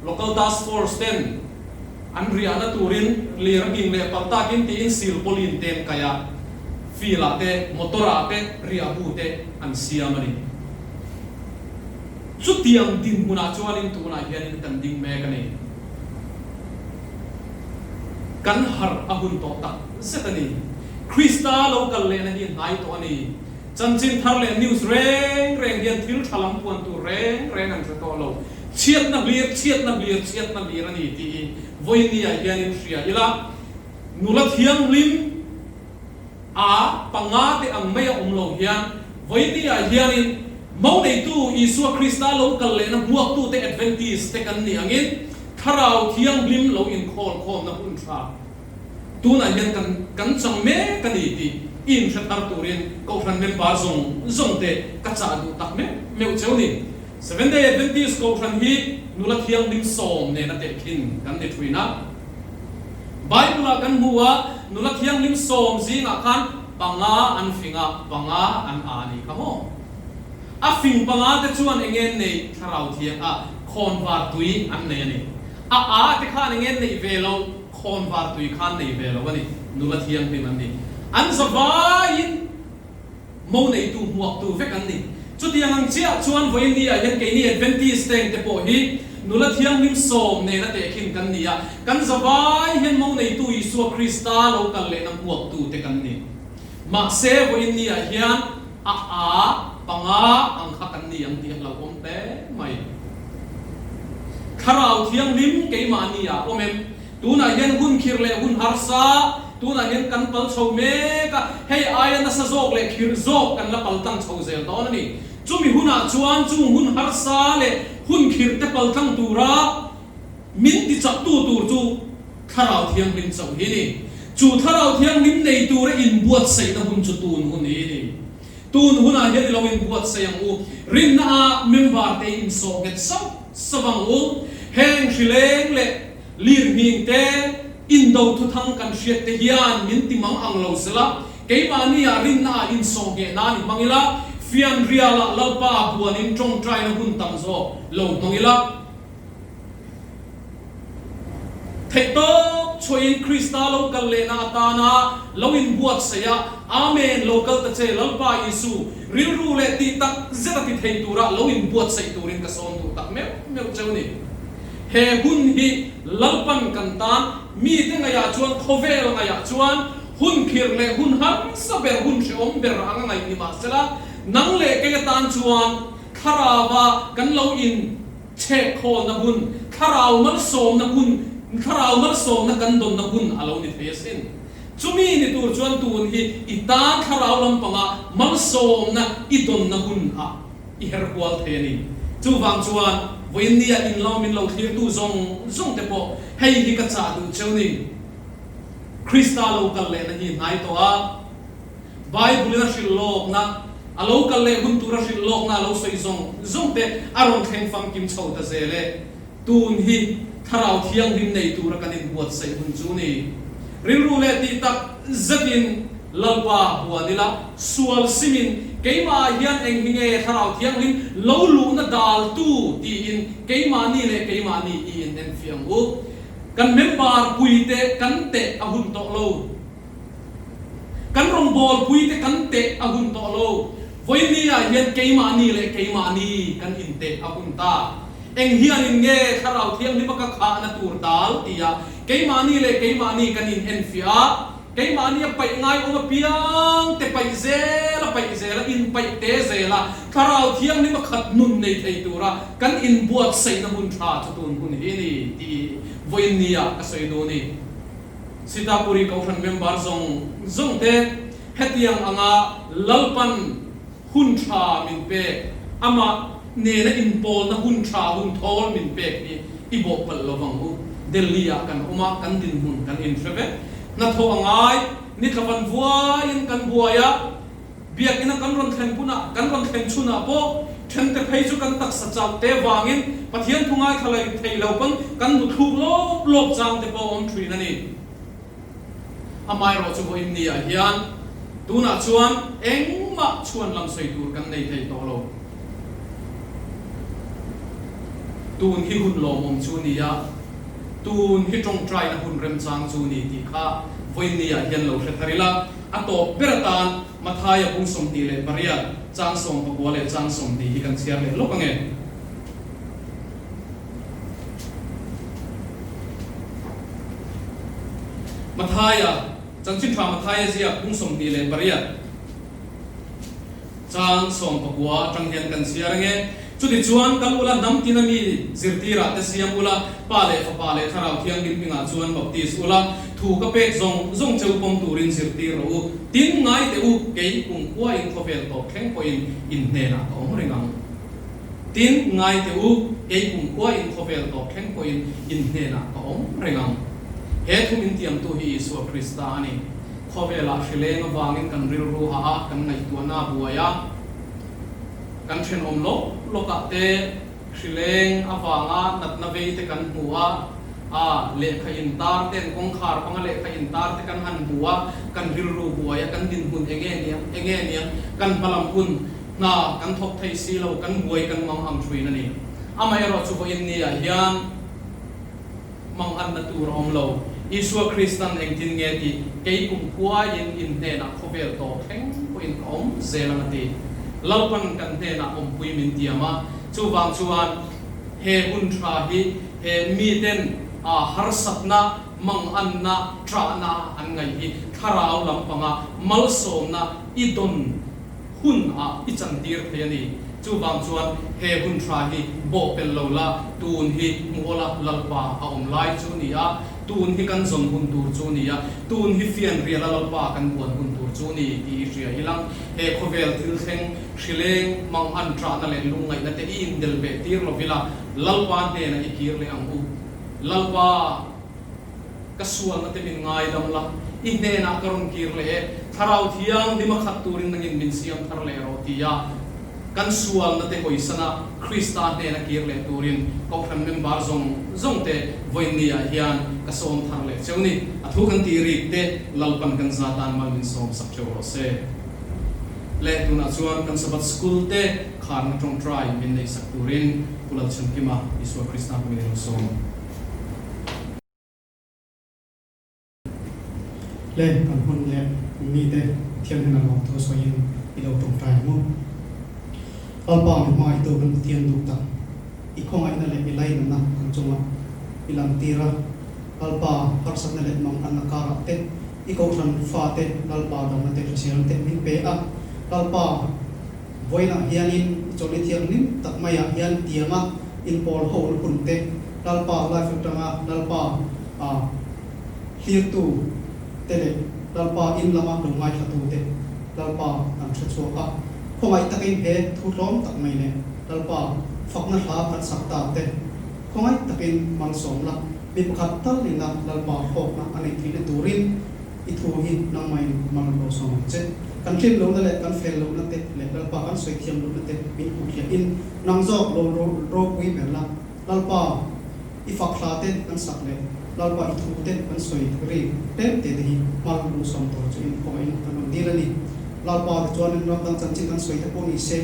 Local Task Force ten an riahna turin lir a nghing leh palh takin tiin silpawlin te an kaih a, field ah te, motor ah te riahbu te an siam a ni. Chutiang dinhmunah chuanin tunah hianin kan ding mek a ni. Kan harh a hun tawh tak zet a ni. Krista lo kal lehna hi hnai tawh a ni. Chanchin thar leh news reng reng hian thil tha lam puan tur reng reng an hre tawh lo. Chhiatna hlir, chhiatna hlir, chhiatna hlir a ni tih hi vawinia hianin hria ila, nula thianghlim a panga te ang mai a awm lo hian vawinia hianin mo neitu Isua Krista lo kal lehna hmuaktute Adventist te kan nih angin Thlarau Thianghlim lo inkhawl khawmna hun tha Tunah hian kan kan chang mek a ni tih i inhre thar turin Kohhran member zawng zawng te ka chah duh tak meuh meuh cheu ni. Seventh Day Adventist Kohhran hi nula thianghlim sawm nena tehkhin kan ni thuin a. Bible-ah kan hmu a, nula thianghlim sawm zingah khan panga an fing a, panga an a ni kha maw? A fing panga te chuan eng nge neih thlarau thiang a, khawnvar tui an nei a ni. A a te khan eng nge neih ve loh? Khawnvar tui khan nei ve lo a ni, nula thianghlim an ni. An zavaiin mo neitu hmuaktu vek an ni. Chutiang ang chiah chuan vawiin-ni-ah hian keini Adventist teng te pawh hi nula thianghlim sawm nena tehkhin kan ni a, kan zavai hian mo neitu Isua Krista lo kal lehna hmuaktu te kan ni. Mahse vawiin-ni-ah hian a a panga ang kha kan ni ang tih a hlauhawm hle mai. Thlarau Thianghlim keimahni ah awm em? Tunah hian hun khirh leh hun harsa, tunah hian kan pal chho mek a, hei aia nasa zawk leh khirh zawk kan la pal tlang chho zel dawn a ni. Chumi hunah chuan chung hun harsa leh hun khirh te pal tlang tura min tichaktu tur chu Thlarau Thianghlim chauh hi a ni. Chu Thlarau Thianghlim nei tura inbuatsaihna hun chu tun hun hi a ni. Tun hunah hian i lo inbuatsaih ang u. Rinna ah member te i insawh nghet sauh sauh ang u. Heng hrileng leh lirnghing te, indo thuthang kan hriat te hian min ti mang ang lo sela, keimahni ah rinna ah insawh ngheh nan i hmang ila, fianrial ah Lalpa buanin tawngtaina hun tam zawk lo hmang ila. Theihtawp chhuahin Krista lo kal lehna atana lo inbuatsaih a, Amen, lo kal ta che, Lalpa Isu, rilru leh tih tak zet a ti thei tura lo inbuatsaih turin ka sawm duh tak meuh meuh cheu ni. He hun hi Lalpan kan tan, mite ngaihah chuan, khawvel ngaihah chuan, hun khirh leh hun harsa ber, hun hrehawm ber anga ngaih ni mahsela, nang leh kei atan chuan Thlarauva kan lo in Chhek khawlna hun, thlarau malsawmna hun, thlarau malsawmna kan dawnna hun a lo ni thei asin. Chumi ni tur chuan tun hi i tan thlarau lampanga malsawmna i dawnna hun ah i her kual thei a ni. Chuvang chuan vawiin nia in lo min lo thlirtu zawng zawng te pawh hei hi ka chah duh cheu ni. Krista lo kal lehna hi hnai tawh a. Bible in a hrilh lawkna, a lo kal leh hun tura hrilh lawkna a lo sawi zawng zawng te a rawn thleng famkim chho ta zel e. Tun hi Thlarau Thianghlim nei tura kan inbuatsaih hun chu ni. Rilru leh tih tak zetin Lalpa huan ila, sual simin keimahah hian eng hi nge Thlarau Thianghlim lo luhna daltu tiin keimahni leh keimahni i in enfiah ang u. Kan member puite kan teh a hun tawh lo. Kan rawngbawlpui te kan teh a hun tawh lo. Vawiini ah hian keimahni leh keimahni kan inteh a hun ta. Eng hianin nge Thlarau Thianghlima ka khahna tur dal tia keimahni leh keimahni kan in enfiah a, keimahni a paih ngai awm apiang te paih zel a paih zel a, inpaih te zel a, Thlarau Thianghlima khat nun nei thei tura kan inbuatsaihna hun tha chu tun hun hi a ni tih vawiini ah ka sawi duh a ni. Sitapuri Kohhran member zawng zawng te hetiang anga Lalpan hun tha min pek, amah nena inpawlna hun tha hun thawl min pek hi i bawh palh lo vang u. Delhi ah kan awm a, kan dinhmun kan inhre vek. Hnathawh a ngai, ni tla van vuaiin kan buai a, Biakina kan rawn thlen hunah, kan rawn thlen chhunah pawh Ṭhente phei chu kan taksa chauh te vangin Pathian thu ngaithla leh thei lo pawn kan muthluk lawp lawp chang te pawh a awm ṭhin a ni. Amaherawhchu vawiin ni ah hian tunah chuan engmah chhuan lam sawi tur kan nei thei tawh lo. Tun hi hun lawmawm chu ni a, tun hi ṭawngṭaina hun remchang chu ni tih kha vawiin ni ah hian lo hre thar ila, a tawp ber atan Mathaia bung 28 chang 19 leh chang 20 hi kan chhiar leh lawk ange. Mathaia, Chanchin Tha Mathaia ziak bung 28 chang 19 atang hian kan chhiar ange. Chutichuan, kal ula hnam tina mi zirtirah te siam ula, Pa leh Fapa leh Thlarau Thianghlim hmingah chuan baptis ula, thu ka pek zawng zawng cheu pawm turin zirtir rawh u. Tin, ngai teh u, kei kumkhuain khawvel tawp thleng pawhin in hnenah ka awm reng ang. Tin, ngai teh u, kei kumkhuain khawvel tawp thleng pawhin in hnenah ka awm reng ang. He thu min tiamtu hi Isua Krista a ni. Khawvelah hrileng avangin kan rilru hah a, kan ngaihtuahna a buai a. Kan thenawm lawk lawkah te hrileng avanga natna vei te kan hmu a, a lehkha intar ten kawngkhar panga lehkha intar te kan han hmu a, kan rilru buai a, kan dinhmun enge niang, enge niang, kan hmalam hun hna kan thawk thei si lo, kan buai kan mang ang thuin a ni. Amaherawh chu vawiin ni ah hian mang anna tur a awm lo. Isua Kristan engtin nge tih kei kum khuaiin in hnenah khawvel tawp thleng pawhin ka awm zel ang a ti. Lalpan kan hnenah awmpui min tiam a, chuvang chuan he hun tha hi he miten a harsatna, manganna, ṭahna an ngaih hi thlarau lampanga malsawmna i dawn hun ah i chantir thei a ni. Chuvang chuan he hun tha hi bawh pel lo la, tun hi hmuhawla Lalpa a awm lai chu ni a, tun hi kan zawn hun tur chu ni a, tun hi fianriala Lalpa kan buan hun tur chu ni tih i hria ilang. He khawvel thil thleng, hrileng, mangan ṭahna leh lungngaihna te i indel beh tir lo ila, Lalpa hnenah i kir leh ang u. Lalpa! Ka sualna te min ngaidam la, i hnenah ka rawn kir leh e, Thlarau Thianghlim a khat turin nangin min siam thar leh rawh tia kan sualna te hawisana Krista hnena kir leh turin Kohhran member zawng zawng te vawiinni ah hian ka sawm thar leh cheu ni. A thu kan tih rik te Lalpan kan za tan mal min sawm sak theuh rawh se. Le tunah chuan kan Sabbath School te kharna tawngtai min neih sak turin Pu Lalchhankima Isua Krista hmingin i lo sawm. Le kan hun leh mite Pathian hian a lawm thu sawiin i lo tawngtai ang u. Lalpa mi hmangaihtu kan Pathian duh tak, i khawngaihna leh i lainatna kan chunga i lantir a, Lalpa harsatna leh manganna karah te, i kohhran fate Lalpa damna te hriselna te min pe a, Lalpa Vawiinah hianin i chawlhni thianghlim tak maiah hian tianga inpawl ho na hun te, Lalpa life atanga Lalpa a hlirtu te leh Lalpa in lama lo ngaithlatu te Lalpa kan hre chhuak a. Khawngaih takin he thu tlawm tak mai leh Lalpa fakna hla kan sak ta te khawngaih takin malsawm la, mi pakhat tal nena Lalpa hlawkna a neih theihna turin I thu hi nangmahin mal lo sawm ang che. Kan hlim lohna leh kan fel lohna te leh Lalpa kan sawi thiam lohna te min hmuh hliahin nang zawk lo ropui ber la. Lalpa, i fak hla te kan sak leh Lalpa i thu te kan sawi ri tlem te te hi mal lo sawm tur chu in khawngaihin kan rawn dil a ni. Lalpa tichuanin ram dang chanchin kan sawi te pawh ni se,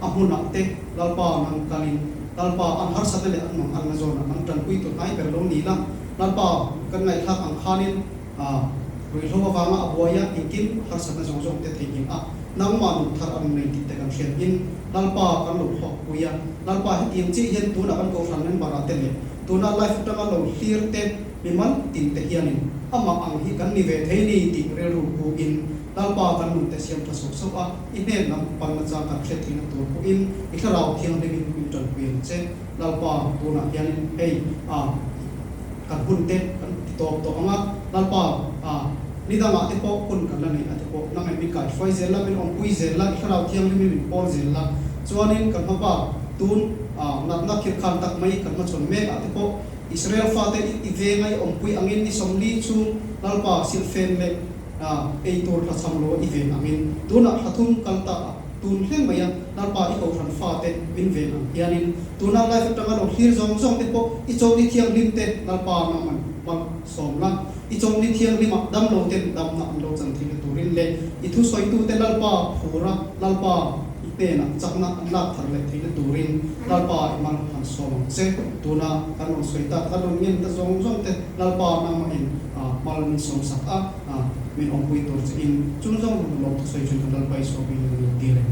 a hmunah te Lalpa nang kalin Lalpa an harsatna leh an manganna zawnah nang tanpui tur hnai ber lo ni la. Lalpa kan ngaihthlak ang khanin A, ruihhlo avanga a buai a, engkim harsatna zawng zawng te theihnghilh a, nangmah nun thar a rawn nei tih te kan hriat in Lalpa kan lo hlawk pui a, Lalpa hetiang chiah hian tunah kan Kohhran member ah te leh tuna life atanga lo hlir te mimal tin te hianin amah ang hi kan ni ve thei ni tih rilru pu in Lalpa kan nun te siam tha sauh sauh a, i hnen lam panna chang kan hriat theihna tur pawh in i thlarau thianghlim in min tanpui ang che Lalpa tunah hianin hei a. Kan hun te kan ti tawp tawh ang a, Lalpa a, ni dangah te pawh hun kan la neih a te pawh nangmah min kaihruai zel la, min awmpui zel la, i thlarau thianghlim in min pawl zel la, chuanin kan hmapa tun a natna khirkhan tak mai kan hmachhawn mek ah te pawh Israel fate i venga i awmpui angin ni 40 chhung Lalpa silhfen leh a ei tur hlachham lo i ven angin tunah thla thum kal ta a. Tun hleng mai a, Lalpa i kohhran fate min ven ang hianin tuna live atanga lo thlir zawng zawng te pawh i chawlni thianghlim te Lalpa nangman mal sawm la. I chawlni thianghlimah damlo ten damna an lo chan theihna turin leh i thusawitu te Lalpa phura Lalpa i hnenah chakna an lak thar leh theihna turin Lalpa i mal han sawm ang che. Tuna kan rawn sawi tak kan rawn ngen ta zawng zawng te Lalpa nangmahin mal min sawm sak a, min awmpui tur che in chung zawng lawm thusawi chu kan Lalpa i sawmin kan lo dil e.